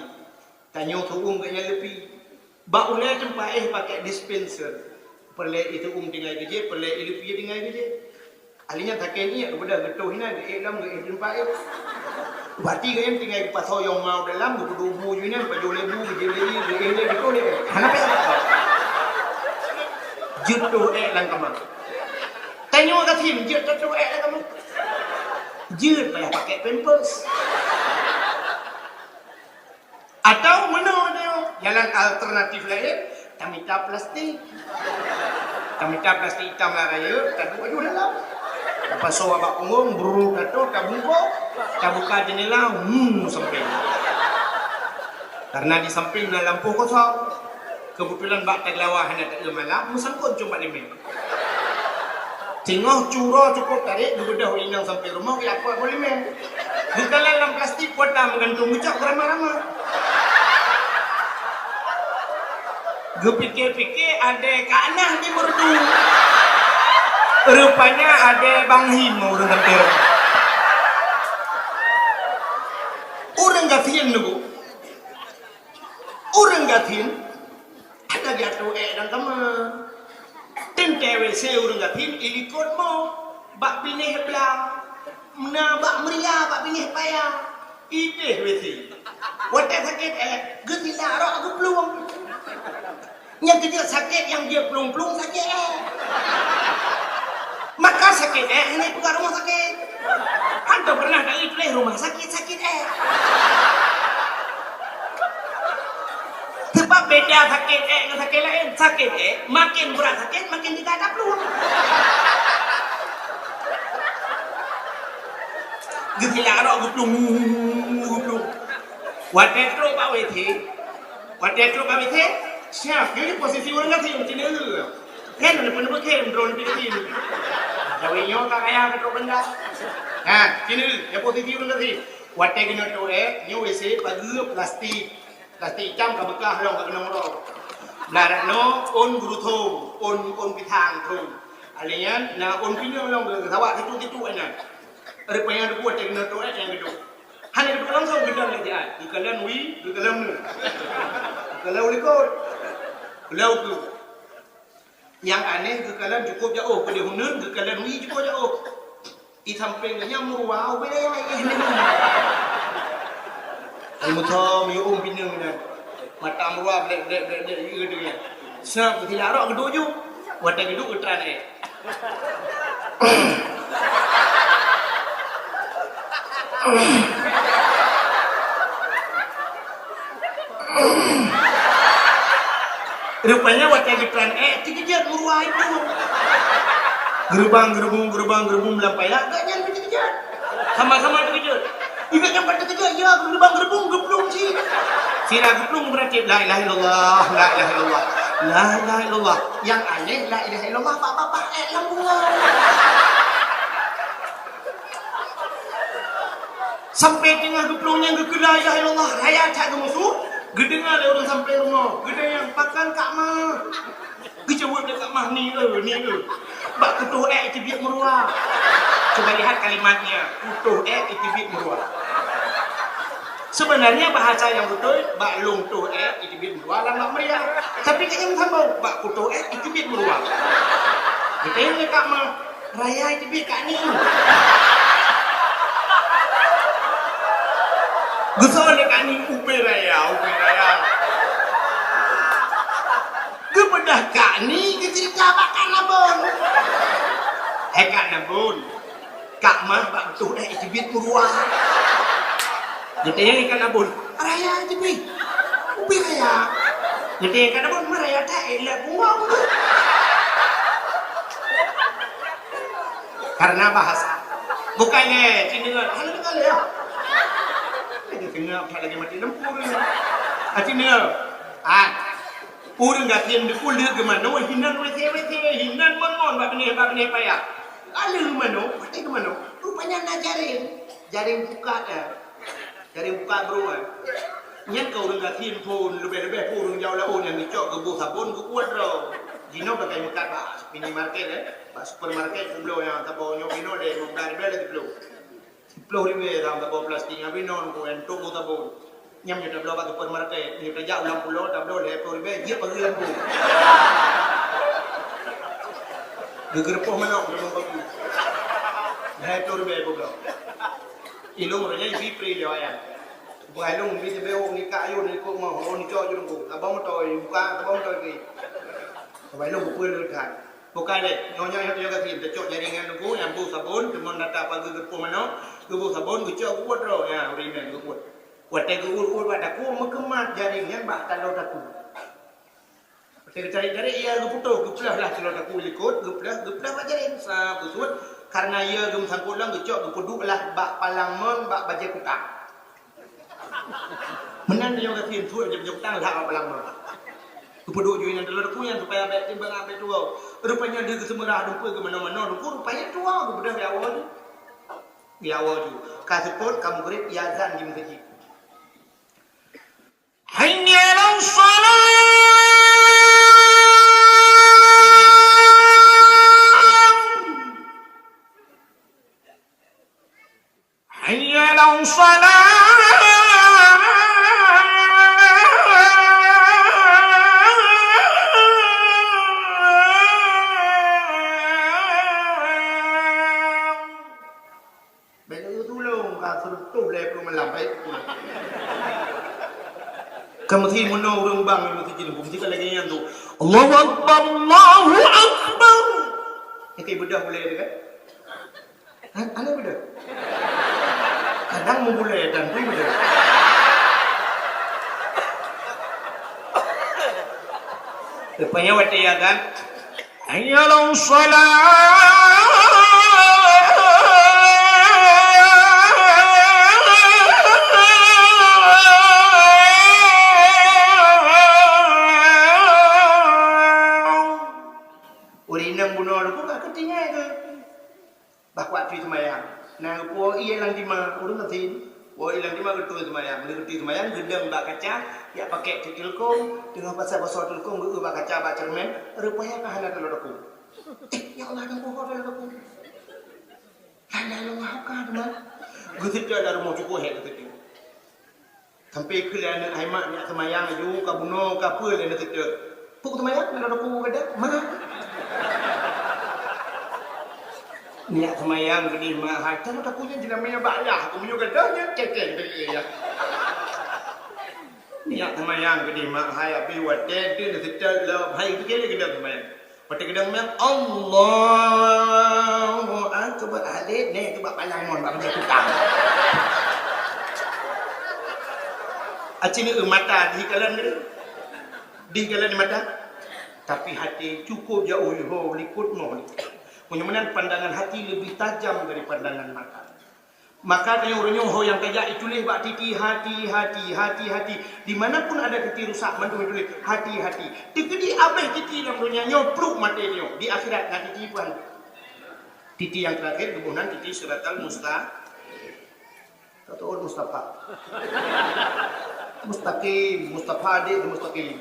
Tanyoe tu'ueng geuh nyan leupie. Bak ulèe teumpat éh pakai dispenser. Peureulèe ie tu'ueng tinggai keu jih, peureulèe ie leupie tinggai keu jih. Ahli nyan sakét niet, geubeudôh geutoh inan, geuék lom geuéh teumpat éh. Bati geuh nyan tinggai geupasoe yong ma u dalam, geupeuduek bu ju inan, pajoh lé bu, geujép lé ie, geuéh lé, geutoh lé. Hana payah. Jeuet toh ék lam kama. Tanyoe gasien jeuet tatoh ék lam kama. Jeuet payah pakai pampers. Atau meunoe tanyoe, jalan alternatif laén, tamita plastik. Tamita plastik itam lam rayeuk, taduek baju dalam. Tapasoe bak punggong, brrr, tatoh, tabungkôh, tabuka jeundela, hmm, sampéng. Karena di sampéng na lampôh kosong. Keubeutulan bak tageulawa hana taeu malam, meusangkot cong bak limeng. Singoh cu uroe cukôp tarek, geubeudôh inong sampoe rumoh, geuyue apot boh limeng. Geukalon lam plastik, kuota meugantung geucok beurama-rama. Geupike-pike, adé Kak Nah di Meureudu. Rupanya adé Bang Him ureueng sampoe rumoh. Ureueng gasien nyoe. Ureueng gasien hana jiatoe ék lam kama. Teuntèe WC ureueng gasien ilikot mo, bak binéh blang, na bak meuria, bak binéh paya, idéh WC. Watèe sakét ék, geutilak rok geuplueng. Nyang keujeuet sakét, nyang jeuet plueng-plueng sakét ék. Maka sakét ék hana jipeugah rumoh sakét. Hantom pernah taeu tuléh rumah sakit, sakét ék. Sebab beda sakét ék ngon sakét laén. Sakét ék, maken brat sakét, maken teuga taplueng. Geutilak rok geuplueng, geuplueng. Watèe trok bak WC, Watèe trok bak WC, siap, nyoe posisi ureueng gasien, ci neu. Kan ada pun beukem drone di sini. Gawe nyoe ka kaya ka trok benda. Ha, ci neu, nyoe posisi ureueng gasien. Watèe keunoe trok ék, nyoe WC pageue plastik. Plastik itam ka beukah lom ka keunong droe. Blah dak noe, ôn geuruthong, ôn, ôn pisang thon. Alèh nyan na ôn pineung lom geusawak situ-situ nyan. Rupanya teupeu watèe keunoe trok ék nyang geuduek. Hana geuduek langsung, geudong lé jiai. Geukalon wie, geukalon neu. Geukalon likot. Beliau tu. Nyang aneh geukalon cukup jaoh, keudeh uneun geukalon wie cukup jaoh. Di sampéng geuh nyan meuruwa ubé raya éh nyoe. Ai meuthom yuem pineung nyan. Mata meuruwa blek blek blek blek ié deungon. Seueb geutilak rot geuduek ju. Watèe geuduek geutran éh. Rupanya watèe geutran éh, teukeujot meuruwa itu. Geurubang, geurubung, geurubang, geurubung lam paya, gobnyan pih teukeujot. Sama-sama teukeujot. Ingat nyang paling teukeujot, ya, geurubang, geurubung, geuplueng cit. Sira geuplueng beurati, "La ilaha illallah, la ilaha illallah, la ilaha illallah." Nyang aneh, "La ilaha illallah" bak babah ék lam bungoh. Sampai teungoh geuplueng nyan geukheun la ilaha illallah, raya that geumusoh, geudeungoe lé ureueng sampai rumoh, geudeungoe pakon Kak Mah. Geujaweueb lé Kak Mah, "Ni eu, ni eu. Bak kutoh ék iteubiet meuruwa." Cuba lihat kalimatnya, "kutoh ék iteubiet meuruwa." Sebenarnya bahasa nyang beutôi, "Bak lôn toh ék iteubiet meuruwa lam bak meuria." Tapi gobnyan sambông, "Bak kutoh ék iteubiet meuruwa." Geutanyong lé Kak Mah, "Raya iteubiet Kak Ni." Geusoe lé Kak Ni, "Ubé raya, ubé raya." Geubeudôh Kak Ni geuceurita bak Kak Nabon. "Hai Kak Nabon, Kak Mah bak kutoh ék iteubiet meuruwa." Geutanyong lé Kak Nabon, "Raya iteubiet? Ubé raya?" Geutanyong Kak Nabon, "Meuraya that ék lé bungoh." Karena bahasa. Bukan, eh, cit deungon. Hana deungon lé, ya. Lagèe teungoh, lagèe maté lampu ni. Ah, cit deungon. Ah. Ureueng gasien deuh ulèe geumanoe hinan wése-wése, hinan mon-mon bak binéh, bak binéh paya. Lalu geumanoe, watèe geumanoe, rupanya na jareng. Jareng pukat, ya. Jareng pukat brôk, ya. Nyan ka ureueng gasien phôn, leubeh-leubeh phôn ureueng jaoh laôt nyang geucok geuboh sabon geuuet droe. Jinoe pakai meukat bak minimarket, eh. Bak supermarket peubloe nyang saboh nyoe inoe lé, lhèe ribèe lé siplôh. Siplôh ribèe lam saboh plastik nyang inoe ngon entok boh sabon. Nyan meunyoe tabloe bak supermarket, meunyoe tajak u lam pulo, tabloe lhèe plôh ribèe, jeuet pageue lampu. Geugeureupoh manok lam lampu. Lhèe plôh ribèe peubloe. Ilôn roh nyan ibi pri lé wayang. Bukai lôn bi teubiet nikah ayôn ikôt moh, oh, nicok ju lôn. Saboh moto, buka, saboh moto ibi. Saboh lôn bukui lôn that. Bukai lé, nyoe, nyoe, nyoe, nyoe gasien, teucok jareng nyan teungku, nyang boh sabon, teumon data pageue geureupoh manok, geuboh sabon, geucok geuuet droe, ya, ureueng inong geuuet. Watèe geuuet-uet bak takue, meukeumat jareng nyan bak taloe takue. Watèe geucari-cari, ya, geuputôh, geupleuh lah taloe takue likôt, geupleuh, geupleuh bak jareng, sa geusuet, karena ya geumeusangkot lom, geucok, geupeuduek lah bak palang mon, bak bajèe kutang. Meunan nyoe gasien suet jeuet-jeuet tang lhak bak palang mah. Geupeuduek ju inan taloe takue nyan supaya bèk timbang bèk tuwoe. Rupanya lheueh geuseumeurah dumpeue geumanoe-manoe takue, rupanya tuwoe geubeudôh di awai ju. Di awai ju. Ka seupôt, ka meugrib, iazan di meuseujid. Hayya 'alas shalah. Hayya 'alas shalah. Bèk neutulông ka seureutôh lhèe plôh malam, baik. Ka meusi meunoe ureueng bang, meusi jeuet, meusi ka lagèe nyan tu. Allahu Akbar, Allahu Akbar. Nyang keu beudôh ulèe tu kan? Hah? Hana beudôh? Kadang meubulèe dan pih beudôh. Rupanya watèe ya kan? Hayya 'alas shalah. Ureueng inong bunoe lôn ka keutinggai keu. Bah kuat tui seumayang. Na geupuwoe ié lam dima, ureueng gasien. Puwoe ié lam dima geutui seumayang. Lheueh geutui seumayang, geudong bak kaca, jak pakèk teulkông, teungoh pasai basoe teulkông geu bak kaca bak ceureumen, rupanya ka hana taloe takue. Eh, ya Allah, nyang boh taloe takue. Hai, hai, Allah, ka teuma. Geuseutôt lam rumoh cukôp hék geuseutôt. Sampai keu lé aneuk hai mak nyak seumayang laju ka bunoe ka peue lé neuseutôt. Peue seumayang? Ngon takue gadôh? Mak. Niat seumayang keudeh mak hai. Cara takue nyan jeulamak bak ayah. Keu meunyoe gadôh nyan cekeng tadi ya. Niat seumayang keudeh mak hai, abéh watèe deuh neuseutôt lom. Hai, itu kira gadôh seumayang. Watèe gadôh seumayang, Allahu Akbar. Alèh, nèh, tu bak palang mon, bak meunyoe tukang. Aci ni mata dikalon gadôh. Di jalan mata, tapi hati cukup jauh lihô likot moh. Meunyoe meunan pandangan hati lebih tajam dari pandangan mata. Maka tanyoe uroe nyoe ho nyang tajak ituléh bak titi, hati, hati, hati, hati. Di mana pun ada titi rusak, mandum ituléh hati, hati. Teukeudi abéh titi lam donya nyoe, pluk maté nyoe. Di akhirat na titi pun. Titi nyang terakhir geuboh nan titi siratal musta-, Tahu Mustafa. Mustaqim, Mustafa adik tu mustaqim.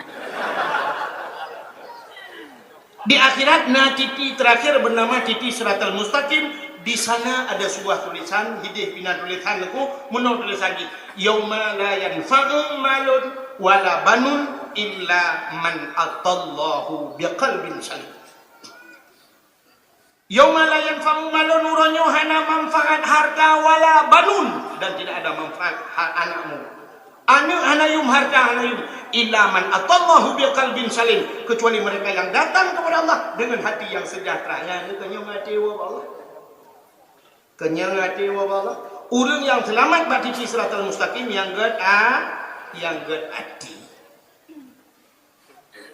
Di akhirat na titi terakhir bernama titi siratal mustaqim. Di sana ada sebuah tulisan, hideh pih na tulisan nyoe, meunoe tulisan jih, "Yauma la yanfa'u malun wala banun illa man atallahu biqalbin salim." "Yauma la yanfa'u malun," uroe nyoe hana manfaat harta, "wala banun," dan tidak ada manfaat ha-, anakmu. Aneuk hana yum, harta hana yum. "Illa man atallahu biqalbin salim," kecuali mereka yang datang kepada Allah dengan hati yang sejahtera. Nyan keuh nyang até woe bak Allah. Keuh nyang até woe bak Allah. Ureueng nyang seulamat bak titi siratal mustaqim nyang gèt a-, nyang gèt até.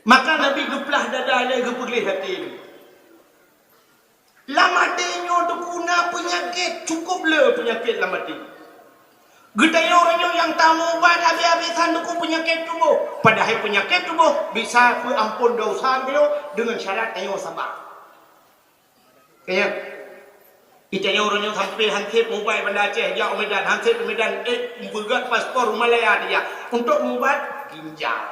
Maka Nabi geuplah dada lé geupeugléh até nyoe. Lam até nyoe teupeu na peunyakét, cukup le peunyakét lam até. Geutanyoe uroe nyoe nyang tamubat habéh-habéhan teupeu peunyakét tuboh. Padahai peunyakét tuboh bisa peuampôn desya geutanyoe deungon syarat tanyoe sabar. Kaya, itanyoe uroe nyoe sampai han sép mubai Banda Aceh, jak u Medan, han sép u Medan, eh, peugöt paspor u Malaya dijak. Untuk mubat ginjal,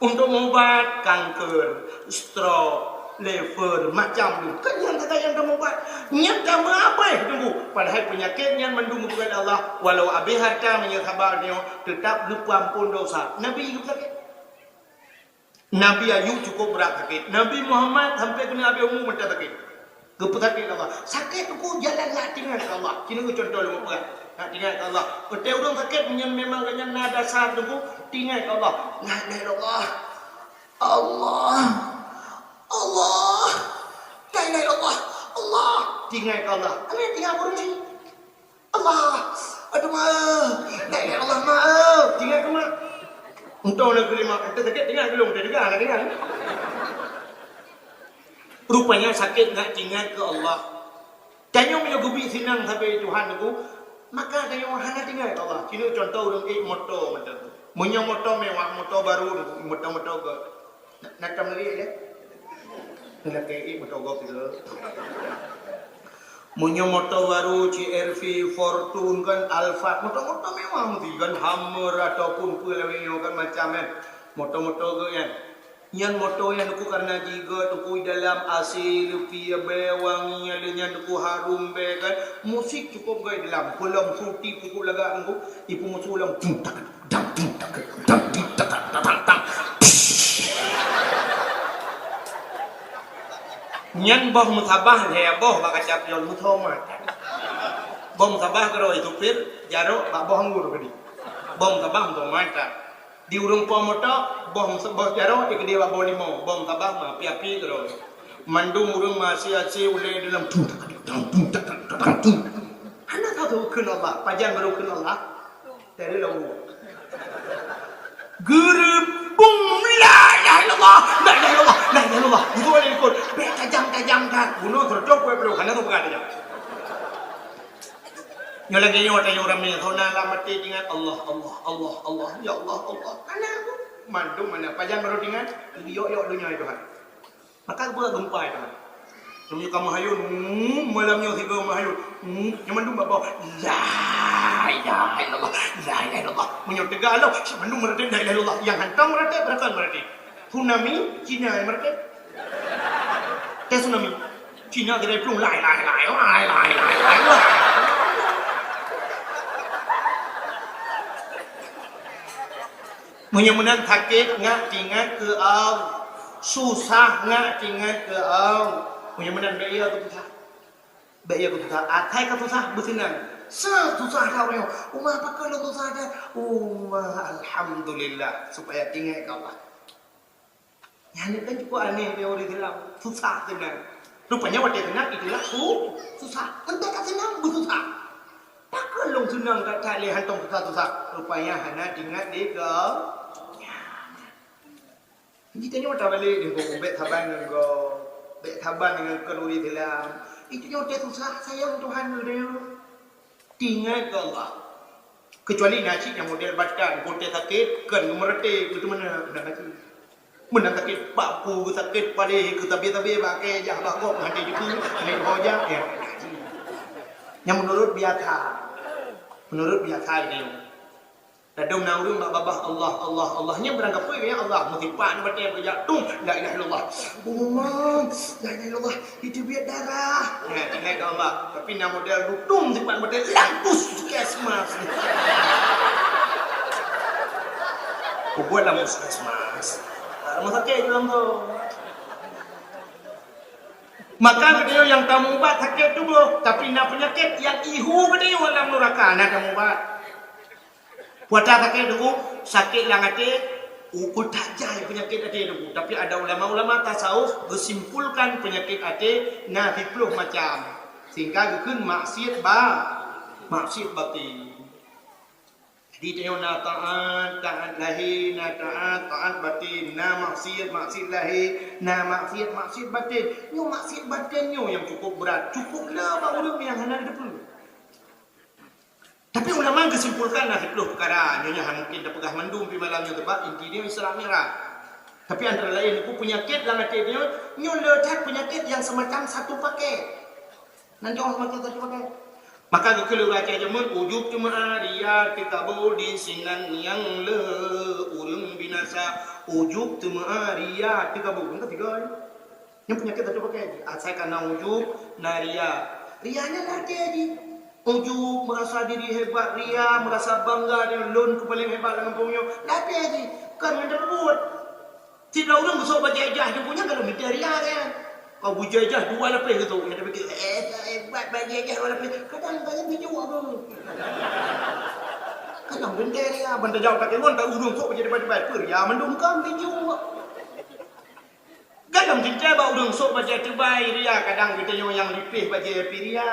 untuk mubat kanker, stroke, liver, macam tu. Kan nyan sagai nyang tamubat. Nyan ka meuabéh teungku. Padahai peunyakét nyan mandum geupeugöt Allah, walau abéh harta meunyoe sabar nyoe, teutap geupeuampôn desya. Nabi geupeugöt. Nabi Ayub cukup brat sakét. Nabi Muhammad sampai keuneuk habéh umu mantong sakét. Geupeusakét Allah. Sakét teungku jalan nak teuingat keu Allah. Sinoe contoh lôn peugah. Nak teuingat keu Allah. Watèe ureueng sakét meunyoe memang gobnyan na dasar teungku, teuingat keu Allah. La ilaha illallah. Allah. Allah. La ilaha illallah. Allah. Teuingat keu Allah. Hana teuingat ureueng laén. Allah, aduh, maaf. La ilaha illallah, maaf. Teuingat keu mak. Untông lagèe lima kata sakét, teuingat keu lôn, teudeungoe, hana teuingat. Rupanya sakét nak teuingat keu Allah. Tanyoe meunyoe geubi seunang sabe Tuhan teungku, maka tanyoe hana teuingat keu Allah. Sinoe contoh ureueng ék moto mantong. Meunyoe moto mewah, moto baru, moto-moto göt. Na, na tam lagi ya? Lakèe ék moto göt tu. Meunyoe moto baru, C R V, Fortuner kan, Alphard, moto-moto mewah meusti kan, Hummer ataupun peue lagèe nyoe kan macam kan. Moto-moto göt nyan. Nyan moto nyan teungku karena jigöt teungku dalam A C leupie bèe wangi, ada nyan teungku harum bèe kan. Musik cukup göt dalam, film Fruity cukup lagak teungku. Ibu musuh dalam tung tak Dang, ding, tak, dang, ding, tak, tak, tak, tak, tak. Nyan boh meusabah lhèe boh bak kaca pion meuthoma. Boh meusabah keudroe supir, jaroe bak boh anggô keudéh. Boh meusabah meuthoma that. Di ureueng po moto, boh meusabah jaroe dikeudéh bak boh limau. Boh meusabah meuapi-api keudroe. Mandum ureueng meuasie-asie ulèe dalam tung, tak, dang, ding, tak, tak, tak, tak, tung. Hana tahu kheun Allah, pajan baru kheun Allah. Dari lawa. Geureubeung, la ilaha illallah, la ilaha illallah, la ilaha illallah. Beutôi lé likot. Bèk tajam-tajam that. Bunoe seratus dua puluh, hana teupeugah tajam. Nyoe lagèe nyoe tanyoe ramè, hana lam até teuingat Allah, Allah, Allah, Allah, ya Allah, Allah. Hana. Mandum hana. Pajan baru teuingat, yok-yok donya Tuhan. Maka geupeugah geumpa itu. Meunyoe ka meuhayôn, hmm, malam nyoe sigoe meuhayôn. Hmm, nyan mandum bak boh. La ilaha illallah, la ilaha illallah. Meunyoe teuga lom, si mandum meuratéb la ilaha illallah. Nyang hantom meuratéb, beurakan meuratéb. Tsunami, Cina nyang meuratéb. Teh tsunami. Cina geudai plueng, la ilaha illallah, la ilaha illallah. Meunyoe meunan sakét, ngat teuingat keu Allah. Susah ngat ingat keu Allah. Meunyoe meunan bèk ya keu susah. Bèk ya keu susah. Atai ka susah beuseunang. Susah ka uroe nyoe. Uma pakon lôn susah ka? Uma alhamdulillah supaya ingat keu Allah. Nyan kan cukup aneh di ureueng Islam. Susah seunang. Rupanya watèe seunang itulah su susah. Entah ka seunang beususah. Pakon lôn seunang that-that lé hantom susah-susah. Rupanya hana ingat lé keu Jadi tanyoe tabalek deungon bèk saban ngon gob, bèk saban ngon kheun ureueng Islam. Itu nyoe teuh susah sayang Tuhan geutanyoe. Tinggai keu Allah. Kecuali na cit nyang model batan, gotèe sakét, kheun geumeureuté, beutôi meunan, meunan sakét. Meunan sakét bak ku, sakét palé, keu tabi-tabi bak kèe jah bak gob, hana jikeu, hana jiho jah, ya. Nyang menurut biasa. Menurut biasa geutanyoe. Ladôm na ureueng bak babah Allah, Allah, Allah. Nyan beurangkapeue nyan Allah. Meusipat batèe beujak tung, la ilaha illallah. Umum, la ilaha illallah. Itu biet darah. Nah, tinggai keu Allah. Tapi na model dutung sipat batèe lagus puskesmas. Peubuet lam puskesmas. Ah, rumah sakit je lam tu. Maka geutanyoe nyang tamubat sakét tuboh, tapi na peunyakét nyang ihu geutanyoe lam nuraka, na tamubat. Kuasa sakét teungku, sakét lam até, ukeue tajai peunyakét até teungku. Tapi ada ulama-ulama tasawuf geusimpulkan peunyakét até na siplôh macam. Sehingga geukheun maksiat ba-, maksiat batin. Jadi tanyoe na taat, taat lahé, na taat, taat batin, na maksiat, maksiat lahé, na maksiat, maksiat batin. Nyoe maksiat batin nyoe nyang cukup brat, cukup le bak ureueng nyang hana teupeue. Tapi ulama geusimpulkan na siplôh peukara, nyoe nyan hana mungkin tapeugah mandum pih malam nyoe, sabab inti nyoe Isra Mi'raj. Tapi antara laén, peunyakét lam até nyoe, nyoe le that peunyakét nyang seumacam satu paket. Nan jaweueb mata tadi pakai. Maka geukheun lé ureueng Aceh jameun, ujub teuma riya teukabô di sinan nyang le ureueng binasa. Ujub teuma riya teukabô. Entah tiga ni. Nyang peunyakét tadi pakai. Asai ka na ujub, na riya. Riya nyan lam até jih. Ujub, merasa diri hebat, riya, merasa bangga deungon lôn keu paleng hebat lam gampông nyoe. Lam até jih. Kon ngon tapeubuet. Sidroe ureueng geusok bajèe ijazah, nyan galom mita riya nyan. Ka bajèe ijazah dua lapéh geusok, nyan tapikir, "Eh, hebat bajèe ijazah dua lapéh." Kadang bajèe bijéh aku. Kadang mita riya, ban tajaweueb ka deungon, ka ureueng sok bajèe teubai-teubai, peue riya mandum kan bijéh. Galom teuntèe bak ureueng sok bajèe teubai riya, kadang geutanyoe nyang lipéh bajèe pih riya.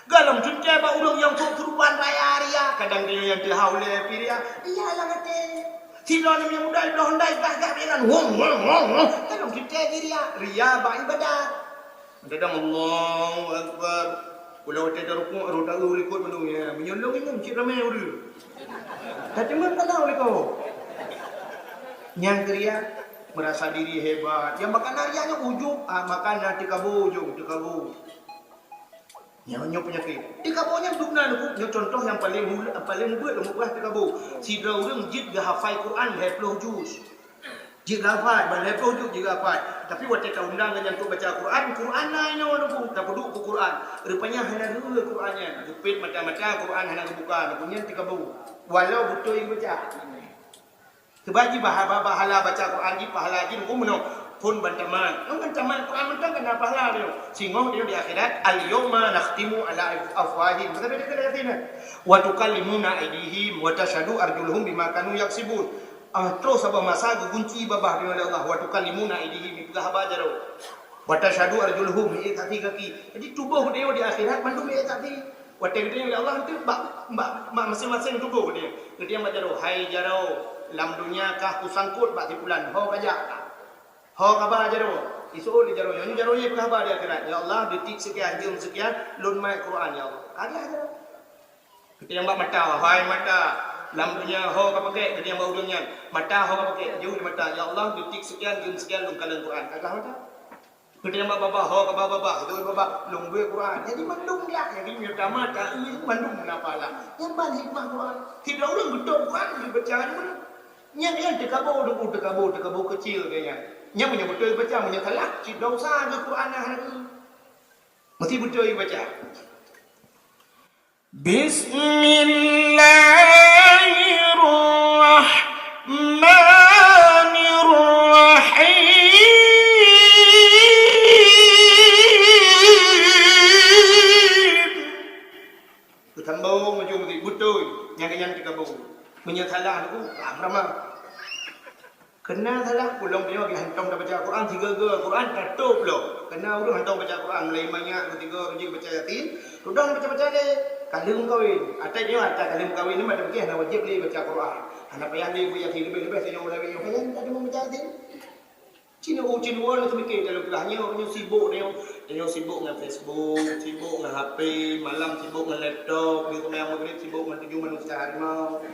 Galom teuntèe bak ureueng nyang sok keureubeuen raya riya, kadang tanyoe nyang teuhah ulèe pih riya. Riya lam até. Sidroe aneuk nyang muda ibloe Honda, gah-gah jalan, wong, wong, wong, wong. Galom teuntèe jih riya. Riya bak ibadat. Kadang Allahu Akbar. Ulah watèe tarukuk, rot taeu likot mandum, ya. Meunyoe lôn imum cit ramé ureueng. Tateumé kana likot. Nyang keu riya, merasa diri hebat. Nyang maka na riya nyoe ujub, ah, maka na teukabô ujub, teukabô. Nyoe, nyoe peunyakét. Teukabô nyan dum na, nyoe contoh nyang paleng mul-, paleng beut lôn peugah teukabô. Sidroe ureueng jeuet geuhafai Quran lhèe ploh juz. Jeuet geuhafai, ban lhèe ploh juz jeuet geuhafai. Tapi watèe taundang nyan untuk baca Quran, Quran na inoe nunggu, tapeuduek keu Quran. Rupanya hana reueh Quran nyan. Geupet mata-mata Quran hana geubuka, nunggu nyan teukabô. Walau beutôi geubaca. Sebab jih bah-, bah-, pahala baca Quran jih, pahala jih nunggu meunoe. Phôn ban tamat. Nyoe ban tamat Quran mantong ka na pahala nyoe. Singoh nyoe di akhirat, "Al-yauma nakhtimu ala afwahihim." Masa beda keu Yasin, eh? "Wa tukallimuna aidihim wa tasyhadu arjuluhum bima kanu yaksibun." Ah, troh saboh masa geugunci babah nyoe lé Allah, "Wa tukallimuna aidihim," peugah haba jaroe. "Wa tasyhadu arjuluhum," miék saksi kaki. Jadi tuboh geutanyoe di akhirat mandum miék saksi. Watèe geutanyoe lé Allah nyan bak, bak, bak maséng-maséng tuboh geutanyoe. Geutanyoe bak jaroe, "Hai jaroe, lam donya kah kusangkot bak si pulan, ho kajak kah? Ho kaba jaroe?" Iseuôt lé jaroe nyoe, jaroe nyan peugah haba di akhirat, "Ya Allah, detik sekian, jeuem sekian, lôn meu'ah Quran, ya Allah." Kajak jaroe. Geutanyoe bak mata, "Hai mata, lam donya ho kapakék," geutanyoe bak ureueng nyan. "Mata ho kapakék," jeuet lé mata, "Ya Allah, detik sekian, jeuem sekian, lôn kalon Quran." Kajak mata. Geutanyoe bak babah, "Ho kaba babah," jeuet lé babah, "Lôn beuet Quran." Jadi mandum lah, jadi meunyoe tamat, taeu, mandum na pahala. Nyan ban hikmah Quran. Sidroe ureueng geutôp Quran, geubaca nyan. Nyan, nyan teukabô, teukabô, teukabô keucil geuh nyan. Nyan meunyoe beutôi geubaca, meunyoe salah, cit dosa geuh Quran na lagèe. Meusti beutôi geubaca. Bismillahirrahmanirrahim. Beutôi, nyang nyan teuka beu. Meunyoe salah aku, ah, meurama. Kena salah, ulôn nyoe lagèe hantom tabaca Quran, sigoe-goe Quran tatôp lom. Kena ureueng hantom baca Quran, mulai manyak, keusigoe, rujik baca Yasin, tudang baca-baca lé. Ka lheueh meukawen. Até nyoe, até ka lheueh meukawen ni, mata pikir hana wajéb lé baca Quran. Hana payah lé beu Yasin, leubeh-leubeh tanyoe ulawé nyoe. Payah, ka cuma baca Yasin. Cina u cina wan, neuseumiké dalam keulahnyoe, nyoe sibuk nyoe. Nyoe sibuk ngon Facebook, sibuk ngon H P, malam sibuk ngon laptop, di teumanyong maghrib sibuk ngon tujoh manusia harimau.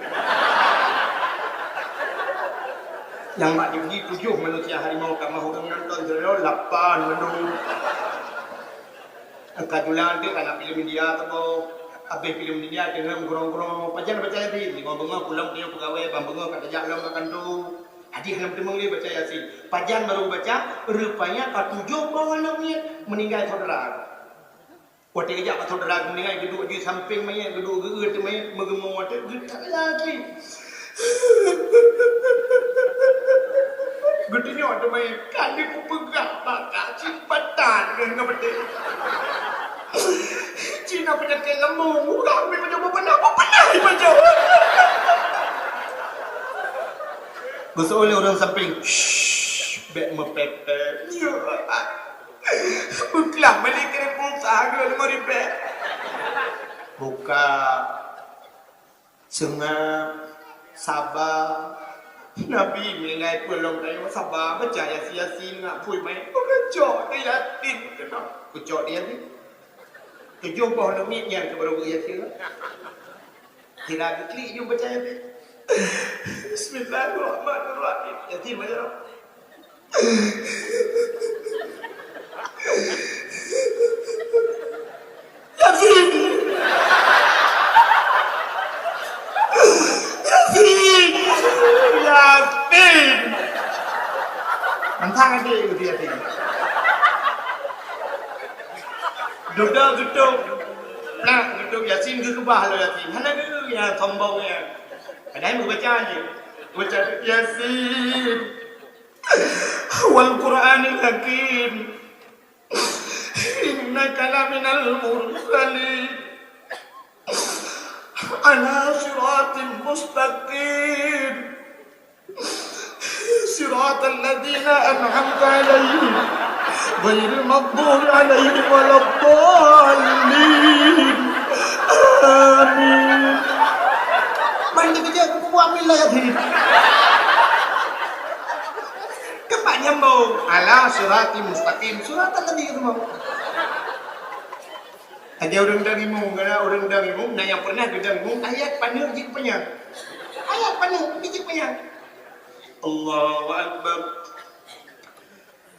Nyang mak jih tujoh manusia harimau, ka mah ureueng nonton, jeuet lapan mandum. Ka jula teuk aneuk filem India saboh. Habéh filem India, teungoh meugrong-grong. Pajan baca Yasin, ngon beungoh pulang tanyoe peugawée, ban beungoh ka tajak lom bak kantô. Adik hana meuteumé lé baca Yasin. Pajan barô baca, rupanya ka tujoh boh aneuk miet meuninggai saudara. Watée geujak bak saudara meuninggai, geuduek di sampéng manyét, geuduek geuet manyét, meugeumoe watée geutalaki. Geutunyok teumé, ka lheueh kupeugah bak kah cit patat ngon ngon beutée. Cina peunyakét lambung, urang mi meunyoe beupeunaih, beupeunaih ibajoe. Geuseuôt lé ureueng sampéng, "Shh, bék meupéh-péh." Beuklah meulikri pulsa geuh lima ribèe. Buka. Seungab, saba. Nabi meuninggai peue lom tanyoe saba, baca Yasin, Yasin, ngak phui manyét. Keucok teuh yatim keunoe. Keucok teuh yatim. Tujoh boh aneuk miet nyan keu barô geuh Yasin. Kira geuklik jeuet baca Yasin. Bismillahirrahmanirrahim. Yasin baca. Yasin! Yasin! Yasin! Mantang até Yasin. Dudoe geutôb. Nah, geutôb Yasin geukeubah lom Yasin. Hana geu nyang sombong nyan. Padahai meubaca jih. Baca Yasin. Wal Qur'anil Hakim. Innaka laminal mursalin. Ala siratim mustaqim. Siratal ladzina an'amta 'alaihim, ghairil maghdubi 'alaihim waladdallin. Amin. Mari kita kerja, kubu amin lah, ya, sini. Keupak nyambung. Ala siratim mustaqim. Siratal ladzina mau. Aja ureueng dang imeum, karena ureueng dang imeum, na nyang pernah geudang imeum, ayat paneuk jeuet panyang. Ayat paneuk jeuet panyang. Allahu Akbar.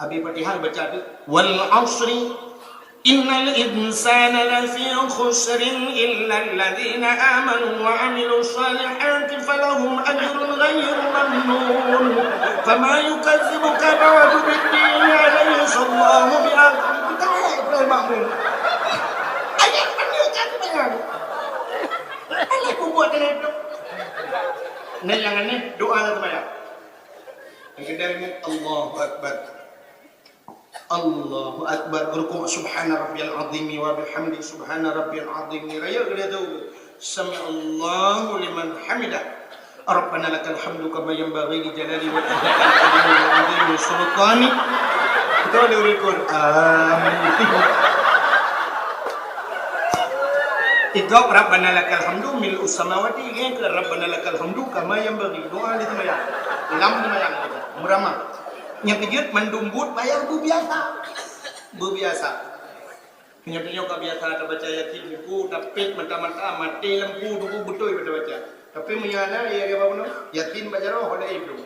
Abi Fatihah baca tu, "Wal 'asri, innal insana lafi khusrin, illal ladzina amanu wa 'amilus shalihati falahum ajrun ghairu mamnun. Fama yukazzibuka ba'du bid-din, alaysa Allahu bi'aghfalil 'abid." Ayat paneuk jeuet panyang. Alah, kubuat kena tu. Nah, nyang aneh, doa lam seumayang. Nyang keudua, Allahu Akbar. Allahu Akbar. Rukuk, subhana rabbiyal azimi wa bihamdi, subhana rabbiyal azimi. Rayeuk keudua tu, sami'allahu liman hamidah. Rabbana lakal hamdu kama yanbaghi li jalali wajhikal karim wa 'azimi sultanik. Beutôi lé ureueng. Amin. Igob Rabbana lakal hamdu mil'us samawati, ngieng keu Rabbana lakal hamdu kama yanbaghi. Doa di seumayang. Lam seumayang. Meuramah. Nyang keujeuet mandum buet payah beubiasa. Beubiasa. Meunyoe tanyoe ka biasa tabaca Yasin, buku tapét mata-mata, maté lampu, duku beutôi baca-baca. Tapi meunyoe hana, ya, ya, bunoe, Yasin baca roh, ada ibu.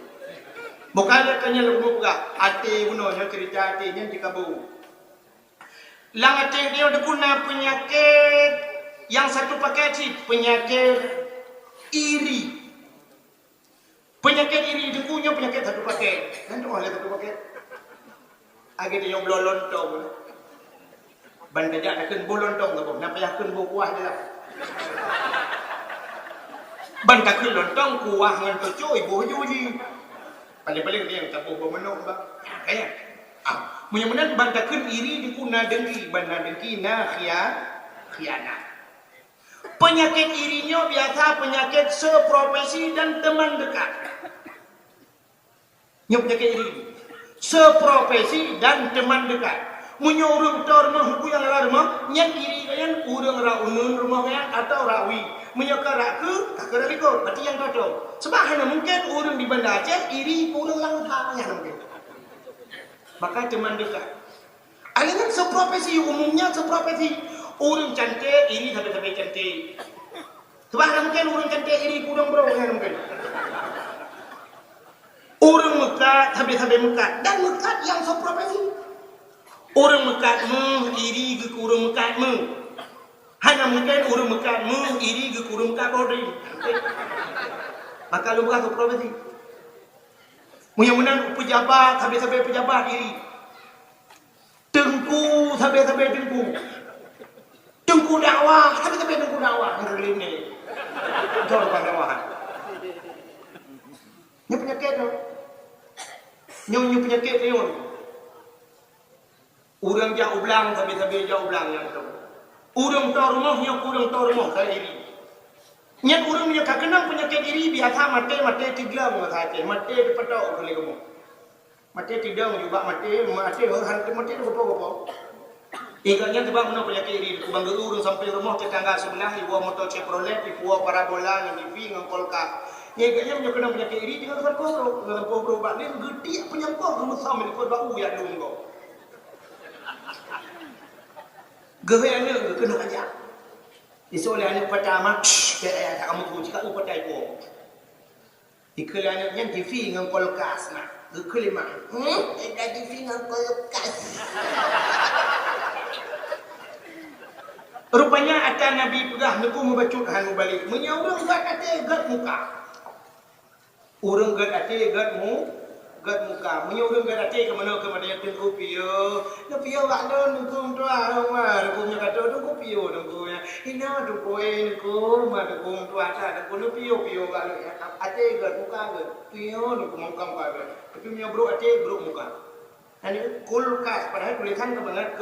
Bukan ada tanya lampu peugah, até bunoe, nyoe cerita até nyan dikabur. Lam até dia dukun na penyakit yang satu paket cit, penyakit iri. Peunyakét iri teungku nyoe peunyakét satu paket. Nyan teungoh lé satu paket. Lagèe tanyoe bloe lontong. Ban tajak takheun boh lontong saboh, na payah kheun boh kuah je lah. Ban takheun lontong, kuah ngon teucôi boh ju jih. Paléng-paléng nyang taboh boh manok bah. Ka nyan. Ah, meunyoe meunan ban takheun iri teungku na dengki, ban na dengki na khia-, khianat. Peunyakét iri nyoe biasa peunyakét seprofesi dan teman dekat. Nyoe peunyakét iri. Seprofesi dan teman dekat. Meunyoe ureuëng toe rumoh, neupeu nyang lam rumoh, nyan iri gobnyan ureuëng rot uneuen rumoh gobnyan atawa rot wie. Meunyoe ka rot keue, ka keurot likot, berarti nyang toe-toe. Sebab hana mungken ureuëng di Banda Aceh iri keu ureuëng lam kota, nyan hana mungken. Maka teman dekat. Alèh nyan seprofesi, umumnya seprofesi. Ureuëng cantik iri sabe-sabe cantik. Sebab hana mungken ureuëng cantik iri keu ureuëng brok, hana mungken. Ureuëng meukat sabe-sabe meukat, dan meukat nyang seprofesi. Ureuëng meukat méuh iri geuh keu ureuëng meukat méuh. Hana mungken ureuëng meukat méuh iri geuh keu ureuëng meukat boh drien. Maka lôn peugah seprofesi. Meunyoe meunan peujabat sabe-sabe peujabat iri. Teungku sabe-sabe teungku. Teungku dakwah sabe-sabe teungku dakwah. Ngerti ni. Jauh dakwah. Nyoe peunyakét tu. Nyoe, nyoe peunyakét tu. Ureuëng jak u blang sabe-sabe jak u blang nyang tu. Ureuëng toe rumoh nyoe keu ureuëng toe rumoh ka iri. Nyan ureuëng nyoe ka keunong peunyakét iri biasa maté-maté tigleng maté, maté dipatok keu lé kamoe. Maté tidong jubak maté, maté heuhan teuh maté teugopo-gopo. Ingat nyan teuba meunoe peunyakét iri, kubang geu ureuëng sampéng rumoh tetangga seubelah iwoe moto Chevrolet, ipuwoe parabola ngon T V ngon kulkas. Nyan ingat nyan meunyoe keunong peunyakét iri tinggai sampôh brôk, ngon sampôh brôk bak lén geutiek peunyang poh geumeusom likot bak u jak lôn gob. Geuhôi aneuk geuh keunoe aja. Isoe lé aneuk patah mak, pih ayah tak kamu tu cika u patai po. Ikheun lé aneuk nyan T V ngon kulkas na. Geukheun lé mak. Hmm, ada T V ngon kulkas. Rupanya ata Nabi peugah, neukheun meubacut hana mubalek. Meunyoe ureuëng gét até, gét muka. Ureuëng gét até, gét mu-, gét muka. Meunyoe ureuëng gét até, keumeunyoe keumeunyoe teungku piôh. Neupiôh bak lôn, teungku meutuah, teungku meutuah, teungku piôh, teungku nyan. Inoe teungku, eh, teungku, ma teungku meutuah that, teungku neupiôh-piôh bak lôn, ya, até gét, muka gét, piôh teungku, muka-muka gét. Tapi meunyoe brôk até, brôk muka. Nyan kulkas, padahai tulésan ka bangat K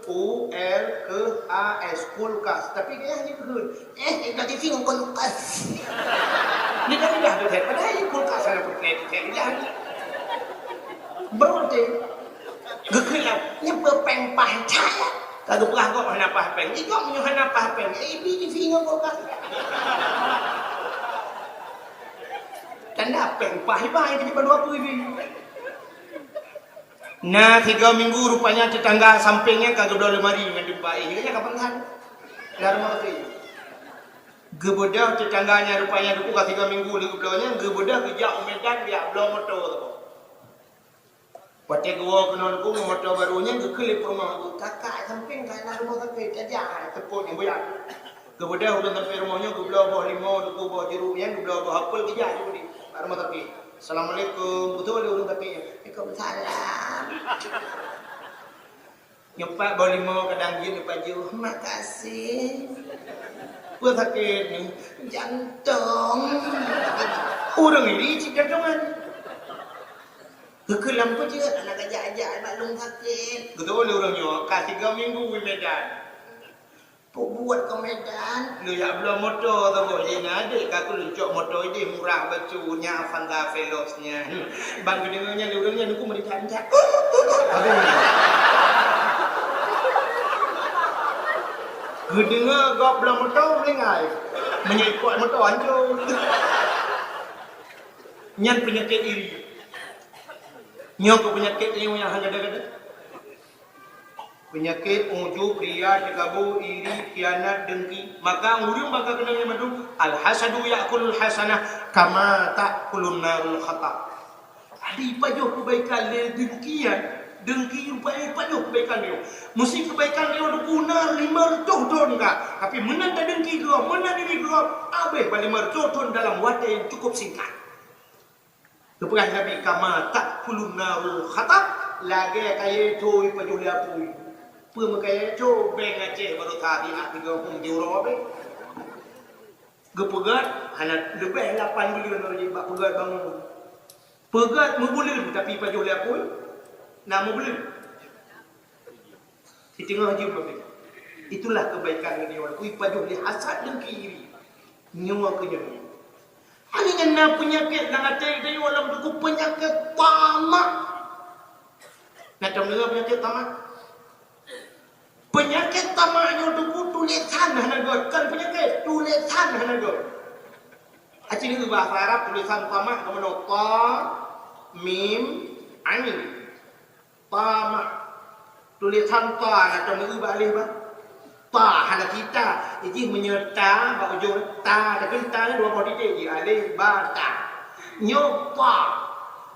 U L K A S, kulkas. Tapi gaya nyan keuheun, eh, ka T V ngon kulkas. Lidah-lidah tu, padahai kulkas ada putih, lidah. Brôk até. Geukheun lam, nyan peue péng paih that. Ka geupeugah gob hana paih péng. Di gob meunyoe hana paih péng, eh, ibi T V ngon kulkas. Tanda péng paih iba, ibi dua puluh ibi. Na sigoe minggu rupanya tetangga sampéng nyan ka geubloe lemari ngon deumpa, eh, nyan ka peugah. Lam rumoh teuh. Geubeudôh tetangga nyan rupanya duku ka sigoe minggu lé geubloe nyan, geubeudôh geujak u Medan jak bloe moto saboh. Watée geuwoe keunoe teungku ngon moto barô nyan geukheun lé peurumoh, "Kakak sampéng ka na rumoh sakét, tajak hai teupot nyang buya." Geubeudôh ureuëng sampéng rumoh nyoe geubloe boh limau, teungku boh jeuruk nyan, geubloe boh apel geujak teungku di bak rumoh sakét. "Assalamualaikum." Beutôi lé ureuëng sakét nyan. "Waalaikumsalam." Nyoe pat boh limau kadang jeuet neupajoh, "Makasih." "Peue sakét nyoe?" "Jantong." Ureuëng iri cit jantongan. Geukheun lam peue jeuet, "Hana kajak-jak bak lôn sakét." Geutôi lé ureuëng nyoe, ka sigoe minggu u Medan. "Peue buet keu Medan?" "Lôn jak bloe moto saboh jih na, dek ka keu lôn cok moto idéh murah bacut nyan, Avanza Veloz nyan." Ban geudeungoe nyan lé ureuëng nyan, teungku meuritak-ritak. Geudeungoe gob bloe moto, meuninggai. Meunyoe ipot moto, hancô. Nyan peunyakét iri. Nyoe keuh peunyakét nyang hana gada-gada. Peunyakét ujub, ria, teukabô, iri, khianat, dengki. Maka ureuëng bak ka keunong nyan mandum, al-hasadu ya'kulul hasanah kama ta'kulun narul hatab. Jadi ipajoh keubaikan lé dengki nyan, dengki rupanya ipajoh keubaikan nyoe. Meusé keubaikan nyoe teungku na lima reutôh thon ka, tapi meunan tadengki gob, meunan iri gob, habéh bak lima reutôh thon dalam watée nyang cukup singkat. Geupeugah Nabi, "Kama ta'kulun narul hatab," lagée kayée thô ipajoh lé apui. Peue meukayée thô, beng Aceh baroe tadi hak tiga hom di uroe beh. Geupeugét, hana leubeh lapan buleuen lom jih bak peugét bangon. Peugét meubuleuen, tapi ipajoh lé apui, na meubuleuen. Siteungoh jeuem babeh. Itulah kebaikan nyoe, kui pajoh lé hasad dengki iri. Nyoe keu nyoe. Hana nyan na peunyakét lam até geutanyoe lam buku peunyakét tamak. Na tom deungoe peunyakét tamak? Peunyakét tamak nyoe teungku tulésan hana göt, kon peunyakét, tulésan hana göt. Aci deungoe bahasa Arab tulésan tamak keu meunoe ta, mim, ain. Tamak. Tulésan ta na tom deungoe bak aleh ba. Ta hana sita. Jih meunyoe ta bak ujong ta, tapi ta nyan dua boh titik jih, aleh ba ta. Nyoe ta.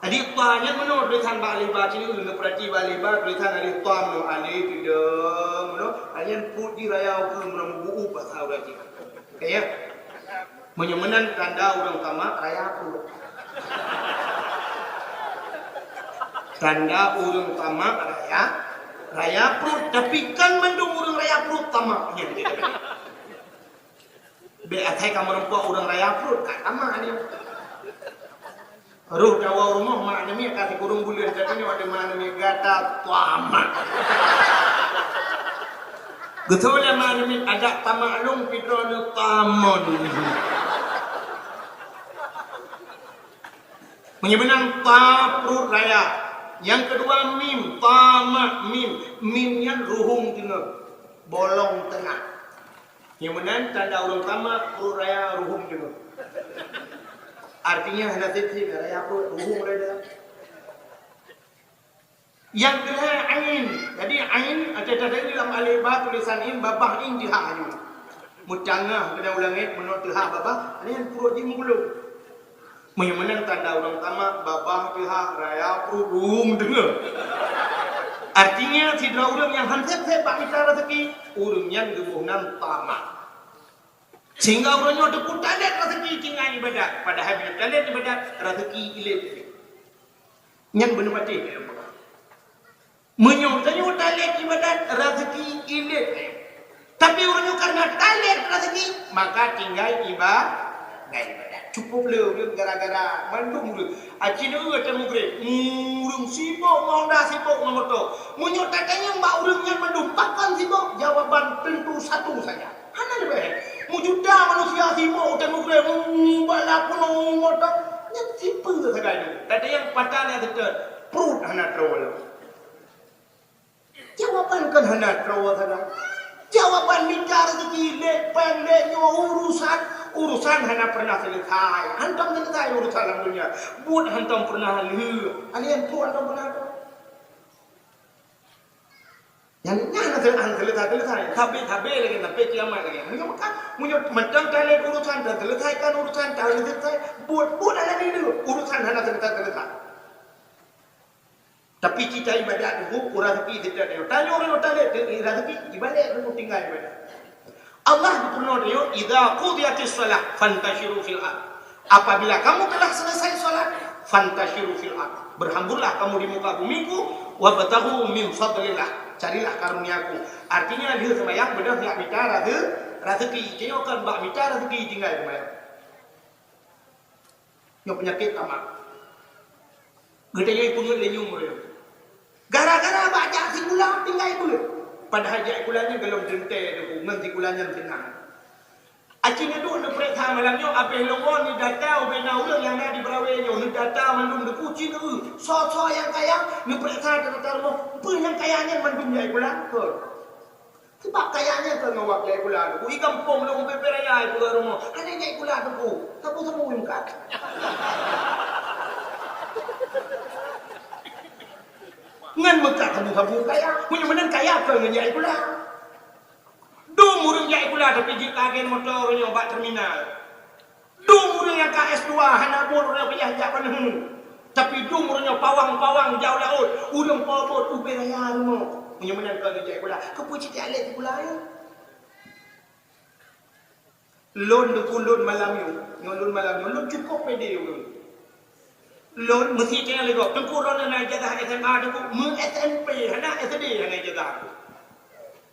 Jadi ta nyan meunoe tulésan bak aleh ba, ci deungoe neupeurati bak aleh ba, tulésan aleh ta meunoe, aleh, tidak, meunoe. Aleh nyan pruet jih raya ukeue meunoe, meubuup basa ureueng cit. Oke, ya. Meunyoe meunan tanda ureueng tamak raya pruet. Tanda ureueng tamak raya, raya pruet. Tapi kon mandum ureueng raya pruet tamak nyan. Bèk asai ka meureumpok ureueng raya pruet, ka tamak nyan. Roh tawoe rumoh mak aneuk miet ka sikureueng buleuen, tapi nyoe watèe mak aneuk miet gata tamak. Geutoe lé mak aneuk miet, adak tamak lôn pih droeneuh tamon. Meunyoe meunan ta pruet raya. Nyang keudua mim, tamak mim. Mim nyan ruhueng teungoh, bolong teungoh. Nyang meunan tanda ureueng tamak pruet raya ruhueng teungoh. Artinya hana sép-sép raya pruet ruhueng raya. Nyang keulhèe ain. Jadi ain, ateueh tadi lam alif ba tulisan in, babah in teuhah nyoe. Meutangoh keunan u langèt meunoe teuhah babah, nyan pruet jih meugulong. Meunyoe meunan tanda ureueng tamak, babah teuhah, raya pruet ruhueng teungoh. Artinya sidroe ureueng nyang han sép-sép bak mita raseuki, ureueng nyan geuboh nan tamak. Sehingga uroe nyoe teupeu talét raseuki tinggai ibadat, padahai meunyoe talét ibadat raseuki ilét. Nyan beuneuh maté. Meunyoe tanyoe talét ibadat raseuki ilét, tapi uroe nyoe karena talét raseuki maka tinggai iba-, tinggai ibadat. Cukup le ureueng gara-gara mandum ureueng. Aci neu teuh mugreb, ureueng sibok ngon Honda, sibok ngon moto. Meunyoe tatanyong bak ureueng nyan mandum, pakon sibok? Jawaban tentu satu saja. Hana leubeh. Meujuta manusia sibok u teuh mugreb, bala punoh moto, nyan sipeue sagai nyoe. Tadi nyang patah na teuteun, pruet hana troe lom. Jawaban kon hana troe sagai. Jawaban mita raseuki lé péng lé nyoe urusan, urusan hana pernah selesai. Hantom selesai urusan lam dunia. Buet hantom pernah lheueh. Alien pun hantom pernah troe. Nyan, nyan na teu-, han selesai-selesai. Sabe-sabe lagèe sampai kiamat lagèe. Meunyoe meukat, meunyoe mantong talét urusan, dan selesaikan urusan, dan selesai. Buet-buet hana nideu, urusan hana selesai-selesai. Tapi cita ibadat tu, ureueng raseuki setiap nyoe. Tanyoe ureueng talét, eh, raseuki, ibadat tu tinggai ibadat. Allah geupeureunoe tanyoe, "Idza qudiyatis shalah fantashiru fil ard." Apabila kamu telah selesai salat, fantashiru fil ard. Berhamburlah kamu di muka bumiku, wabtaghu min fadlillah. Carilah karunia-Ku. Artinya, lheueh seumayang beudôh jak mita raseu-, raseuki. Tanyoe kon bak mita raseuki tinggai seumayang. Nyoe peunyakét tamak. Geutanyoe peungeut lé nyum ureueng. Gara-gara bak jak sikula tinggai beuet. Padahai jak sikula nyan golom teuntèe teungku, ngon sikula nyan seunang. Aci neuduek neupeuriksa malam nyoe, abéh lôn neudata ubé na ureueng nyang na di Beurawe nyoe, neudata mandum teungku, ci neu-eu soe-soe nyang kaya, neupeuriksa data rumoh, peue nyang kaya nyan mandum jak sikula. Kon. Sabab kaya nyan keu ngon wak jak sikula teungku. I gampông lôn ubé-ubé raya i peugah rumoh. Hana jak sikula teungku. Sabu-sabu meukat. Ngon meukat sabu-sabu kaya. Meunyoe meunan kaya keu ngon jak sikula. Dum ureueng jak sikula tapi jeuet ka agen moto uroe nyoe bak terminal. Dum ureueng nyang ka S dua hana buet uroe nyoe payah jak paneuk. Tapi dum uroe nyoe pawang-pawang jak u laôt, ureueng po buet ubé raya rumoh. Meunyoe meunan kon jak sikula, keupeue cit alèh sikula nyoe? Lôn teungku lôn malam nyoe, nyoe lôn malam nyoe, lôn cukôp pede ureueng. Lôn meusi teuingat lé gob, teungku droeneuh na ijazah S M A teungku, meu S M P hana, S D hana ijazah.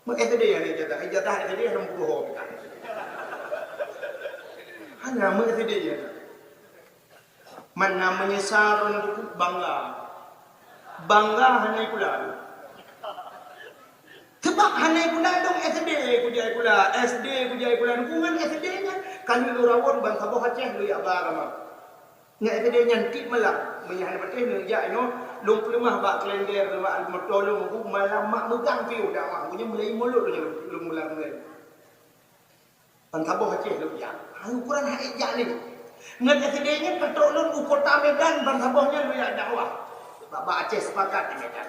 Meu S D hana ijazah, ijazah S D hana meupuruho. Hana meu S D hana. Mana meunyeusal droeneuh teungku bangga. Bangga hana ikula. Sebab hana sikula lôn S D kujak sikula, S D kujak sikula, ngon S D nyan ka lheueh lôn rawon ban saboh Aceh lôn jak ba agama. Ngon S D nyan tiep malam, meunyo hana patéh lôn jak nyoe, lôn peuleumah bak kalender, bak moto lôn, malam mak meugang piôh dakwah, meunyo mulai mulod lôn, lôn mulai-mulai. Ban saboh Aceh lôn jak. Hai ukuran hai jak lé. Ngon S D nyan ka trok lôn u kota Medan, ban saboh nyan lôn jak dakwah. Bak, bak Aceh Sepakat di Medan.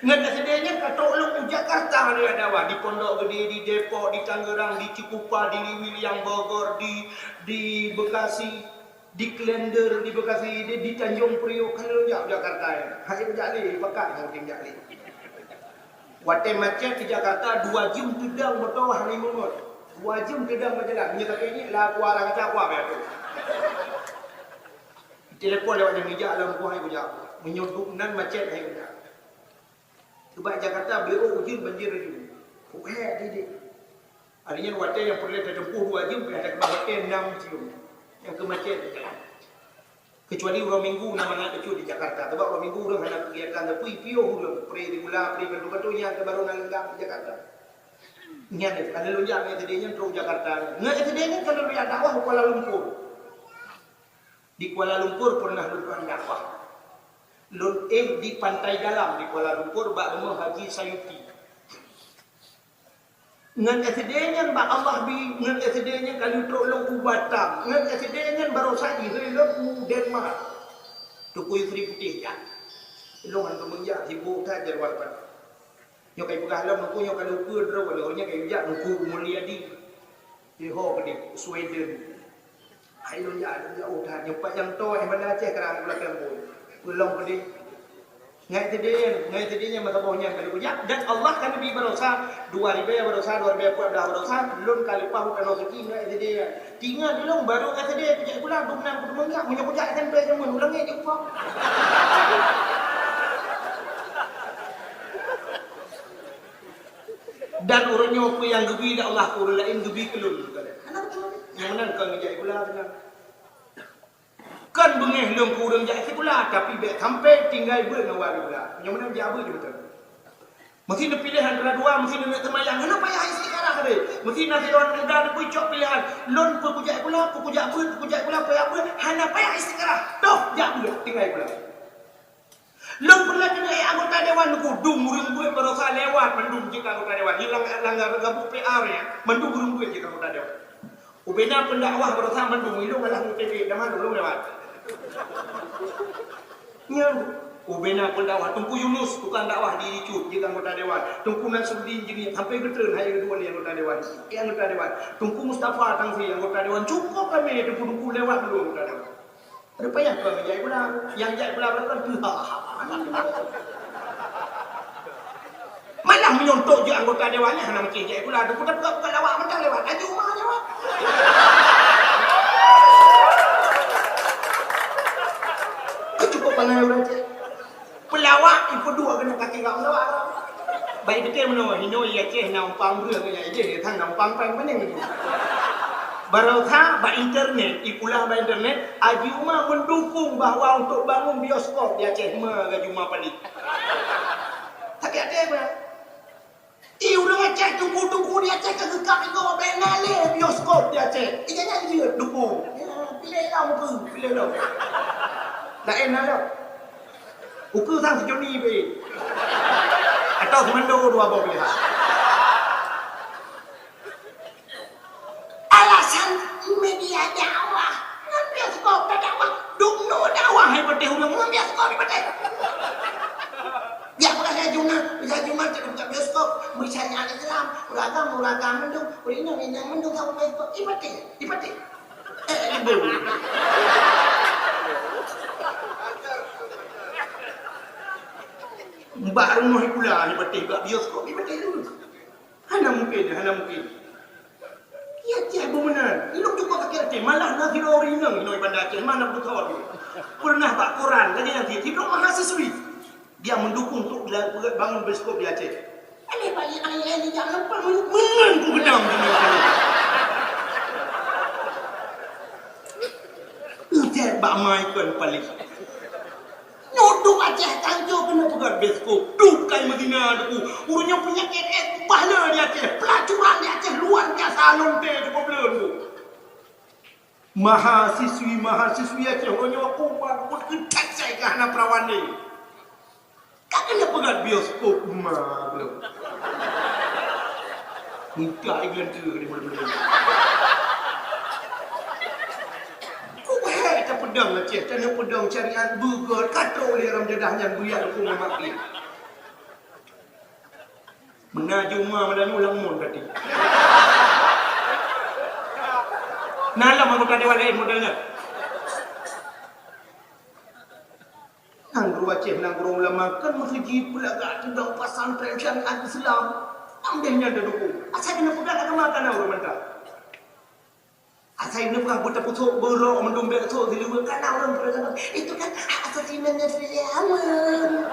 Ngon S D nyan ka trok lôn u Jakarta lôn jak dakwah. Di Pondok Gede, di Depok, di Tangerang, di Cikupa, di Lewiliang, Bogor, di, di Bekasi, di Klender, di Bekasi, di, di Tanjung Priok, ka lôn jak u Jakarta nyan. Hai jak lé, pakat ngon jak lé. Watèe macet di Jakarta, dua jeuem teudong moto hana jimeungon. Dua jeuem teudong bak jalan. Meunyo ka keuneuk la kuah rang kaca kuah bèk tu. Telepon lewat nyang ijak lam kuah kujak. Meunyo duek nan macet hai kujak. Sebab Jakarta beureuk ujeuen banjir laju. Puhèk didik. Hari nyan watèe nyang peureulèe tatempuh dua jeuem, payah takeubah watèe nam jeuem. Nyang keu macet di jalan. Kecuali uroe Minggu na mangat bacut di Jakarta. Sebab uroe Minggu ureueng hana keugiatan, tapi piôh ureueng, pri sikula, pri bantu-bantu nyan baru na leungkap di Jakarta. Nyan deh, ka lôn jak ngon S D nyan trok Jakarta. Ngon S D nyan ka lôn jak dakwah u Kuala Lumpur. Di Kuala Lumpur pernah lôn dakwah. Lôn éh di Pantai Dalam di Kuala Lumpur bak rumoh Haji Sayuti. Ngon S D nyan bak Allah bi, ngon S D nyan ka lheueh trok lôn u Batam, ngon S D nyan barosa jihôi lôn u Denmark. Teungku Yusri Putéh jak. Lôn hana meunjak, sibok that jadwal pat. Nyoe ka ipeugah lom, Teungku nyoe ka lheueh ukeue droe, lheueh nyan ka ijak Teungku Mulyadi. Di ho keudeh, Sweden. Hai lôn jak, lôn jak, oh, that, nyoe pat nyang toe, eh, Banda Aceh, karang gula keumbun. Peulom pedih. Ngai teude, ngai teude nyang meusaboh nyan ka lheueh kujak. Dan Allah ka neubi barosa, dua ribèe barosa, dua ribèe empat belas barosa, lôn ka leupah u tanoh suci ngai teude. Tingat lôn baru ngai teude kujak sikula, dum nan kuteumeunak, meunyoe kujak S M P jameun, ulang ngai jeuet kupa. Dan ureueng nyoe peue nyang geubi lé Allah keu ureueng laén geubi keu lôn. Hana beutôi. Nyang meunan kon jak sikula keunan. Kon beungéh lôn keu ureueng jak sikula, tapi bèk sampai tinggai beuet ngon awak sikula. Nyang meunan jak beuet beutôi. Meusi neupiléh antara dua, meusi neuneuk seumayang, hana payah istikharah deh. Meusi na sidroe muda neupeucok piléhan, lôn peue kujak sikula, peue kujak beuet, peue kujak sikula, payah beuet, hana payah istikharah. Toh jak beuet, tinggai sikula. Lôn peureulèe keuneuk ék anggota dewan Teungku, dum ureueng beuet barosa lewat mandum jeuet keu anggota dewan. Hilang langgar gabuk P R nyan, mandum ureueng beuet jeuet keu anggota dewan. Ubena pendakwah barosa mandum, ilôn malah mutebe, dah malu lôn lewat. Nyan, ubena pendakwah Teungku Yunus, tukang dakwah di Cut, jeuet keu anggota dewan. Teungku Nasruddin Jeunieb, sampai geutreun hai keudua lé anggota dewan. Eh, anggota dewan. Teungku Mustafa Tangsi, anggota dewan. Cukup ramè Teungku-teungku lewat mandum anggota dewan. Rupanya kon jak sikula. Nyang jak sikula barô kan tuha. Malah meunyoe tok jeuet anggota dewan nyan hana meucéh jak sikula, Teungku, tapi bukan lawak mantong lewat. Laju uma lewat. Cukup pandai ureueng céh. Peulawak ipeuduek keunan kaki gak meulawak. Baik beutôi meunoe, inoe i Aceh na umpang breueh ngon nyang idéh, thang na umpang péng panéng. Barosa bak internet, ipula bak internet, Haji Uma mendukung bahwa untuk bangun bioskop di Aceh, ma Haji Uma paléh. Tapi ada bah. I ureueng Aceh, teungku-teungku di Aceh ka geukab igoe bèk na lé bioskop di Aceh. Ija nyan jeuet dukung. Ya, piléh lom ukeue, piléh lom. Laén na lom. Ukeue sang sijoh ni pih. Atau simando dua boh piléhan. Alasan media dakwah. Ngon bioskop tadakwah. Dum nu dakwah hai patéh ureueng ngon bioskop hai patéh. Ya, bukan saya Juma, saya Juma tidak buka bioskop. Misalnya Islam, uragam, uragam mendung, ureueng inong, inong mendung sama bioskop. Hai patéh, hai patéh. Eh, ibu. Bak rumoh pula, hai patéh, bak bioskop, hai patéh dulu. Hana mungkin, hana mungkin. Ya, ceh beumeunan. Ilong cukup sakét hati. Malah na sidroe ureueng inong inoe Banda Aceh, mana beutôi. Pernah bak koran, lagèe nyan sidroe mahasiswi. Dia mendukung untuk bangun bioskop di Aceh. Aneh bak ayah ni jangan lupa meunan ku geudang. Ucet bak mai kon paléh. Nyoe duek Aceh tanco keuneuk peugah bioskop. Duek kai meudina debu. Ureueng nyoe peunyakét es. Pahala di Aceh, pelacuran di Aceh luar biasa, lonte cukup lôn tu. Mahasiswi-mahasiswi Aceh uroe nyoe aku buat keutat sai ka hana perawan ni. Ka kena peugah bioskop ma belum. Muka iklan tu ni belum. Ku bahaya kita pedang Aceh, cara pedang syariat beugöt, katrok lé ram jadah nyan buyak aku mamak dia. Meunan jih uma meulalu lam mon tadi. Na lam anggota dewan laén model nyan. Nanggroe Aceh, nanggroe ulama, kan meusti jipeulagak teuntang pesantren syariat Islam. Amdeh nyan teudukung. Asai keuneuk peugah agama kana ureuëng mantap. Asai neupeugah beutapusok beurok meudum bek sok siluweue kana ureuëng peurasaan. Itu kan hak asasi manusia. Aman.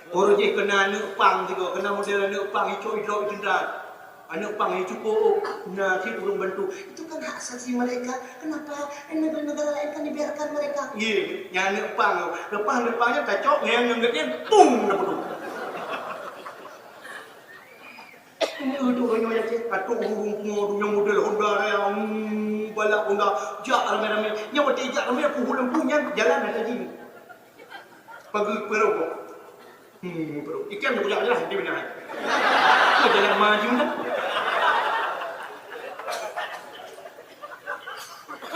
Ureuëng jih kena aneuëk pang sigoe, kena model aneuëk pang icok-icok teuntang. Aneuëk pang yang cukup na cit ureuëng bantu. Itu kan hak asasi mereka. Kenapa negara-negara lain kan dibiarkan mereka? Ye, yang aneuëk pang. Lepas aneuëk pang nyan tacok, yang yang gede, pung dah betul. Ini untuk orang yang cek atau urung pungo dunia model Honda yang balak Honda jak ramai-ramai. Yang waktu jak ramai aku hulang pun yang jalan ada jin. Pagi perokok. Hmm, perokok. Ikan dia punya jalan di mana? Kau jalan maju dah.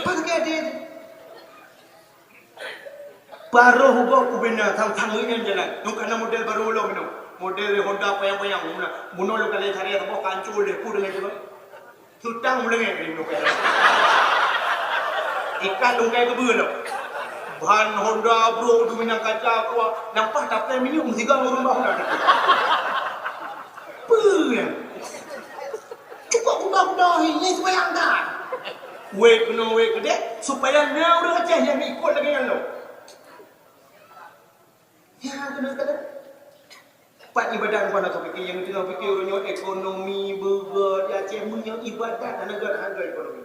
Apa lagi ada? Baroh ugoe kubina sang-sang ngon nyan jalan. Nyoe kana model barô lom nyoe. Model Honda payang-payang guna. Bunoe lôn kalai sari saboh kancul lé pu dengan cuba. Tutang meulengek di nyoe. Ikan lungkai keubeue lom. Ban Honda bro duminang kaca kuat. Nampak tape minyeuk meusigang ureueng bah Honda. Peue nyan? Cukup kuba-kuba hi, nyan seumayang dah. Wéh keunoe wéh keudeh, supaya na ureueng Aceh nyang ikot lagèe nyan lom. Ya, keunoe kadang. Pat ibadat rupa na pike nyang teungoh pike uroe nyoe ekonomi beugöt di Aceh, meunyoe ibadat hana göt, hana göt ekonomi.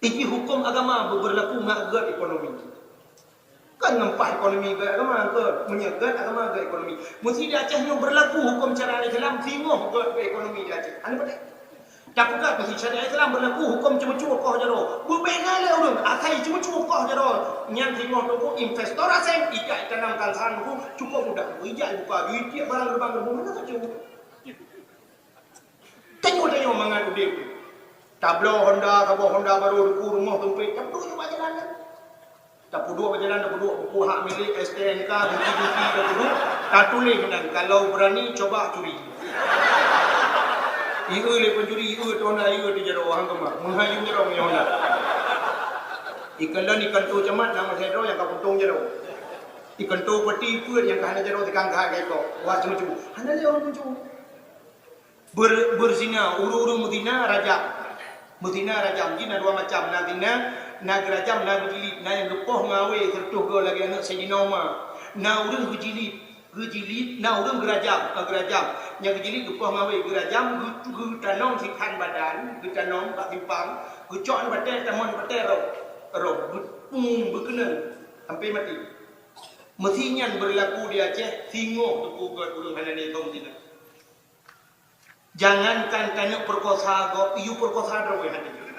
Iji huköm agama beu-, beurlaku ngon göt ekonomi. Kon ngon paih ekonomi göt agama, kon meunyoe göt agama göt ekonomi. Meusti di Aceh nyoe beurlaku huköm syariat Islam singoh göt ekonomi di Aceh. Hana patéh. Tapeugah meusti syariat Islam beurlaku huköm ceumeucue koh jaroe. Beubena lé ureueng asai ceumeucue koh jaroe. Nyan singoh teungku investor asing ijak itanam kalsan teungku cukup mudah. Ijak ibuka duit tiep barang geubang geubong hana sapeue. Tanyoe-tanyoe mangat udép. Tabloe Honda, saboh Honda barô, teungku, rumoh seumpét, tapeuduek bak jalan nyan. Tapeuduek bak jalan, tapeuduek buku hak milék, S T N K, bukti-bukti tapeuduek, tatuléh nan, "Kalau berani, coba curi." Ieu lé pencuri, ieu tu Honda, ieu tu jaroe, hang keumah. Meuhai jaroe ngon Honda. Ikalon ikan tu camat, nama saya droe nyang ka puntông jaroe. Ikan tu peti peuet nyang ka hana jaroe tikang ka hai ka iko. Wah, cuma-cuma. Hana lé ureueng cuma. Ber-, beuzina, ureueng-ureueng meuzina rajam. Meuzina rajam jih na dua macam, na zina, na geurajam, na geujilid, na nyang geupoh ngon awé sireutôh goe lagèe aneuk Saidina Umar. Na ureueng geujilid, geujilid, na ureueng geurajam, eh, geurajam. Nyang geujilid geupoh ngon awé, geurajam, geu-, geutanom sikhan badan, geutanom bak simpang, geucok batèe, tamong batèe roh, roh, beu-, beukeunong, sampai maté. Meusi nyan beurlaku di Aceh, singoh teupeu göt ureueng hana lé thôn zina. Jangankan tanyoe peukosa gob, yue peukosa droe hana jeuet.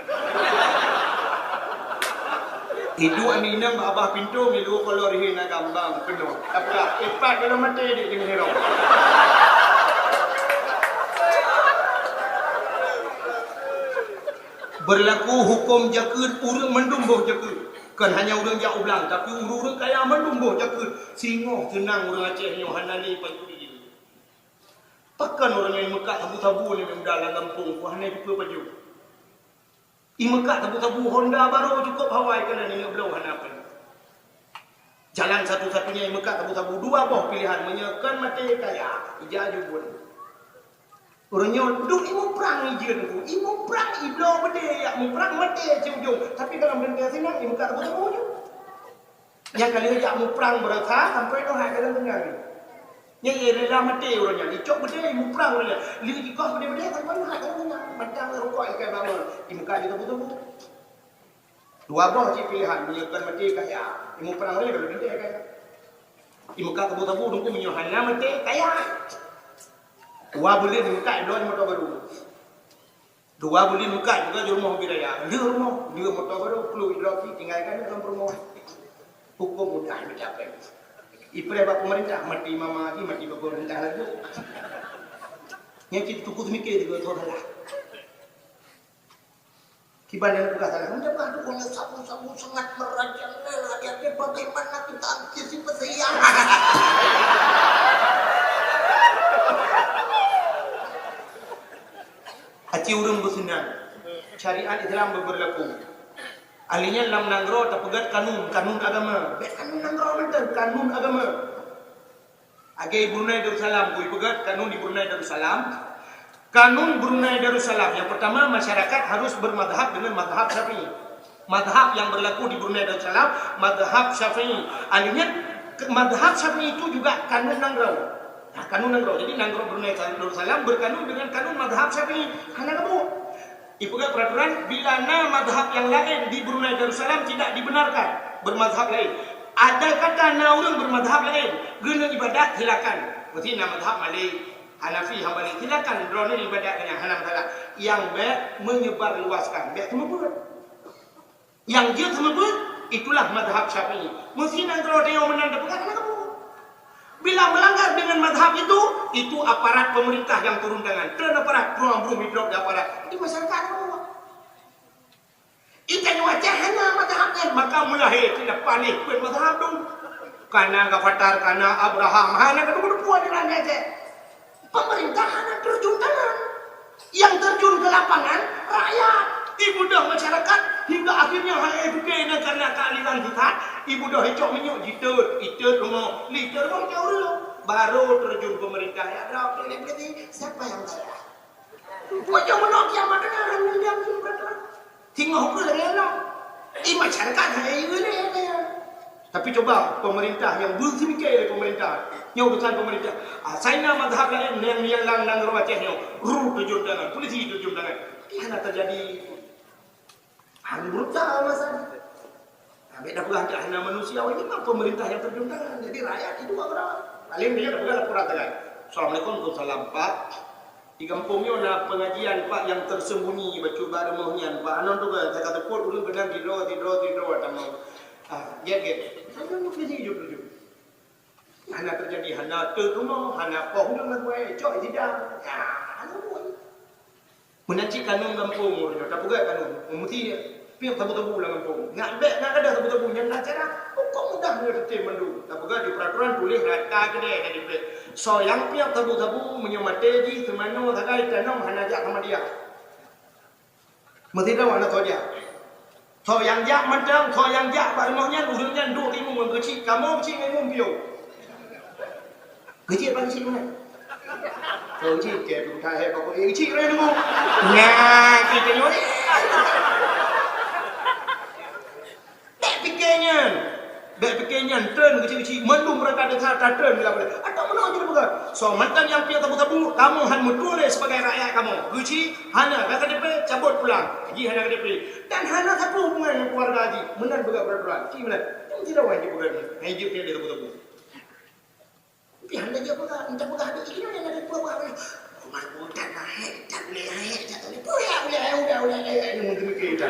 Iduek minong bak babah pintoe, milu kolor hi na gambang peunoh. Tapi ipat dalam maté dek jeuneuh hirong. Beurlaku huköm jakeuet ureueng mandum boh jakeuet. Kon hanya ureueng jak u blang, tapi ureueng-ureueng kaya mandum boh jakeuet. Singoh seunang ureueng Aceh nyoe hana lé pancuri. Pakon ureueng nyang imeukat sabu-sabu nibak muda lam gampông, ku hana jipeupajoh. Imeukat sabu-sabu Honda barô cukôp hawa ikalon, ingat bloe hana peue. Jalan satu-satunya imeukat sabu-sabu, dua boh pilehan, meunyoe kon maté kaya, ija jubon. Ureueng nyoe duek imuprang ijeuen ku, imuprang ibloe beudé, yak muprang maté siujông, tapi dalam reuntang sinan imeukat sabu-sabu ju. Nyang ka lheueh jak muprang beurasa sampoe nyoe hai ka lheueh teungang. Nyang ie rela maté uroe nyan, icok beudé muprang uroe nyan. Lheueh jikoh beudé-beudé sampoe nyoe hai ka lheueh teungang. Mantang rukok ikai bangon, imeukat jiteubu-teubu. Dua boh cit pilehan, meunyoe kon maté kaya, imuprang uroe nyan ka lheueh teuntèe kaya. Di Mekah tabu-tabu dungku meunyoe hana maté kaya. Dua buleuen Mekah bloe moto baru. Dua buleuen Mekah juga di rumoh ubit raya. Lheueh rumoh, lheueh moto baru, pluek droe tinggai kan dalam rumoh. Huköm mudah dicapai. Ipreh bak pemerintah, mati mama lagi, mati bak pemerintah lagi. Nyan cit tuku seumiké juga salah. Kiban nyang peugah salah, meunyoe peugah tu ureuëng sabu-sabu sangat merajalela, hati-hati bagaimana kita antisipasi ya. Aci ureuëng beuseunang, syariat Islam beubeurlaku. Ahli nyan lam nanggroe tapeugét kanun, kanun agama. Bék kanun nanggroe mantong, kanun agama. Lagée Brunei Darussalam, kui peugét kanun di Brunei Darussalam. Kanun Brunei Darussalam, yang pertama, masyarakat harus bermadhab dengan madhab Syafi'i. Madhab yang berlaku di Brunei Darussalam, madhab Syafi'i. Ahli nyan, ke-, madhab Syafi'i itu juga kanun nanggroe. Nah, kanun nanggroe. Jadi, nanggroe Brunei Darussalam berkanun dengan kanun madhab Syafi'i. Hana gabung. Ipeugah peraturan, bila na madhab nyang laén di Brunei Darussalam tidak dibenarkan bermadhab laén. Andai kata na ureuëng bermadhab laén, geuneuk ibadat, silakan. Meusti na madhab Malik, Hanafi, Hambali, silakan droeneuh ibadat nyan, hana masalah. Nyang bék menyebar luaskan, bék teumeubeuet. Nyang jeuet teumeubeuet, itulah madhab Syafi'i. Meusti nanggroe tanyoe meunan tapeugah hana gabung. Bila melanggar dengan madhab itu, itu aparat pemerintah yang turun tangan. Treun aparat, pruang bruem idrop di aparat. Di masyarakat apa buat? Itanyoe Aceh hana madhab nyan, maka meulahé tidak paléh peuet madhab tu. Kana Gafatar, kana Abraham, hana keudua-dua di Aceh. Pemerintah hana terjun tangan. Yang terjun ke lapangan, rakyat. Ibudoh masyarakat, hingga akhirnya hai bukai na karena keadilan sesat, ibudoh icok minyeuk jitot, itot rumoh, litot rumoh jauh dulu. Baru terjun pemerintah, ya, drop, siapa yang salah? Ujong meunoe kiamat teuka, hana diam, hana diam. Singoh kheueh lagée nyoe. Di masyarakat hai ilée lagée nyan. Tapi cuba pemerintah nyang beuseumiké lé pemerintah, nyoe urusan pemerintah. Asai na mazhab laén nyang, nyang lam nanggroe Aceh nyoe, ru terjun tangan, polisi terjun tangan. Tapi hana terjadi. Hana berusaha masa ni. Nah, beda peugah hana manusia, ini memang pemerintah yang terjun tangan. Jadi rakyat itu orang. Paling dia dah peugah laporan tangan. Assalamualaikum, waalaikumsalam, Pak. Di gampông nyoe na pengajian, Pak, nyang tersembunyi bacut bak rumoh nyan, Pak. Anon tu kan, saya kata, "Put ureuëng beunang tido, tido, tido, tamong." Ah, gét, gét. Saya nak kerja hidup dulu. Hana terjadi, hana teuk rumoh, hana poh ureuëng lagu, eh, cok sidang. Ya, hana buat. Meunan cit kanun gampông ureuëng nyoe, tapeugah kanun. Meusti piep sabu-sabu lam gampông. Nyak bék, nyak kada sabu-sabu, nyan na cara. Huköm mudah nyoe teutem mandum. Tapeugah di peraturan tuléh rata keudeh dan dipreh. Soe nyang piep sabu-sabu, meunyoe maté jih, seumanoe sagai tanom hana jak sama dia. Meusidroe hana soe jak. Soe nyang jak mantong, soe nyang jak bak rumoh nyan, ureuëng nyan duek timu ngon keuchik. Kamoe keuchik ngon imum piôh. Keuchik bak keuchik meunan. Soe keuchik, keu tu tahe bak keuchik, keuchik raya nunggu. Nyan, kita nyoe. Bék pike nyan. Bék pike nyan, treun keuchik-keuchik, mandum meuraka desa tatreun lam. Atau meunoe jeuet peugah, soe mantong nyang piep sabu-sabu, kamoe han meutuléh sebagai rakyat kamoe. Keuchik, hana, ka K T P, cabot pulang. Jih hana K T P. Dan hana sapeue hubungan ngon keluarga jih. Meunan peugah peraturan. Cit meunan. Nyang sidroe jih peugah nyan. Hai jeuet piep lé sabu-sabu. Tapi hana jeuet peugah, mita peugah di sinoe nyang ada dua buah. Rumah budak mahek, tak boleh mahek, tak boleh. Peue ya, uleh, uleh, uleh, uleh, uleh, uleh, uleh.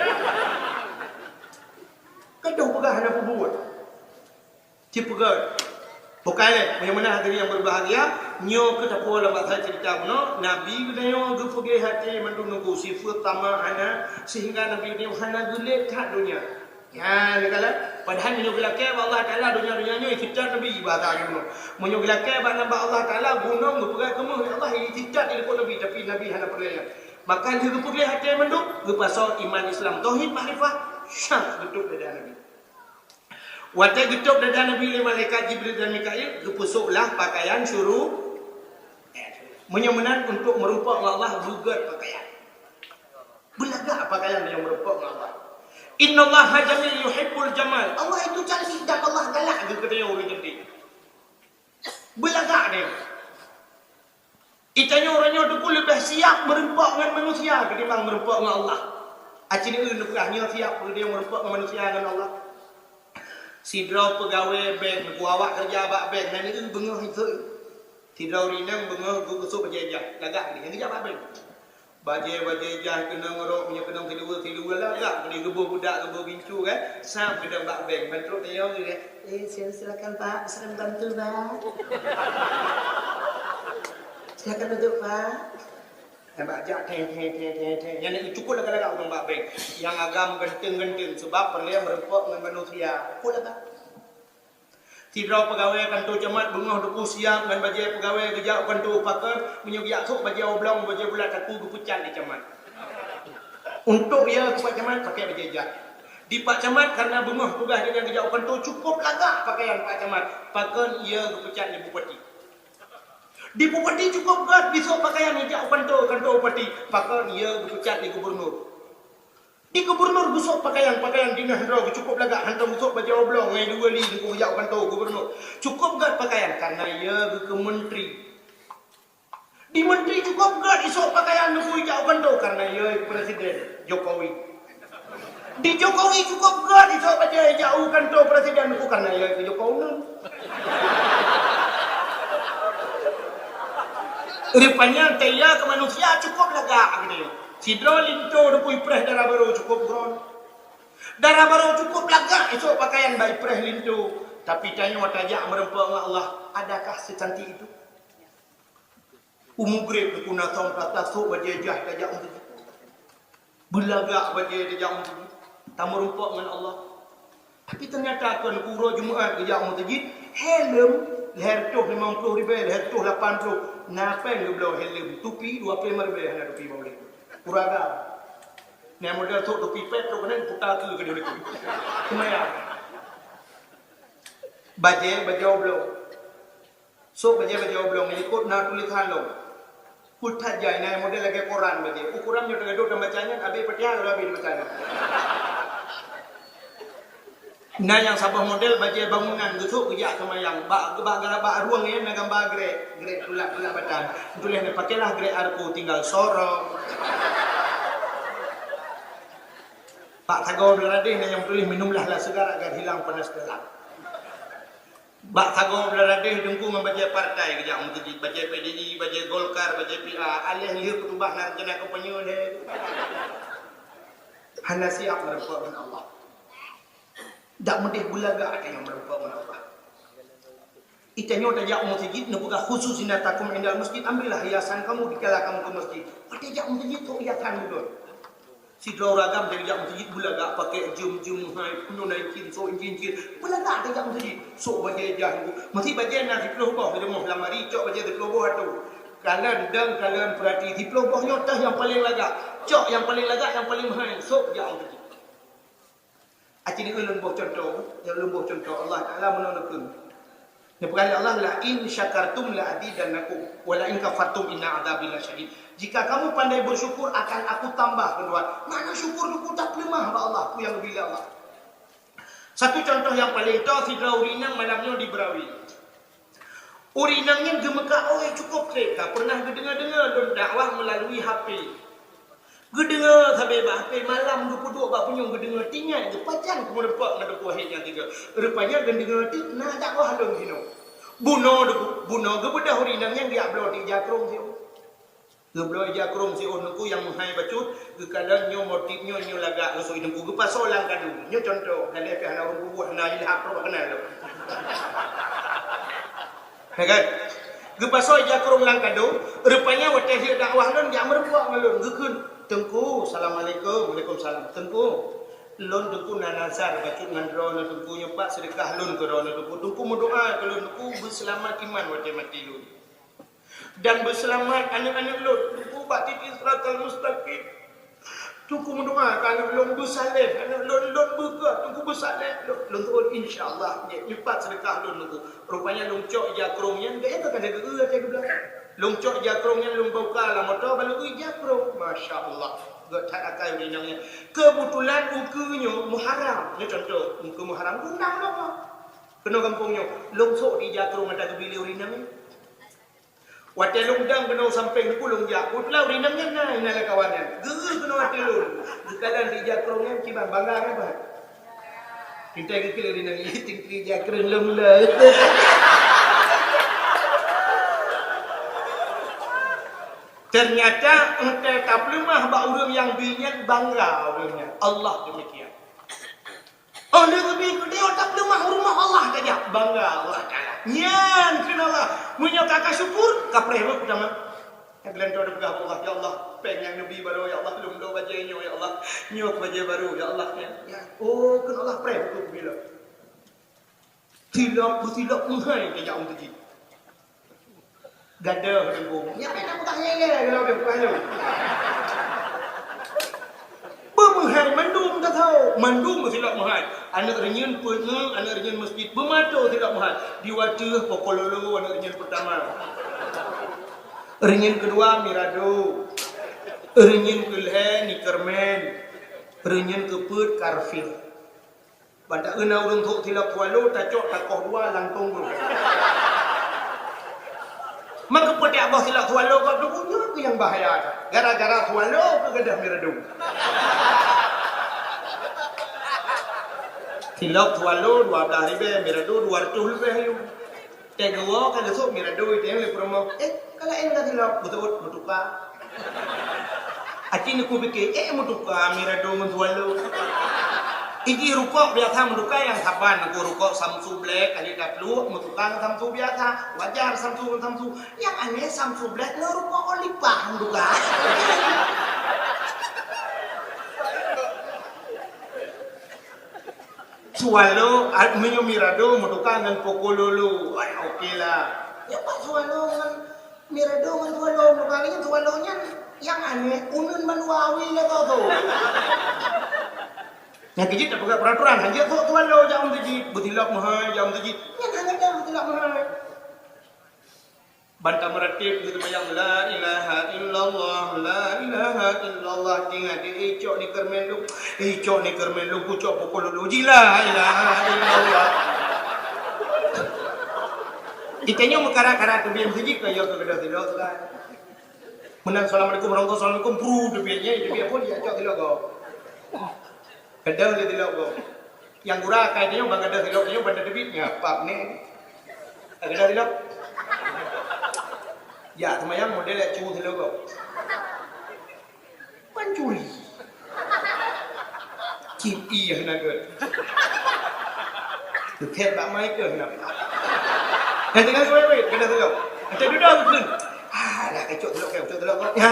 Kadang peugah hana peubuet. Cit peugah. Bukai lé, meunyoe meunan hadirin yang berbahagia, nyoe keuh tapeugah lam bahasa cerita bunoe, Nabi geutanyoe geupeugah hati mandum nunggu sifeuet tamak hana, sehingga Nabi geutanyoe hana geulet that donya. Nyan, neukalon. Padahai meunyoe geulakée bak Allah Taala donya-donya nyoe, iseutôt Nabi, bahasa nyoe bunoe. Meunyoe geulakée bak, bak Allah Taala, gunong geupeugah keumeung lé Allah, iseutôt ilipot Nabi, tapi Nabi hana peureulée nyan. Maka lheueh geupeugah até mandum, geupasoe iman Islam, tauhid, makrifah, syah geutôb dada Nabi. Watée geutôb dada Nabi lé malaikat Jibril dan Mikail, geupeusôk lah pakaian syuru-, meunyoe meunan untuk meurumpok ngon Allah, beugét pakaian. Beulagak pakaian nyang meurumpok ngon Allah. Innallaha jamil yuhibbul jamal. Allah itu cantik dan Allah galak geukeudeh ureuëng cantik. Beulagak deh. Itanyoe uroe nyoe teungku leubeh siap meurumpok ngon manusia ketimbang meurumpok ngon Allah. Aci neu neupeugah nyoe siap peue meurumpok ngon manusia ngon Allah. Sidroe peugawée bank, geuawak keureuja bak bank, na neu beungoh iseuk. Sidroe ureueng inong beungoh geu-, geusok bajée jah, lagak geuh, nyang geujak bak bank. Bajée-bajée jah keunong rok, meunyoe keunong siluweue-siluweue, lagak geuh, geuboh budak, geuboh gincu, kan? Sam keudong bak bank, ban trok tanyong geuh, kan? "Eh, sil-, silakan, Pak, bisa kami bantu, Pak? Silakan duduk, Pak." Nyang bak jak, teng, teng, teng, teng, teng. Nyan cukôp lagak-lagak ureueng bak bank. Nyang agam ganteng-ganteng, seubab peureulée meureumpok ngon manusia. Cukôp lagak. Sidroe peugawée kantô camat beungoh duku siap ngon bajée peugawée geujak u kantô pakon, meunyoe geujak sôk bajée oblong, bajée bulat saku geupeucat lé camat. Untuk ie keu Pak Camat, pakai bajée jah. Di Pak Camat, karena beungoh tugaih geuhnyan geujak u kantô, cukôp lagak pakaian Pak Camat. Pakon ie geupeucat lé bupati. Di bupati cukôp gét geusôk pakaian geujak u kantô, kantô bupati. Pakon ie geupeucat lé gubernur. Di gubernur geusôk pakaian, pakaian dinas droe geucukôp lagak, hantom geusôk bajée oblong, ngon dua li geujak u kantô gubernur. Cukôp gét pakaian, karena ie geukheun menteri. Di menteri cukôp gét isôk pakaian geujak u kantô, karena ie presiden Jokowi. Di Jokowi cukôp gét isôk bajée jak u kantô presiden, karena ie Jokowi. Rupanya teuka keu manusia cukôp lagak geude. Sidroe linto duku ipreh dara barô cukôp gét. Dara barô cukôp lagak isôk pakaian bak ipreh linto. Tapi tanyoe tajak meureumpok ngon Allah, adakah secantik itu? Umu greb duku na thom rata sôk bajée jah tajak u meuseujid. Beulagak bajée tajak u meuseujid. Tameureumpok ngon Allah. Tapi teunyata kon uroe Jumat geujak u meuseujid, helm lhèe reutôh limong ploh ribèe, lhèe reutôh lapan ploh. Na péng geubloe helm, tupi dua ploh lima ribèe hana tupi bak ulèe. Ureueng agam. Nyang model sôk tupi pet trok keunan puta keu keudeh leuku. Seumayang. Bajée, bajée oblong. Sôk bajée-bajée oblong, likot na tulésan lom. Peutat jai, na model lagée koran bajée. Ukoran nyoe teugadôh dan baca nyan, abéh Fatihah lom abéh dibaca nyan. Na nyang saboh model bajée bangunan, geusôk geujak seumayang. Bak, bak, bak rueng nyan na gamba grek, grek tulak-tulak batang. Tuléh na, "Pakailah grek Arko, tinggal sorong." Bak sagoe blah radeh na nyang tuléh, "Minumlah lah segar agar hilang panas dalam." Bak sagoe blah radeh teungku ngon bajée partai geujak meuseujid, bajée P D I, bajée Golkar, bajée P A, aléh lheueh khutubah na rencana kampanye lé. Hana siap meureumpok ngon Allah. Dak meudeh beulagak tanyoe meureumpok ngon Allah. Itanyoe tajak u meuseujid neupeugah khusus zinatakum indal masjid, ambillah hiasan kamu dikala kamu ke masjid. Watée jak meuseujid, sôk hiasan beudôh. Sidroe ureueng agam dari jak meuseujid beulagak pakai jeuem-jeuem hai, peunoh na incin, sôk incin-incin. Beulagak dari jak meuseujid. Sôk bajée jah. Masih bajée na siploh boh, di rumoh lamari, cok bajée siploh boh atu. Kalon dang, kalon peurati, siploh boh nyoe teuh nyang paleng lagak. Cok nyang paleng lagak, nyang paleng meuhai, sôk jak meuseujid. Aci di ulôn boh cuntoh, nyang ulôn boh cuntoh, Allah Taala meunoe neukheun. Neupeugah lé Allah, "La in syakartum la azidannakum, wa la in kafartum inna adzabi lasyadid." Jika kamu pandai bersyukur, akan Aku tambah keu Tuhan. Makna syukur nyoe tapeuleumah bak Allah, peue nyang geubri lé Allah. Satu contoh nyang paleng toe, sidroe ureueng inong malam nyoe di Berawi. Ureueng inong nyan geumeukat oi cukôp treb, ka pernah geudeungoe-deungoe lôn dakwah meulalu H P. Geudeungoe sabe bak H P, malam geupeuduek bak punyueng geudeungoe, teuingat geupajan keumeureumpok ngon Teungku Wahid nyang tiga. Rupanya geudeungoe teuk na dakwah lôn jinoe. Bunoe, bunoe geubeudôh ureueng inong nyan geujak bloe di ija krông siôh. Geubloe ija krông siôh Teungku nyang meuhai bacut, geukalon nyoe motif nyoe, nyoe lagak ngon sui Teungku, geupasoe lam kadu. Nyoe contoh, dan lé pih hana ureueng peubuet, hana ilham, trok bak keunan lom. Ya kan? Geupasoe ija krông lam kadu, rupanya watée jeuet dakwah lôn, jak meureumpok ngon lôn, geukheun, "Teungku, assalamualaikum." "Waalaikumsalam." "Teungku, lôn Teungku na nazar bacut ngon droeneuh Teungku, nyoe pat seudeukah lôn keu droeneuh Teungku. Teungku meudoa keu lôn Teungku, beuseulamat iman watée maté lôn." Dan beuseulamat aneuk-aneuk lôn, Teungku bak titi siratal mustaqim. Teungku meudoa keu aneuk lôn beusaleh, aneuk lôn, lôn beukeuh, Teungku beusaleh, lôn, lôn tu'on, insya Allah, nyoe pat seudeukah lôn Teungku. Rupanya lôn cok ija krông nyan, geuh ka lheueh geu-eu watée geubloe. Lôn cok ija krông nyan, lôn buka lam moto, ban lôn eu ija krông. Masya Allah, gét that akai ureueng inong nyan. Keubeutulan ukeue nyoe Muharram, nyoe contoh, ukeue Muharram, undang lôn. Keunoe gampông nyoe, lôn sôk di ija krông ata geubri lé ureueng inong nyan. Watée lôn dang keunoe sampéng Teungku lôn jak, keubeutulan ureueng inong nyan na, na lam kawan nyan. Geu-eu keunoe watée lôn. Geukalon di ija krông nyan kiban bangga nyan bah. Kita geuklik di nangis, tinggi jakreun lom le. Ternyata engkai tapeuleumah bak ureuëng nyang bi nyan, bangga ureuëng nyan. Allah demikian. Oh, leubi keudeh tapeuleumah u rumoh Allah saja, bangga Allah Taala. Nyan kheun Allah, meunyoe ka, ka syukur, ka preh beuh utama. Nyang geulantoe dipeugah Allah, "Ya Allah, péng nyang neubi baroe, ya Allah, lôn bloe bajée nyoe, ya Allah. Nyoe bajée baru, ya Allah." Ya, ya. Oh, kheun Allah, preh beuh bila. Silop, beusilop meuhai tajak u meuseujid. Gadoh teungku. Nyan payah tapeugah nyang ilée, kalau dia bukan tu. Beumeuhai mandum tasawuf, mandum beusilop meuhai. Aneuk reunyeun peuet ngeue, aneuk reunyeun meuseujid, beumato silop meuhai. Di watée pokololo aneuk reunyeun peutama. Reunyeun keudua mirado. Reunyeun keulhée nikermen. Reunyeun keupeuet karfil. Ban taeu na ureuëng thok silop swallow, tacok takoh dua langkong geuh. Maka peutiak boh silop swallow gob teungku nyoe nyang bahaya that. Gara-gara swallow keu gadoh mirado. Silop swallow dua blaih ribée, mirado dua reutôh leubeh ayue. Teuh geuwoe ka geusok mirado itém lé peurumoh. Eh, ka laén ka silop, beutôi meutuka. Aci neukupike, eh, meutuka mirado ngon swallow. Iji rukok biasa meutuka nyang saban, neukuk rukok Samsu Black, kali tapluek meutuka ngon Samsu biasa. Wajar Samsu ngon Samsu. Nyang aneh Samsu Black ngon rukok Olipa meutuka. Swallow, ah, meunyoe mirado meutuka ngon pokololo. Wai, oke lah. Ya, Pak, swallow ngon mirado ngon swallow meutuka nyan, swallow nyan nyang aneh, uneun mandua awi lé tu. Nyang keu jeuet tapeugah peraturan, hanjeuet thok swallow jak u meuseujid, beusilop meuhai jak u meuseujid. Nyan hana jak beusilop meuhai. Ban tameuratéb geuseumayang, "La ilaha illallah, la ilaha illallah." Ingat, eh, icok ni keureumen lôn, icok ni keureumen lôn, kucok pukul lôn ji, "La ilaha illallah." Geutanyoe meukarat-karat teubiet meuseujid, ka yue keu keudroe sidroe, kan. Meunan, "Assalamualaikum warahmatullahi wabarakatuh." Assalamualaikum, bru, teubiet nyan, teubiet phon, icok sidroe gob. Keudeh lé tilok gob. Nyang gura akai tanyoe ban keudeh tilok tanyoe ban teubiet nyan pap nyan. Keudeh tilok. Ya, seumayang model lé cu tilok gob. Pancuri. Cit ié na gét. Teuthét bak mai keuh na. Nyang teungoh suwét-wét keudeh tilok. Nyang teududoe geukheun. Ah, dah kacok telok, kacok telok. Ha.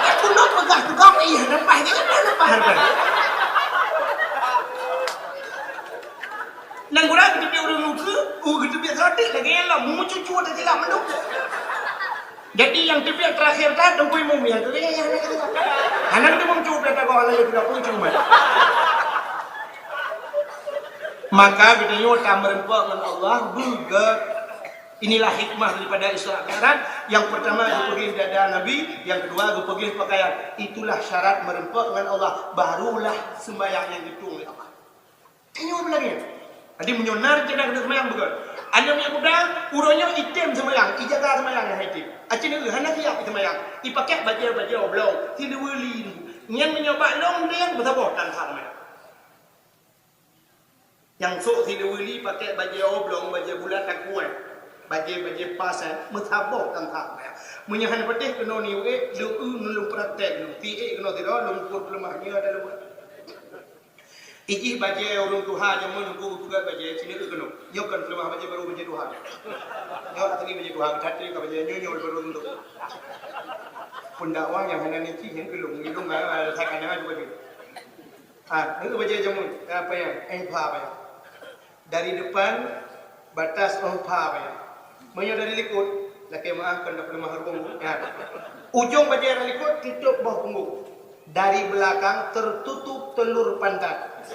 Eh, pun dah peugah tu kau, eh, lepas je, lepas, lepas, lepas. Nang gura geuteubiet ureueng luka, uh, geuteubiet seuratik lagèe nyan lah, meumucucu ata silap mandum. Jadi nyang teubiet terakhir dah, Teungku Imum nyang teubiet, nyang, nyang, nyang. Hana geuteumeung cu, pih ata goh laju tidak pun cu, man. Maka geutanyoe tameureumpok ngon Allah beugét. Inilah hikmah daripada Isra Mi'raj. Yang pertama geupeugléh dada Nabi, yang kedua geupeugléh pakaian. Itulah syarat meureumpok ngon Allah, barulah seumbahyang nyang geutueng lé Allah. Tanyoe beulagèe nyan. Jadi meunyoe na reuncana keuneuk seumbahyang beugét. Aneuk miet muda, uroe nyoe item seumbahyang, ijaga seumbahyang nyang item. Aci neu hana siap seumbahyang, ipakèk bajèe-bajèe oblong, siluweue li. Nyan meunyoe bak lôn deh beusaboh tan that seumbahyang. Nyang sôk siluweue li pakèk bajèe oblong, bajèe bulat takuai. Bajèe-bajèe pas, eh, meusaboh tan that. Meunyoe hana patéh keunoe niuek, lôn eu lôn praktek lôn. Tiek keunoe sidroe, lôn ukur peuleumah nyoe ata lôn. Ijih bajèe ureueng tuha jameun Teungku geupeugah bajèe, sinoe eu keunoe. Nyoe kon peuleumah bajèe baru, bajèe tuha. Nyoe asli bajèe tuha, geutatri ka bajèe nyoe, nyoe baru untuk. Pendakwah nyang hana niki nyan keu lôn, ngon lôn, ah, saya kana juga. Ah, nyoe bajèe jameun, ah, panyang, eh, pha panyang. Dari depan batas, oh, pha panyang. Meunyoe dari likot, lakèe meu'ah kon dapeuleumah rhueng. Ya. Ujong bajèe dari likot tutôp boh punggong. Dari belakang tertutup telur pantat.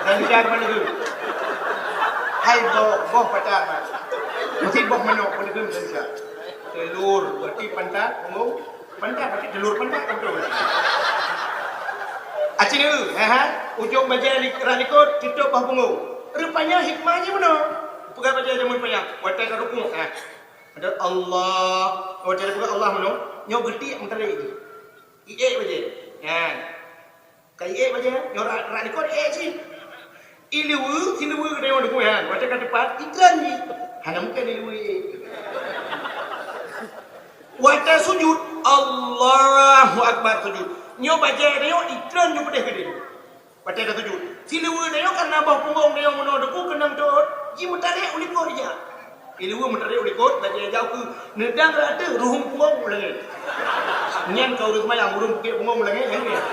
Dan lidah mana tu? Hai boh, boh pantat, Mat. Mesti boh manok, pada tu bisa. Telur, berarti pantat, punggong. Pantat, pakai telur pantat, betul. Aci neu, ha, ha. Ujong bajèe li-, rot likot, tutôp boh punggong. Rupanya hikmah jih meunoe. Peugah bajèe jameun panyang. Watèe ka rukuk, ha. Ada Allah. Watèe peugah Allah meunoe. Nyoe geutik meuteurek jih. Iék bajèe. Nyan. Ka iék bajée, nyoe rak, rak likot iék cit. Ileue, sileue geutanyoe deungoe nyan, watée ka teupat, itreun jih. Hana mungken ileue iék. Watée sujud, Allahu Akbar sujud. Nyoe bajée tanyoe itreun ju peudeh keudeh. Watée tasujud. Sileue tanyoe kareuna boh punggong tanyoe meunoe deukeu keunong teuôt, jimeutarek u likot ija. Ileue meutarek u likot, bajée ija u keue, neudang rata ruhueng punggong u langét. Nyan ka ureuëng seumayang, ureuëng peukiek punggong u langét, nyan nyan.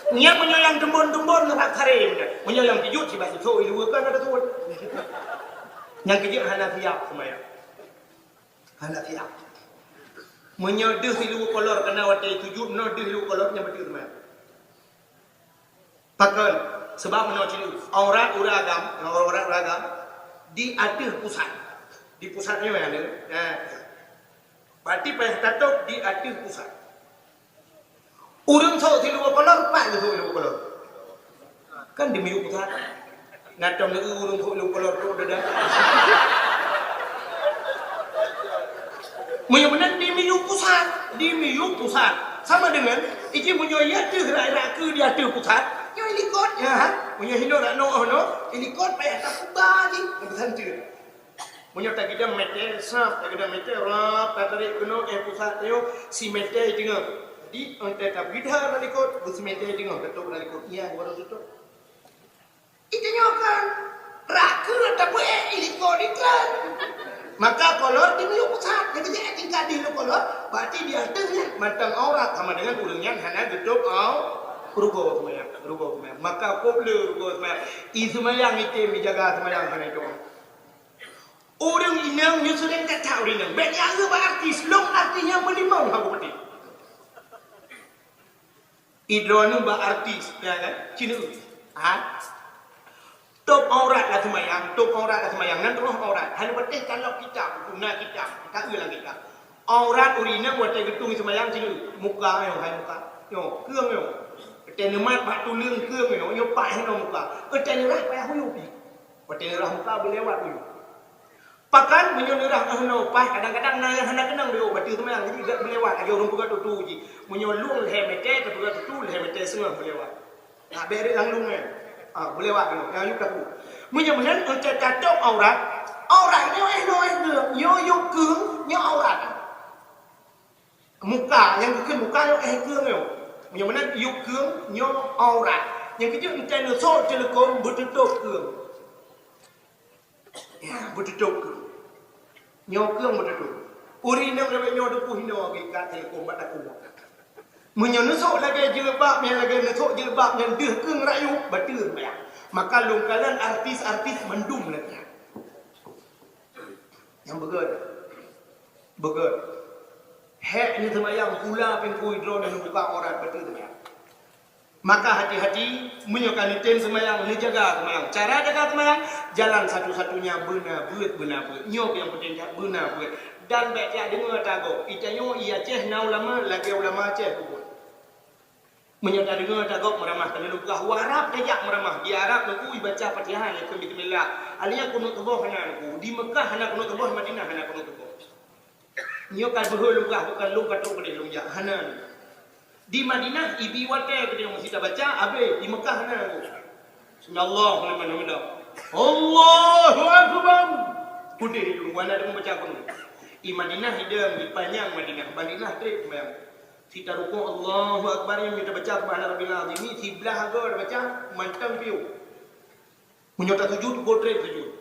Nyan meunyoe nyang teumbon-teumbon ngon hak haré nyan. Meunyoe nyang keujeuet sibak jisok ileue kan ada tuet. Nyang keujeuet hana siap seumayang. Hana siap. Meunyoe deuh ileue kolor keunan watée sujud, meunyoe deuh ileue kolor nyan beutôi seumayang. Pakon? Sebab meunoe cit, aurat ureuëng agam, aurat ureuëng agam di ateueh pusat. Di pusat nyoe ya, eh. Berarti payah tatôb di ateueh pusat. Ureuëng sôk siluweue kolor, pat geusôk siluweue kolor. Kan di miyueb pusat. Na tom lé ureuëng sôk siluweue kolor trok dada. Meunyoe meunan di miyueb pusat, di miyueb pusat. Sama dengan, iji meunyoe ya teuh rak-rak keu di ateueh pusat, nyoe likot, ya. Meunyoe hinoe rak noe, oh, noe, likot payah tapuba jih, beusantreun. Meunyoe tagidang meter, sab, tagidang meter, rab, tatarék keunoe, eh, pusat tanyoe, si meter teungoh. Jadi, entah tabeuidha lam likot, beusimeter teungoh, teutôb lam likot. Iya, baru teutôb. Itu nyoe kan, rak keu tapeuék i likot ikan. Maka kolor di miyueb pusat, jadi dia tingkat di lu kolor, berarti di ateueh nyan mantong aurat sama dengan ureuëng nyan hana geutôb au-, rugoe seumayang, rugoe seumayang. Maka kôb le rugoe seumayang. I seumayang item ijaga seumayang hana itu. Ureuëng inong nyoe seuréng that-that ureuëng inong. Bék nyan bak artis, lôn artis nyang meulimong haba peudeh. Idroeneuh bak artis, ya kan? Cina. Ha? Tôb aurat lam seumayang, tôb aurat lam seumayang, nan teungoh aurat. Hana patéh kalok kitab, guna kitab, ka eu lam kitab. Aurat ureuëng inong watée geutung seumayang cina. Muka nyoe, hai muka. Nyoe, keueng nyoe. Watée neumat bak tuleueng keueng nyoe, nyoe pat hinoe muka. Watée neurah payah huyup jih. Watée neurah muka beulewat huyup. Pakan meunyoe neurah heunoe paih, kadang-kadang na nyang hana keunong di bateu seumayang, jadi gak beulewat lagée ureuëng peugah tutu jih. Meunyoe lueng lhée meter, tapeugah tutu lhée meter seungoh beulewat. Nak beri langsung kan? Ah, beulewat keunoe. Nyang yuk taku. Meunyoe meunan, untuk tatôb aurat, aurat nyoe eh noe eh nyoe, nyoe yuk keueng, nyoe aurat. Muka, nyang geukheun muka nyoe eh keueng nyoe. Meunyoe meunan yuk keueng, nyoe aurat. Nyang keujeuet entée neusok teuleukom beututôb keueng. Ya, beututôb keueng. Nyoe keueng beututôb. Ureuëng inong lagée nyoe teupeu hinoe geuikat teuleukom bak takue. Meunyoe neusok lagée jilbab nyang lagée neusok jilbab nyang deuh keueng rayeuk, bateue seumayang. Maka lôn kalon artis-artis mandum lagée nyan. Nyang beugét. Beugét. Hék neuseumayang pula pintoe droeneuh neubuka aurat bateue seumayang. Maka hati-hati, meunyoe ka neutem seumayang, neujaga seumayang. Cara jaga seumayang, jalan satu-satunya beuna beuet, beuna beuet. Nyoe nyang peunteng that, beuna beuet. Dan bék jak deungoe tagob. Itanyoe i Aceh na ulama, lagée ulama Aceh peubuet. Meunyoe tadeungoe tagob meuramah, ka lôn peugah, u Arab tajak meuramah. Di Arab neukui baca Fatihah, neukui bismillah. Alheuh nyan kunut suboh hana neukui. Di Meukah hana kunut suboh, Madinah hana kunut suboh. Nyoe ka beuhe lôn peugah, bukan lôn ka trok keudeh lôn jak. Hana. Di Madinah, ibi watée keudeh meusi tabaca, abéh. Di Meukah hana. Sami'allahu liman hamidah. Allahu akbar. Keudeh lôn, wana deungon baca kunut. Di Madinah idong, di panyang Madinah. Madinah trép seumayang. Sita rukuk, Allahu akbar, nyang mita baca subhana rabbil azim, siblah agoe tabaca, mantong piôh. Meunyoe tasujud, gotrek sujud.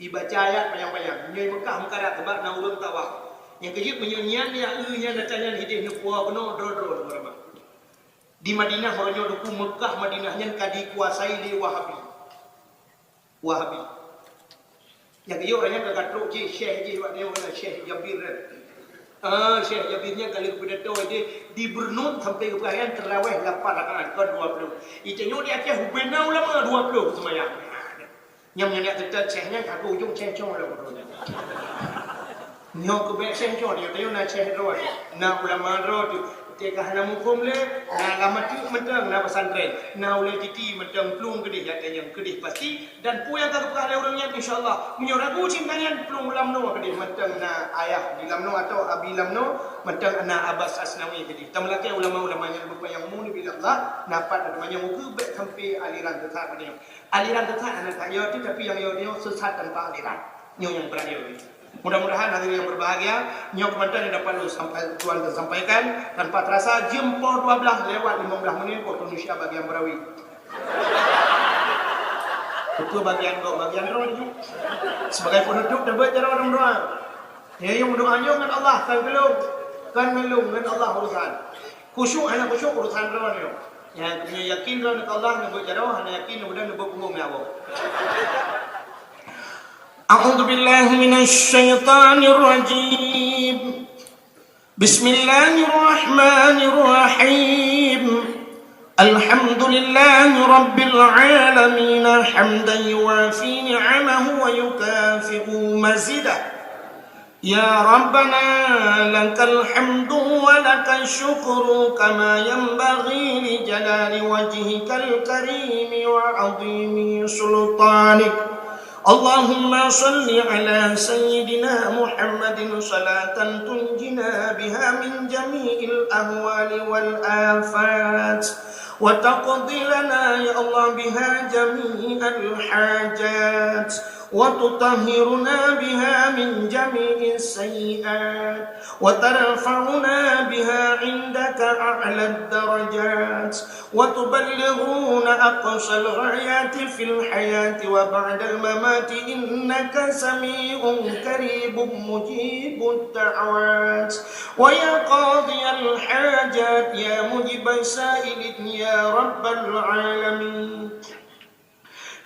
Ibaca ayat panyang-panyang. Nyoe Meukah meukarat sabab na ureuëng tawaf. Nyang keujeuet meunyoe nyan ya eu nyan ata nyan hideh neupuwoe keunoe droe-droe meuramah. Di Madinah uroe nyoe teungku Meukah Madinah nyan ka dikuasai lé Wahabi. Wahabi. Nyang geuyue ureuëng nyan ka trok jih syekh jih wak nyoe na Syekh Jabir kan. Ah, Syekh Jabir nyan ka lheueh pidato jih di Bernun sampai keu peukayan teuraweh lapan rakaat kon dua puluh. Itanyoe di Aceh ubena ulama dua puluh seumayang. Nyang nyan teutap syekh nyan ka ujong ceng-cong lom ureuëng nyan. Nyoe keuh bèk seh nyoe, nyoe tanyoe na syekh droe, na ulama droe teuh. Teuka hana muphom lé, na lam ateueh mantong na pesantren, na ulèe titi mantong plueng keudeh, ya tanyong keudeh pasti. Dan peue nyang ka geupeugah lé ureueng nyan, insya Allah, meunyoe ragu cinta nyan, plueng lam noe keudeh mantong na ayah di lam noe atau abi lam noe, mantong na Abbas Asnawi keudeh. Tameulakèe ulama-ulama nyan beupanyang umu neubi Allah, na pat na teumanyong ukeue bèk sampai aliran sesat keudeh. Aliran sesat hana that yo teuh, tapi nyang yo nyoe sesat tanpa aliran. Nyoe nyang brat yo. Mudah-mudahan hadirin yang berbahagia, nyoe keumantan yang dapat lôn sampai, tuan sampaikan. Tanpa terasa, jeuem poh dua belas lewat lima belas menit waktu Indonesia bagian Barawi. Betul bagian gok, bagian roh ni. Sebagai penutup, dapat cara orang doa. Ya, yang doa nyoe ngon Allah, kan gelung. Kan gelung ngon Allah urusan. Khusyuk hana khusyuk urusan droe nyoe. Nyang yakin droe ngon Allah, neubeuet jaroe, hana yakin, mudah-mudahan neubeuet punggong ngon Allah. أعوذ بالله من الشيطان الرجيم. بسم الله الرحمن الرحيم. الحمد لله رب العالمين، حمدا يوافي نعمه ويكافئ مزيده. يا ربنا، لك الحمد ولك الشكر، كما ينبغي لجلال وجهك الكريم وعظيم سلطانك. اللهم صل على سيدنا محمد صلاة تنجينا بها من جميع الأهوال والآفات، وتقضي لنا يا الله بها جميع الحاجات، وتطهرنا بها من جميع السيئات، وترفعنا بها عندك أعلى الدرجات، وتبلغنا أقصى الغايات في الحياة وبعد الممات، إنك سميع قريب مجيب الدعوات. ويا قاضي الحاجات، يا مجيب السائلين، يا رب العالمين.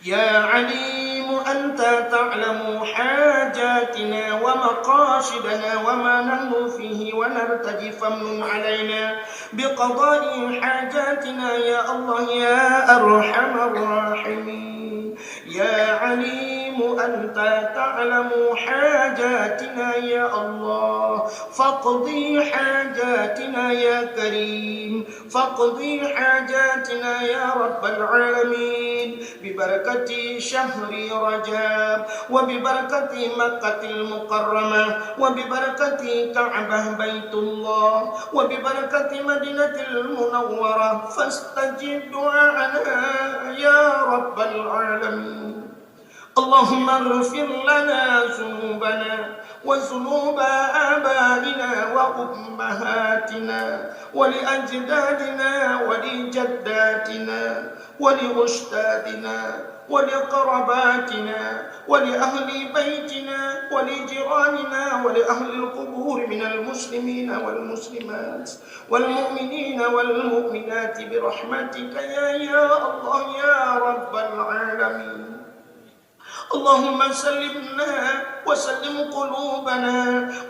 يا عليم، أنت تعلم حاجاتنا ومقاصدنا وما نحن فيه ونرتجي، فامنن علينا بقضاء حاجاتنا يا الله يا أرحم الراحمين. يا عليم، أنت تعلم حاجاتنا يا الله، فاقض حاجاتنا يا كريم، فاقض حاجاتنا يا رب العالمين، ببركة شهر رجب، وببركة مكة المكرمة، وببركة كعبة بيت الله، وببركة مدينة المنورة، فاستجب دعاءنا يا رب العالمين. اللهم اغفر لنا ذنوبنا وذنوب آبائنا وأمهاتنا ولأجدادنا ولجداتنا ولأستاذنا ولقراباتنا ولأهل بيتنا ولجيراننا ولأهل القبور من المسلمين والمسلمات والمؤمنين والمؤمنات برحمتك يا، يا الله يا رب العالمين. اللهم سلمنا وسلم قلوبنا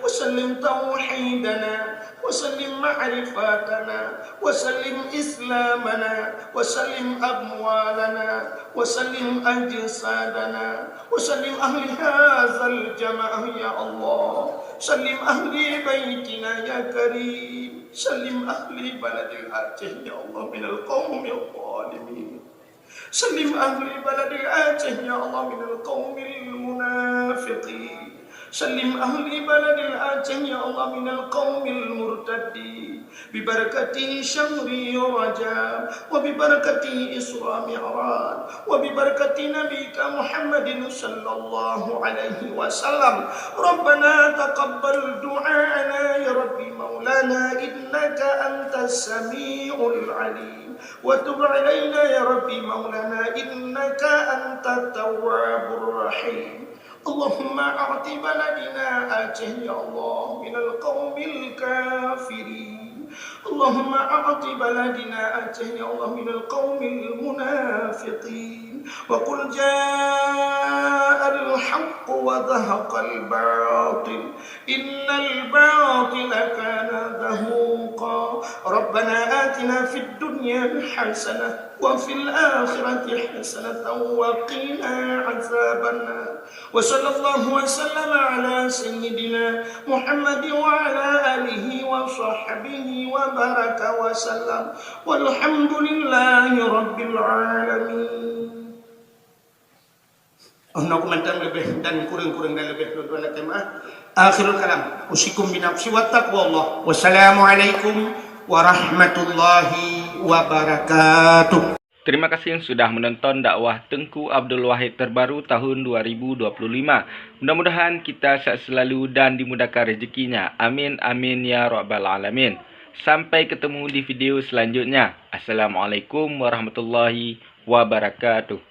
وسلم توحيدنا وسلم معرفتنا وسلم إسلامنا وسلم أموالنا وسلم أجسادنا وسلم أهل هذا الجماعة يا الله. سلم أهل بيتنا يا كريم. سلم أهل بلد العاجل يا الله من القوم الظالمين. سلم أهل بلد العاجل يا الله من القوم المنافقين. سلم أهل بلد العاجل يا الله من القوم المرتدين. ببركة شهر رجب وببركة إسراء معراج وببركة نبيك محمد صلى الله عليه وسلم. ربنا تقبل دعاءنا يا ربي مولانا إنك أنت السميع العليم. وتب علينا يا ربي مولانا إنك أنت التواب الرحيم. اللهم أعط بلدنا آجل يا الله من القوم الكافرين. اللهم أعط بلدنا آجل يا الله من القوم المنافقين. وقل جاء الحق وزهق الباطل إن الباطل كان زهوقا. ربنا آتنا في الدنيا حسنة وفي الآخرة حسنة وقنا عذاب النار. وصلى الله وسلم على سيدنا محمد وعلى آله وصحبه وبارك وسلم. والحمد لله رب العالمين. Oh, na mantong leubeh dan kureueng-kureueng dan leubeh, lôn tuan lakée meu'ah. Akhirul kalam, usikum binafsi wa taqwallah. Wassalamualaikum warahmatullahi wabarakatuh. Terima kasih sudah menonton dakwah Teungku Abdul Wahid terbaru tahun dua ribu dua puluh lima. Mudah-mudahan kita sehat selalu dan dimudahkan rezekinya. Amin, amin, ya rabbal alamin. Sampai ketemu di video selanjutnya. Assalamualaikum warahmatullahi wabarakatuh.